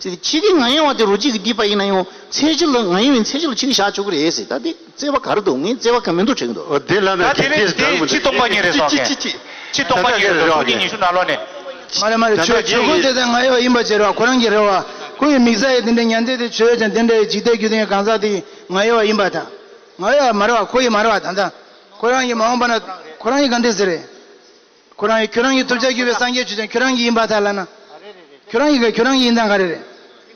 ཟེར་དེ་ཕྱི་གི་ང་ཡི་བ་དེ་རོ་རྒྱུད་ཀྱི་སྡུད་པ་ཡིན་ན་ཡང་མཚན་གཞི་ལ་ང་ཡི་བའི་མཚན་གཞི་ལ་ཕྱི་གི་བཞག་ཆོག་གི་རེད་ཟེར། ད་དེ་རྩོད་པ་ག་རེ་འདུག་ངས་རྩོད་པ་ག་མི་འདུག་དྲན་གི་འདུག་འོ་དེ་ལ་ད་ན་དེ་ཁྱེད་རིང་ཁྱེད་དེ་ཅི་གཏོང་པ་ཉིད་རེད་སོང་ངས། ཅི་གཏོང་པ་ཉིད་རེད་སོང་། སོ་གི་ཉི་ཤུ་ནང་ལོགས་ནས། མ་རེད་མ་རེད། ཆོས་ཆོས་སྐུ་དེ་ད་ང་ཡི་བ་ཡིན་པ་བྱེད་རོགས། ཁོ་རང་གི་རེད་བ། ཁོ་ཡི་དམིགས་བསལ་ཡི་དེ་འདྲའི་ཉན་ཐོས་དེ་ཆོས་ཅན་དེ་འདྲའི་འཇིག་རྟེན་རྒྱུད་དེ་གང་ཟག་དེ་ང་ཡི་བ་ཡིན་པ་ད། ང་ཡི་བ་མ་རེད་བ། ཁོ་ཡི་མ་རེད་བ། ད་ད་ཁོ་རང་གི་མ་འོངས་པ་ན་ཁོ་རང་གི་ག་འདྲས་ཟེར་རེད། ཁོ་རང་གི་ཁྱོད་རང་གི་ཐོབ་བྱ་གྱུར་པའི་སངས་རྒྱས་ཆོས་ཅན་ཁྱོད་རང་གི་ཡིན་པ་ད་ལབ་ན། ཁྱོད་རང་གི་ཁྱོད་རང་གི་ཡིན་སྟངས་ག་རེ་རེད།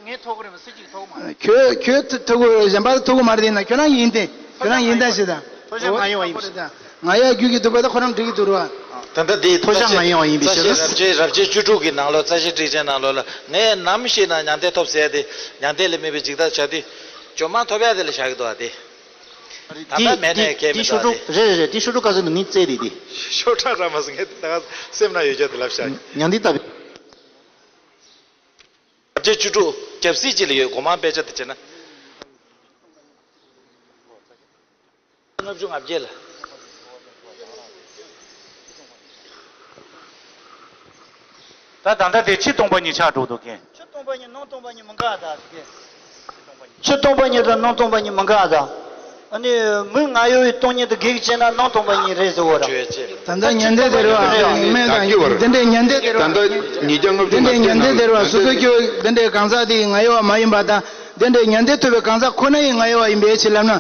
ངས་ཐོབ་གི་རེད་མ་སྲིད་ཅིག་ཐོབ་གི་མ་རེད། ཁྱོད་ཁྱོད་ཐོབ་གི་གཞན་པ་ཐོབ་གི་མ་རེད། ཡིན་ན་ཁྱོད་རང་གི་ཡིན་ཏེ་ཁྱོད་རང་གི་ཡིན་སྟངས་ཤིག་དང་། ཐོབ་བྱ་ང་ཡི་བ་ཡིན་པ་ཞིག་དང་། ང་ཡ་རྒྱུད་ཀྱི་སྡུད་པ་དང་ཁོ་རང་འགྲིག་གི་འདུག་ར། ད་ལྟ་དེའི་ཐོབ་བྱ་ང་ཡི་བ་ཡིན་པའི་ཕྱིར། རྩ་ཤེ་རབ་བྱེད་རབ་བྱེད་བཅུ་དྲུག་གི་ནང་ལོགས་རྩ་ཤེ་ཊཱིཀ་ཆེན་ནང་ལོགས་ལ་ངས་ནམ་ཞིག་ན་མྱང་འདས་ཐོབ་ཟེར་ཏེ་མྱང་འདས་ལས་མེད་པའི་འཇིག་ལྟར་བྱ་དུས་བྱོན་མ་ཐོབ་ཡ་དེ་ལ་བཞག་གི་འདུག་ཨ་དེ། ད་ལྟ་མེད་ནས་གལ་མི་འདུག་ཨ་དེ། རེད་རེད་རེད། དེ་ཤོ་ཕྲུག་བཀའ་ཟུར་ནས་ངས་བཙལ་དེ་དེ། ཤོ་ཕྲུག་ར་མ་ཟེར། ངས་ད་སེམས་ན་ཡོད་ཆ་དེ་ལབ་བཞག་མྱང་འདས་ལྟ་བུའི། རབ་བྱེད་བཅུ་དྲུག་རྒྱབ་གཟིགས་གཅིག་ལ་ཡོད། སྒོ་མང་དཔེ་ཆ་དེ་བྱས་ན། ལྔ་བཅུ་ང་བརྒྱད་ལ། ད་ད་ལྟ་དེ་ཕྱི་སྟོང་པ་ཉིད་ཆགས་འགྲོ་འདུག་གན། ཕྱི་སྟོང་པ་ཉིད་ནང་སྟོང་པ་ཉིད་མི་འགལ་ད་གན། ཕྱི་སྟོང་པ་ཉིད་དང་ནང་སྟོང་པ་ཉིད་མི་འགལ་ད། ཨ་ནི་མི་ང་ཡི་བའི་སྟོང་ཉིད་དུ་གེགས་བྱས་ན་ནང་སྟོང་པ་ཉིད་རེད་ཟེར་བ་ར། ད་ལྟ་ཉན་ཐོས་དེ་རེད་བ། མེད་དང་འདི་འདྲའི་ཉན་ཐོས་དེ་རེད་བ། ད་ལྟ་ཉིས་བརྒྱ་ལྔ་བཅུ་འདི་འདྲའི་ང་བརྒྱད་ཉན་ཐོས་དེ་རེད་བ། སོ་སོ་སྐྱེ་བོ་འདི་འདྲའི་གང་ཟག་དེ་ཡི་ང་ཡི་བ་མ་ཡིན་པ་དང་། འདི་འདྲའི་ཉན་ཐོས་ཐོབ་པའི་གང་ཟག་ཁོ་ན་ཡི་ང་ཡི་བ་ཡིན་པའི་ཕྱིར་ལབ་ན།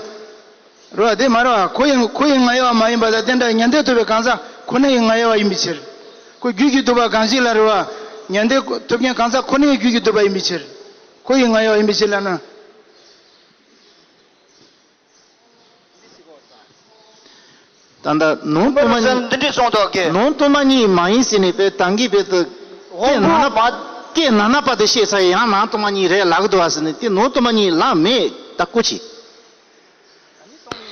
རེད་བ། དེ་མ་རེད་བ། ཁོ་ཡི་ཁོ་ཡི་ང་ཡི་བ་མ་ཡིན་པ་དང་། དེ་འདྲ་ཉན་ཐོས་ཐོབ་པའི་གང་ཟག་ཁོ་ན་ཡི་ང་ཡི་བ་ཡིན་པའི་ཕྱིར། ཁོ་རྒྱུད་ཀྱི་སྡུད་པ་གང་ཞིག་ལ་རེད་བ། ཉན་ཐོས་ཐོབ་མཁན་གང་ཟག་ཁོ་ན་ཡི་རྒྱུད་ཀྱི་སྡུད་པ་ཡིན་པའི་ཕྱིར། ཁོ་ཡི་ང་ཡི་བ་ཡིན་པའི་ཕྱིར་ལབ་ན། ད་ལྟ་ནང་སྟོང་པ་ཉིད། འདི་འདྲས་གསུངས་འདུག་གས། ནང་སྟོང་པ་ཉིད་མ་ཡིན་ཟེར་ནས་དཔེ་ད་གིན་དཔེ་དེ། དབང་པོ་མ། སྐད་ན་ན་པ་དེ་བཤད་ཚར་ཡང་ནང་སྟོང་པ་ཉིད་རེད་ལབ་གི་འདུག་བ་ཟེར་ནས་དེ་ནང་སྟོང་པ་ཉིད་ལབ་མེད་ད་སྐུ་མཁྱེན།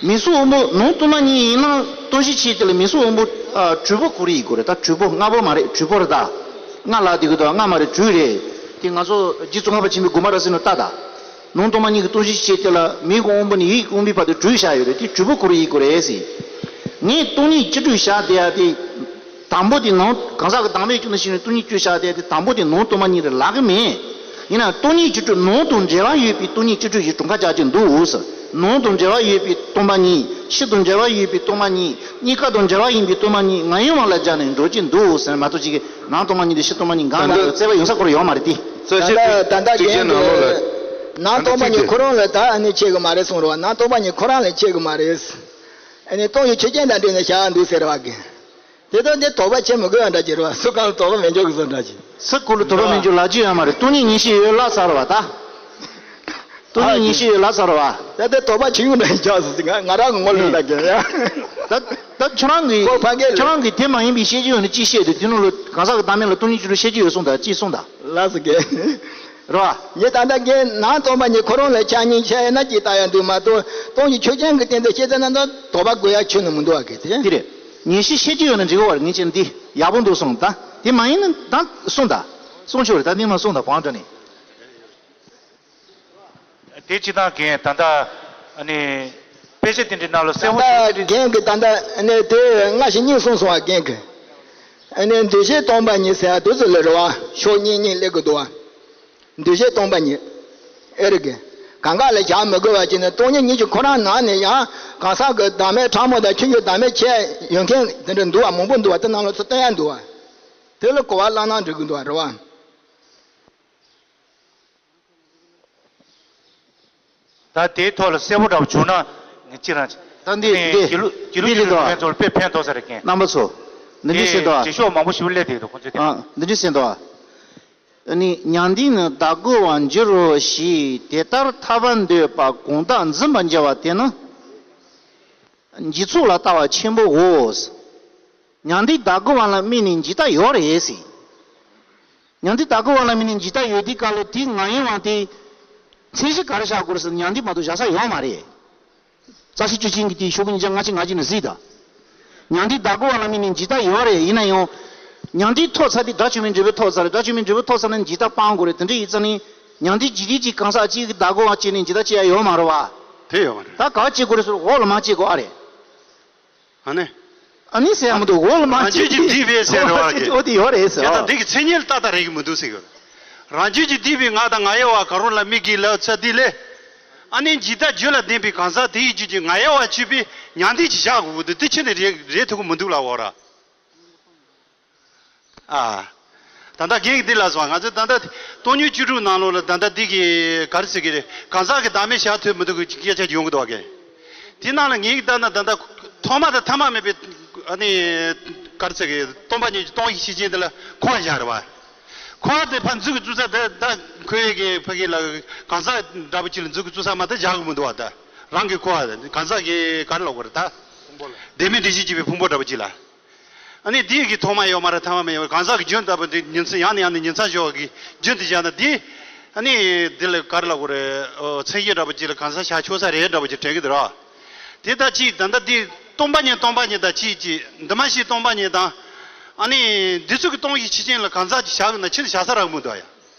མིང་གཟུགས་དབང་པོ་ནང་སྟོང་པ་ཉིད་ཡིན་ན་སྟོང་གཞི་ཆོས་ཅན་ལ་མིང་གཟུགས་དབང་པོ་ཨ་དྲུག་པོ་ཁོ་རང་ཡིན་དགོས་རེད། ད་དྲུག་པོ་ལྔ་པོ་མ་རེད། དྲུག་པོ་རེད། ད་ལྔ་ལབ་དེ་གི་ད་ལྔ་མ་རེད། དྲུག་རེད། དེ་ང་ཚོ་རྗེ་ཙོང་ཁ་པ་ཆེན་པོའི་དགོངས་པ་རབ་གསལ་ནང་ལྟ་ད། ནང་སྟོང་པ་ཉིད་ཀྱི་སྟོང་གཞི་ཆོས་ཅན་ལ་མིང་གི་དབང་པོ་ནས་ཡིད་ཀྱི་དབང་པོའི་བར་དུ་དྲུག་བཞག་ཡོད་རེད། དེ་དྲུག་པོ་ཁོ་རང་ཡིན་དགོས་རེད་ཟེར། ངས་སྟོང་ཉིད་བཅུ་དྲུག་བཞག་བསྡད་ཡ་དེ། དང་པོ་དེ་ནང་གང་ཟག་གི་བདག་མེད་བཅུ་ནས་ཤེས་ནས་སྟོང་ཉིད་བཅུ་བཞག་བསྡད་དེ། དང་པོ་དེ་ནང་སྟོང་པ་ཉིད་རེད་ལབ་གི་མེད། ཡིན་ན་སྟོང་ཉིད་བཅུ་དྲུག་ནང་དང་འབྲེལ་བ་ཡོད་པའི་སྟོང་ཉིད་བཅུ་དྲུག་ཞེས་གྲངས་ཀ་བཅག་གི་འདུག་ཟེར། ནང་དང་འབྲེལ་བ་ཡོད་པའི་སྟོང་པ་ཉིད། ཕྱི་དང་འབྲེལ་བ་ཡོད་པའི་སྟོང་པ་ཉིད། གཉིས་ཀ་དང་འབྲེལ་བ་ཡིན་པའི་སྟོང་པ་ཉིད། ང་ཡི་དབང་ལ་སྦྱར་ནས་འགྲོ་གི་འདུག་ཟེར་མ་གཏོགས། ཅིག་གིས་ནང་སྟོང་པ་ཉིད་དེ་ཕྱི་སྟོང་པ་ཉིད་འགལ་འདུག་ཟེར་བའི་ཡོང་ས་ཁོ་རང་ཡོད་མ་རེད་དེ། རྩོད་བཤད་ད་ད་ལྟ་གཅིག་རྒན་གྱི་ནང་ལོགས་ལ་ནང་སྟོང་པ་ཉིད་ཁོ་རང་ལ་ད་ཨ་ནི་ཆད་གི་མ་རེད་གསུངས་རེད་བ། ནང་སྟོང་པ་ཉིད་ཁོ་རང་ལ་ཆད་གི་མ་རེད། ཨ་ནི་སྟོང་ཉིད་ཆོས་ཅན་དང་འབྲེལ་ནས་བཞག་འདུག་ཟེར་བ་གི། དེ་ལྟར་འདི་དོགས་པ་ཆེ་མི་དགོས་པ་འདྲ་ཅིག་རེད་བ། སུ་གང་ལ་དོགས་པ་མི་འཇོག་གི་བཟོ་འདྲ་ཅིག་སུ་གང་ལ་དོགས་པ་མི་འཇོག་ལབ་རྒྱུ་ཡོད་མ་རེད། སྟོང་ཉིད་ངེས་ཤེས་ཡོད་ལབ་ཚར་བ་ད། སྟོང་ཉིད་ངེས་ཤེས་ཡོད་ལབ་ཚར་བ། ད་ལྟ་དོགས་པ་ཆེ་ཡོད་འདྲ་ཅིག་ཆགས་སོང་ཟིན། ང་ང་རང་གི་ངོ་ལོག་ད་གི་ཡ། ད་ད་ཁྱོད་རང་གི་ཁོ་ཕ་གི་ལ། ཁྱོད་རང་གི་དེ་མ་ཡིན་པའི་བཤད་རྒྱུ་ཡོད་ན་ཅིག་བཤད་དེ། དེ་ནང་ལ་གང་ཟག་གི་བདག་མེད་ལ་སྟོང་ཉིད་བཅུ་དྲུག་བཤད་རྒྱུ་ཡོད་གསུངས་ད། ཅིག་གསུངས་ད། ལགས་སོ་གི། རེད་བ། ངས་ད་ལྟ་གི་ནང་སྟོང་པ་ཉིད་ཁོ་རང་ལ་ཆ་གཉིས་ཆ་ཡོད་ན་ཅིག་ལྟ་ཡ་འདུག་མ་གཏོགས། སྟོང་ཉིད་ཆོས་ཅན་གྱི་སྟེང་དུ་བཤད་ཚར་ན་ད་དོགས་པ་དགོས་ཡ་ཁྱོན་ནས་མི་འདུག་བ་གི་དེ། དེ་རེད། ངེས་ཤེས་བཤད་རྒྱུ་ཡོད་ན་འགྲིག་གི་བ་རེད། ངས་ཅན་འདི་ཡག་པོ་འདུག་གསུངས་ད། དེ་མ་ཡིན་ན་ད་གསུངས་ད། གསུངས་ཆོག་རེད། ད་ནི་མ་གསུངས་ད་བང་དྲ་ནས། དེ་སྤྱི་བཏང་གིས་ད་ལྟ་ཨ་ནི་དཔེ་ཆ་དེ་འདྲའི་ནང་ལ་གསལ་པོ་ད་ལྟ་རྒན་གྱིས་ད་ལྟ་ཨ་ནི་དེ་སྔ་ཕྱི་གཉིས་གསུངས་སོང་བ། རྒན་གྱིས་ཨ་ནི་འདུ་བྱེད་སྟོང་པ་ཉིད་ཟེར་བ་དེ་ཚོ་ལ་རེད་བ། ཕྱོགས་གཉིས་གཉིས་སླེབས་ཀྱི་འདུག་བ། འདུ་བྱེད་སྟོང་པ་ཉིད། ཨེ་རེད་གི། གང་ག་ལ་བཞག་མི་དགོས་པ་ཅིག་ནི་སྟོང་ཉིད་ཉིད་ཀྱི་ཁོ་རང་ནང་ནས་ཡང་གང་ཟག་གི་བདག་མེད་ཕྲ་མོ་དང་ཆོས་ཉིད་བདག་མེད་ཁྱད་ཡོད་མཁན་དེ་འདྲ་འདུག་བ། མང་པོ་འདུག་བ། དེ་རྣམས་ལ་ཚུར་བསྟན་ཡ་འདུག་བ། དེ་ལ་གོ་བ་བླངས་ན་འགྲིག་གི་འདུག་བ། རེད་བ། ད་དེའི་ཐོག་ལ་གསལ་པོ་འདྲ་པོ་བྱུང་ན་ངས་ཅི་རང་ད་འདི་ནས་འདི་ཕྱི་ལོ་ཕྱི་ལོ་འདི་ཕྱི་ལོ་ལ་ཕན་ཐོགས་དཔེ་ཕན་ཐོགས་ས་རེད་མཁན། རྣམ་པ་ཚོ། འདི་འདྲ་ཟེར་དེ་དོ། རྗེས་ཕྱོགས་མང་པོ་ཞིག་སླེབས་བསྡད་འདུག་ཁོང་ཚོའི་དེ། ཨ། འདི་འདྲ་ཟེར་དོ། ཨ་ནི་མྱང་འདས་ནི་བདག་གི་དབང་འགྱུར་རོ་ཞེས་དེ་ལྟར་ཐར་པར་འདོད་པ་གང་དག་འཛིན་པར་འགྱུར་བ་དེ་ནི་འཇིག་ཚོགས་ལ་ལྟ་བ་ཆེན་པོའོ། མྱང་འདས་བདག་གི་དབང་ལ་དམིགས་ནས་འཇིག་ལྟ་ཡོད་རེད་ཟེར། མྱང་འདས་བདག་གི་དབང་ལ་དམིགས་ནས་འཇིག་ལྟ་ཡོད་དུས་སྐབས་ལ་དེའི་ང་ཡི་དབང་དེ་མཚན་གཞི་ག་རེ་བཞག་དགོས་རེད་ཟེར་ན། མྱང་འདས་མ་གཏོགས་བཞག་ས་ཡོད་མ་རེད། རྩ་ཤེ་བཅུ་ཆེན་གྱི་དེའི་ཤོག་གུ་ཉིས་བརྒྱ་ལྔ་བཅུ་ང་གཅིག་ནས་གཟིགས་དང་། མྱང་འདས་བདག་གི་དབང་ལ་དམིགས་ནས་འཇིག་ལྟ་ཡོད་རེད། ཡིན་ན་ཡང་། མྱང་འདས་ཐོབ་ཚར་དུས་དགྲ་བཅོམ་པའི་འབྲས་བུ་ཐོབ་ཚར་རེད། དགྲ་བཅོམ་པའི་འབྲས་བུ་ཐོབ་ཚར་ན་འཇིག་ལྟ་སྤང་དགོས་རེད། དེ་འདྲ་ཡིན་ཙང་ནི། མྱང་འདས་འཇིག་རྟེན་གྱི་གང་ཟག་གཅིག་གིས་བདག་གི་དབང་བྱས་ནས་འཇིག་ལྟ་བྱེད་ཡ་ཡོད་མ་རེད་བ། དེ་ཡོད་མ་རེད། ད་ག་བྱེད་དགོས་རེད་ཟེར། འོག་ལ་མར་བྱེད་དགོས་ཨ་རེད། ཨ་ནི། ཨ་ནི་ཟེར་ཡ་མི་འདུག་འོག་ལ་མར་རང་རྒྱུད་ཀྱི་སྡིག་པའི་ཟེར་བ་གི། འོ་དེ་ཡོད་རེད་ཟེར། དེ་དང་དེ་གི་མཚན་ཉིད་ལ་ཏག་ཏག་རེག་གི་མི་འདུག་ཟེར་གི། རང་རྒྱུད་ཀྱི་སྡིག་པའི་ངག་དང་ང་ཡི་བ་ག་རུ་ལ་དམིགས་ཀྱིས་ལབ་ཚར་དུས་ལས། ཨ་ནི་འཇིག་ལྟ་རྒྱུད་ལ་ལྡན་པའི་གང་ཟག་དེ་ཡི་རྒྱུད་ཀྱི་ང་ཡི་བ་ཆུད་པའི་མྱང་འདས་ཀྱི་བཞག་དགོས་ཀྱི་འདུག་དེ་ཕྱི་ནས་རེག་རེག་ཐུབ་ཀྱི་མི་འདུག་ལབ་འོ་ར། ཨ། ད་ལྟ་རྒན་གྱིས་འདི་ལབ་སོང་། ང་ཚོས་ད་ལྟ་སྟོང་ཉིད་བཅུ་དྲུག་ནང་ལོགས་ལ་ད་ལྟ་འདི་གི་ག་རེ་ཟེར་གི་རེད། གང་ཟག་གི་བདག་མེད་བཞག་ཐུབ་མི་འདུག་གི་སྐད་ཆ་ཡོང་གི་འདུག་བ་གན། དེ་ནང་ལ་ངས་ཀྱིས་ལྟ་ན་ད་ལྟ་ཐོག་མ་དང་ཐ་མ་མེད་པའི་ཨ་ནི་ག་རེ་ཟེར་གི་སྟོང་པ་ཉིད་ཀྱི་སྟོང་ཉིད་ཤེས་བཞིན་དེ་ལ་འཁོར་བ་བཞག་རེད་བ། འཁོར་བ་དེ་ཕར་འཛུལ་གི་བཙུགས་ས་དེ་ད་ཁོའི་གི་ཕ་གི་ལ་གང་ཟག་འདྲ་པོ་ཅིག་ལ་འཛུལ་གི་བཙུགས་ས་མ་གཏོགས་བཞག་གི་མི་འདུག་བ། ད་རང་གི་འཁོར་བ་གང་ཟག་གི་ག་རེ་ལབ་དགོས་རེད་ད། བདེན་མེད་བདེན་བཞིའི་སྐྱེས་པའི་ཕུང་པོ་འདྲ་པོ་ཅིག་ལ། ཨ་ནི་དེ་གི་ཐོག་མ་ཡོད་མ་རེད། ཐ་མ་མེད་ཡོད། གང་ཟག་གི་རྒྱུན་ལྟ་བུ་དེ་ཉིན་མཚན་ཡང་ནས་ཡང་ནས་ཉིན་མཚན་ཞོག་གི་རྒྱུན་དུ་བཞག་ན་དེ། ཨ་ནི་དེ་ལ་ག་རེ་ལབ་དགོས་རེད། མཚན་གཞི་འདྲ་པོ་ཅིག་ལ་གང་ཟག་བཞག་ཆོག་ས་རེད་འདྲ་པོ་ཅིག་དྲན་གི་འདུག་ར། དེ་ལྟ་ཅིག་ད་ལྟ་དེ་སྟོང་པ་ཉིད་སྟོང་པ་ཉིད་དང་ཅིག་ཅིག་འདི་མ་ཤེས་སྟོང་པ་ཉིད་དང་། ཨ་ནི་འདི་ཚོ་གི་སྟོང་ཉིད་ཤེས་བཞིན་ལ་གང་ཟག་ཅིག་བཞག་གི་ན་ཕྱི་ནས་བཞག་ས་རག་མི་འདུག་ཡ།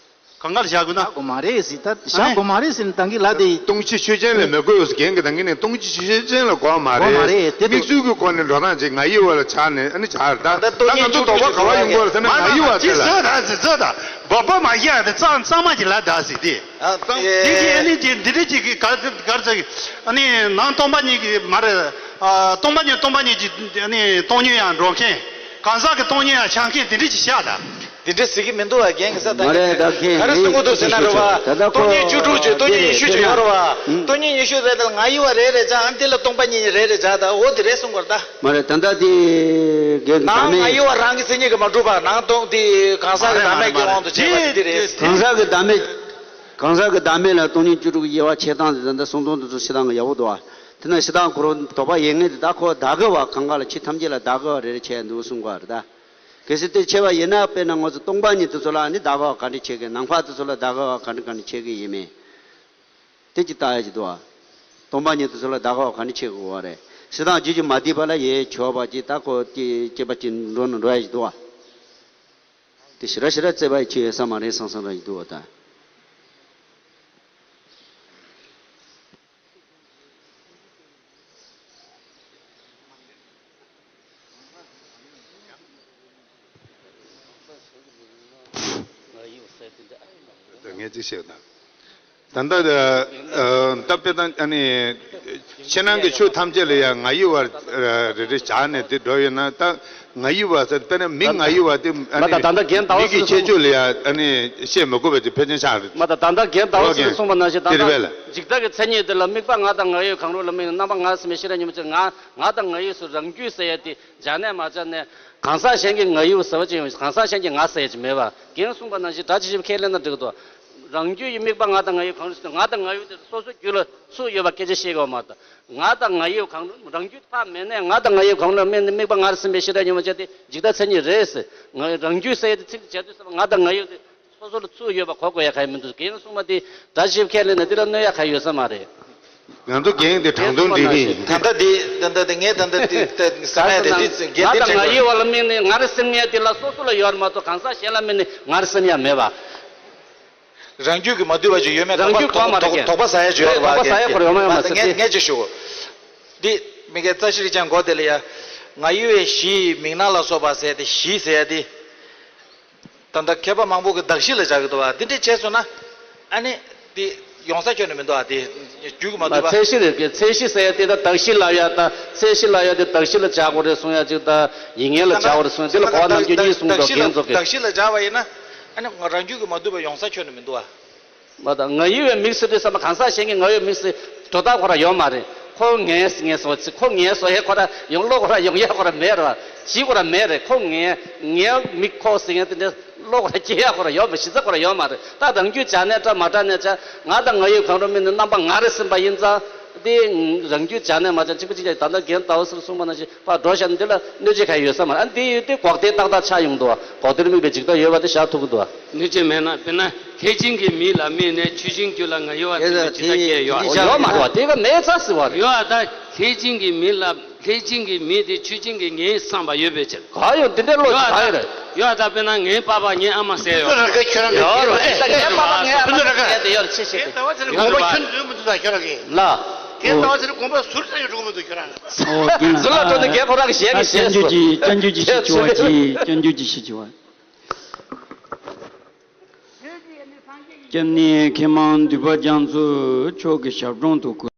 གང་ག་ལ་བཞག་དགོས་ན། བཞག་དགོས་མ་རེད་ཟེར། ད་བཞག་དགོས་མ་རེད་ཟེར་ནས་ད་གིན་ལབ་དེ། སྟོང་ཉིད་ཆོས་ཅན་ལ་མི་དགོས་ཟེར། རྒན་གྱིས་ད་གིན་ནས་སྟོང་ཉིད་ཆོས་ཅན་ལ་དགོས་མ་རེད། དགོས་མ་རེད་དེ། དམིགས་བསལ་གྱི་སྒོ་ནས་འགྲོ་སྟངས་ཅིག་ང་ཡི་བ་ལ་ཆགས་ནས་ཨ་ནི་བཞག་རེད། ད་ད་ང་ཚོ་དོགས་པ་ག་བ་ཡོང་དགོས་རེད་ཟེར་ན་ང་ཡི་བ་དེ་ལ། ཟོས་ད་ཟོས་ད། བོད་པ་མ་ཤེས་ཡ་དེ་གཙང་གཙང་མ་ཅིག་ལབ་ད་ཟེར་དེ། དེ་གི་ཨ་ནི་ཅིག་འདི་འདྲ་ཅིག་གི་ག་ཚོད་ག་ཚོད་ཨ་ནི་ནང་སྟོང་པ་ཉིད་ཀྱི་མ་རེད། སྟོང་པ་ཉིད་སྟོང་པ་ཉིད་ཀྱི་ཨ་ནི་སྟོང་ཉིད་ཡང་འགྲོ་མཁན། གང་ཟག་གི་སྟོང་ཉིད་ཡང་ཆགས་མཁན་དེ་འདྲ་ཅིག་བཞག་ད། དེ་འདྲ་ཟེར་གི་མི་འདུག་བ། རྒན་གྱིས་ས་ད་མ་རེད། ད་མཁན་ག་རེ་གསུང་གི་འདུག་ཟེར་ན་རེད་བ། ད་ལྟ་ཁོ་སྟོང་ཉིད་བཅུ་དྲུག་ཅིག་སྟོང་ཉིད་ཉི་ཤུ་ཅིག་ཡོད་རེད་བ། སྟོང་ཉིད་ཉི་ཤུ་རེད་དེ་ང་ཡི་བ་རེད་རེད་ཅག་ཨ་ནི་དེ་ལ་སྟོང་པ་ཉིད་རེད་རེད་ཅག་ད་འོ་དེ་རེད་གསུང་གི་རེད་ད། མ་རེད། ད་ལྟ་དེ་རྒན་གྱི་བདག་ནང་ང་མེད། ཡི་བ་རང་གི་མཚན་ཉིད་ཀྱིས་མ་གྲུབ་པ། ནང་སྟོང་དེ་གང་ཟག་གི་བདག་མེད་ཀྱི་དབང་དུ་བྱས་པ་དེ་དེ་རེད། གང་ཟག་གི་བདག་མེད། གང་ཟག་གི་བདག་མེད་ལ་སྟོང་ཉིད་བཅུ་དྲུག་གི་དབྱེ་བ་ཕྱེ་སྟངས་དེ་ད་ལྟ་གསུང་སྟངས་དེ་ཚོ་བྱེད་སྟངས་ཀྱི་ཡག་པོ་འདུག་བ། དེ་ན་བྱེད་སྟངས་ཁོ་རང་དོགས་པ་ཡོད་མཁན་དེ་ད་ཁོ་བདག་གི་བ་གང་ག་ལ་ཆེས་ཐམས་ཅད་ལ་བདག་གི་བ་རེ་རེ་བྱས་འདུག་གསུང་གི་རེད་ད། གལ་སྲིད་དེ་ཆེ་བ་ཡིན་ན་དཔེར་ན་ང་ཚོ་སྟོང་པ་ཉིད་དེ་ཚོ་ལ་ནི་བདག་གི་བ་ག་འདྲ་ཆགས་ཀྱི། ནམ་མཁའ་དེ་ཚོ་ལ་བདག་གི་བ་ག་འདྲ་ག་འདྲ་ཆགས་ཀྱི་ཡིན་མིན། དེ་ཅིག་བལྟ་ཡ་ཅིག་འདུག་བ། སྟོང་པ་ཉིད་དུ་ཚུར་ལ་བདག་ག་བ་ག་ནས་ཆེ་དགོས་བ་རེད། ཞེ་སྡང་རྒྱུད་ཀྱི་མ་བསྡུས་པ་ལ་ཡེ་ཆོག་པ་ཅིག་ད་ཁོ་དེ་སྐྱེས་པ་ཅིག་འགྲོ་ན་འགྲོ་ཡ་ཞིག་འདུག་བ། དེ་ཞེ་དྲག་ཞེ་དྲག་བརྩེ་བ་ཡི་ཆོས་ཡོད་ས་མ་རེད་བསམ་བསམ་ར་ཞིག་འདུག་བ་ད། ངས་ཅིག་བཤད་དང་། ད་ལྟ་ད་དཔེ་དང་ཨ་ནི་ཕྱི་ནང་གི་ཆོས་ཐམས་ཅད་ལ་ཡང་ང་ཡི་བ་རེ་རེ་བཞག་ནས་དེ་འགྲོ་ཡོད་ན། ད་ང་ཡི་བ་ཟེར་དཔེར་ན་མི་ང་ཡི་བ་དེ་ཨ་མ་ད་ནི་ད་ལྟ་རྒན་ཟླ་བ་མི་གི་སུ་ཁྱད་ཆོས་ལ་ཡང་ཨ་ནི་བཤད་མི་དགོས་པ་དེ་ཕལ་ཆེར་ཆགས་རེད། མ་ད་ད་ལྟ་རྒན་ཟླ་བ་སུ་གསུངས་པ་ནང་བཞིན་ད་ལྟ་འཇིག་ལྟ་གི་མཚན་ཉིད་དེ་ལ་དམིགས་པ་ང་དང་ང་ཡི་གང་རུང་ལ་དམིགས་ནས་རྣམ་པ་ངར་སེམས་པའི་ཤེས་རབ་ཉིད་མ་ཚད་ང་ང་དང་ང་ཡི་སུ་རང་རྒྱུད་ཟེར་ཡ་དེ། སྦྱར་ནས་མ་སྦྱར་ནས་གང་ཟག་གཞན་གྱི་ང་ཡི་ཟེར་བ་ཅིག་ཡོང་། གང་ཟག་གཞན་གྱི་ང་ཟེར་ཡ་ཅིག་མེད་པ། རྒན་གསུངས་པ་ནང་བཞིན་སྒྲ་ཇི་ཞིག་ཁས་ལེན་ན་འགྲིག་གི་འདུག་རང་རྒྱུད་ཀྱི་དམིགས་པ་ང་དང་ང་ཡི་གང་རུང་ཟེར་ང་དང་ང་ཡི་དེ་སོ་སོའི་རྒྱུད་ལ་ཚུར་ཡོད་པ་སྐད་ཆ་བཤད་དགོས་མ་གཏོགས། ང་དང་ང་ཡི་གང་རུང་རང་རྒྱུད་ཕར་མེད་ནས་ང་དང་ང་ཡི་གང་རུང་ལ་དམིགས་ནས་དམིགས་པ་ངར་སེམས་པའི་ཤེས་རབ་ཉིད་མ་ཚད་དེ་འཇིག་ལྟ་མཚན་ཉིད་རེད་ཟེར། ང་རང་རྒྱུད་ཟེར་ཡ་དེ་ཚིག་དེ་བྱ་དུས་ཟེར་བ་ང་དང་ང་ཡི་དེ་སོ་སོ་ལ་ཚུར་ཡོད་པ་གོ་དགོས་ཡ་གང་ཡང་མི་འདུག་རྒན་གསུངས་པ་དེ་སྒྲ་ཇི་ཞིག་ཁས་ལེན་ན་དེ་ལ་གནོད་ཡ་གང་ཡོད་ས་མ་རེད། ང་ཚོ་རྒན་དེ་དྲང་དོན་འདི་རེད། ད་ལྟ་འདི་ད་ལྟ་འདི་ངས་ད་ལྟ་འདི་ད་ཟ་མ་ཡ་དེ་འདི་རྒན་ད་འདི་ལྟ་དྲན་ང་ཡི་བ་ལ་དམིགས་ནས་ངར་སེམས་ཡ་དེ་ལ་སོ་སོ་ལ་ཡོད་མ་གཏོགས་གང་ཟག་གཞན་ལ་དམིགས་ནས་ངར་སེམས་ཡ་མེད་པ། རང་རྒྱུད་ཀྱི་མ་བསྡུས་པ་ཅིག་ཡོད་མེད་རང་རྒྱུད་གོ་མ་རེད། དོགས་པ་ཟ་ཡ་ཅིག་ཡོད་རེད་པ། དོགས་པ་ཟ་ཡ་ཁོ་རེ་ཡོད་མ་ཡོད་མ་ཟེར་ངས་ཅིག་ཞུ་གོ། འདི་མི་སྐད་རྩ་ཤེ་རིག་ཅན་གོ་དེ་ལ་ཡ། ང་ཡི་བའི་གཞི་མིག་ནག་ལ་སོགས་པ་ཟེར་ཏེ་གཞི་ཟེར་ཡ་དེ། ད་ལྟ་མཁས་པ་མང་པོ་གིས་གདགས་གཞི་ལ་སྦྱར་གྱི་འདུག་བ། འདི་འདྲས་བྱས་སོང་ན་ཨ་ནི་འདི་ཡོང་ས་ཁྱོན་ནས་མི་འདུག་བ། དེ་རྒྱུད་ཀྱི་མ་བསྡུས་པ། ཚད་གཞི་རེད་གི། ཚད་གཞི་ཟེར་ཡ་དེ་ད་གདགས་གཞི་ལབ་ཡ་ད་ཚད་གཞི་ལབ་ཡ་དེ་གདགས་གཞི་ལ་སྦྱར་དགོས་རེད་གསུང་ཡ་ཅིག་ད་ཡིན་ངེས་ལ་སྦྱར་དགོས་རེད་གསུང་ཡ་དེ་ལ་གོ་བ་ནམ་རྒྱུན་གཉིས་གསུངས་འདུག་རྒན་ཚོ་གིས། གདགས་གཞི་ལ་སྦྱར་བ་ཡིན་ན་ཨ་ནི་ང་རང་རྒྱུད་ཀྱི་མ་བསྡུས་པ་ཡོང་ས་ཁྱོན་ནས་མི་འདུག་བ། མ་ད་ང་ཡི་བའི་མིག་ཟེར་དུས་ཙམ་པ་གང་ཟག་གཞན་གྱི་ང་ཡི་མིག་ཟེར་འགྲོ་སྟངས་ཁོ་ར་ཡོད་མ་རེད། ཁོ་ངའི་ངའི་སོ་ཚིག་ཁོ་ངའི་སོ་ཧེ་ཁོ་ར་ཡོང་བློ་ཁོ་ར་ཡོང་ཡ་ཁོ་ར་མེད་ར་བ་ཞི་ཁོ་ར་མེད་རེད། ཁོ་ངའི་ངའི་མིག་ཁོ་ཟེར་ཡ་དེ་འདྲ་བློ་ཁོ་ར་སྐྱེ་ཡ་ཁོ་ར་ཡོད་མ་གཞི་རྩ་ཁོ་ར་ཡོད་མ་རེད། ད་རང་རྒྱུད་སྦྱར་ནས་འདྲ་མ་འདྲ་ནས་ཆ་ང་དང་ང་ཡི་གང་རུང་མིན་ནི་རྣམ་པ་ངར་སེམས་པ་ཡིན་ཙང་དེ་རང་རྒྱུད་སྦྱར་ནས་མ་ཆ་གཅིག་པ་གཅིག་ཆ་ད་ལྟ་རྒན་ཟླ་བ་སུ་གསུངས་པ་ནང་བཞིན་ཕར་འགྲོ་བཞག་ནས་འདི་ལ་གནོད་བྱེད་གང་ཡོད་ས་མ་རེད། ཨ་འདི་ཡོད་དུས་འགོག་བདེན་ཏག་ཏག་ཆགས་ཡོང་འདུག་བ། འགོག་བདེན་དམིགས་པའི་འཇིག་ལྟ་ཡོད་པ་དེ་བཞག་ཐུབ་ཀྱི་འདུག་བ། གནོད་བྱེད་མེད་ན་དཔེར་ན་ལྷས་བྱིན་གྱི་མིག་ལ་དམིགས་ནས་ཆོས་ཅན་རྒྱུད་ལ་ང་ཡི་བ་ཟེར་ནས་ཇི་ལྟར་སྐྱེ་ཡོད། ཡོད་མ་རེད་བ། དེ་ག་མེད་ཚ་ཟེར་བ་རེད། ཡོད་ཨ་ད་ལྷས་བྱིན་གྱི་མིག་ལ་ལྷས་བྱིན་གྱི་མིག་དེ་ཆོས་ཅན་གྱི་ངའི་བསམ་པ་ཡོད་པའི་ཕྱིར། ག་ཡོད་འདི་འདྲའི་བློ་ཡོད་ཨ་ག་ཡོད་རེད། ད་ཡོད་ཨ་ད་དཔེར་ན་ངའི་པ་ཕ་ངའི་ཨ་མ་ཟེར་ཡོད། ཁྱོད་རང་གི་ཁྱོད་རང་གི་ཡོད་རེད། ད་ངའི་པ་ཕ་ངའི་ཨ་མ་ཟེར་དེ་ཡོད་རེད་ཆེ་ཆེ་དེ་ཡོད་རེད། དགོངས་པ་ཁྱོན་ནས་འདུག་མི་འདུག་ད་ཁྱོད་རང་གི་ལ། ཁྱེད་ལྟ་བ་ཟེར་དགོངས་པ་ཟུར་ཙམ་ཡང་འགྲོ་གི་མི་འདུག་ཁྱོད་རང་། ཟུར་ལ་འགྲོ་ནས་རྒན་ཁོ་རང་གི་ཞལ་གྱིས་བཤད་སོང་། སྐྱབས་འཇུག་གི་སྐྱབས་འཇུག་གི་ཞིག་བྱེད་པ་གྱིས་སྐྱབས་འཇུག་གི་ཞིག་བྱེད་པ། སྐྱབས་གནས་མཁས་མང་འདུས་པ་རྒྱ་མཚོ་མཆོག་གི་ཞབས་དྲུང་དུ་བཀུར།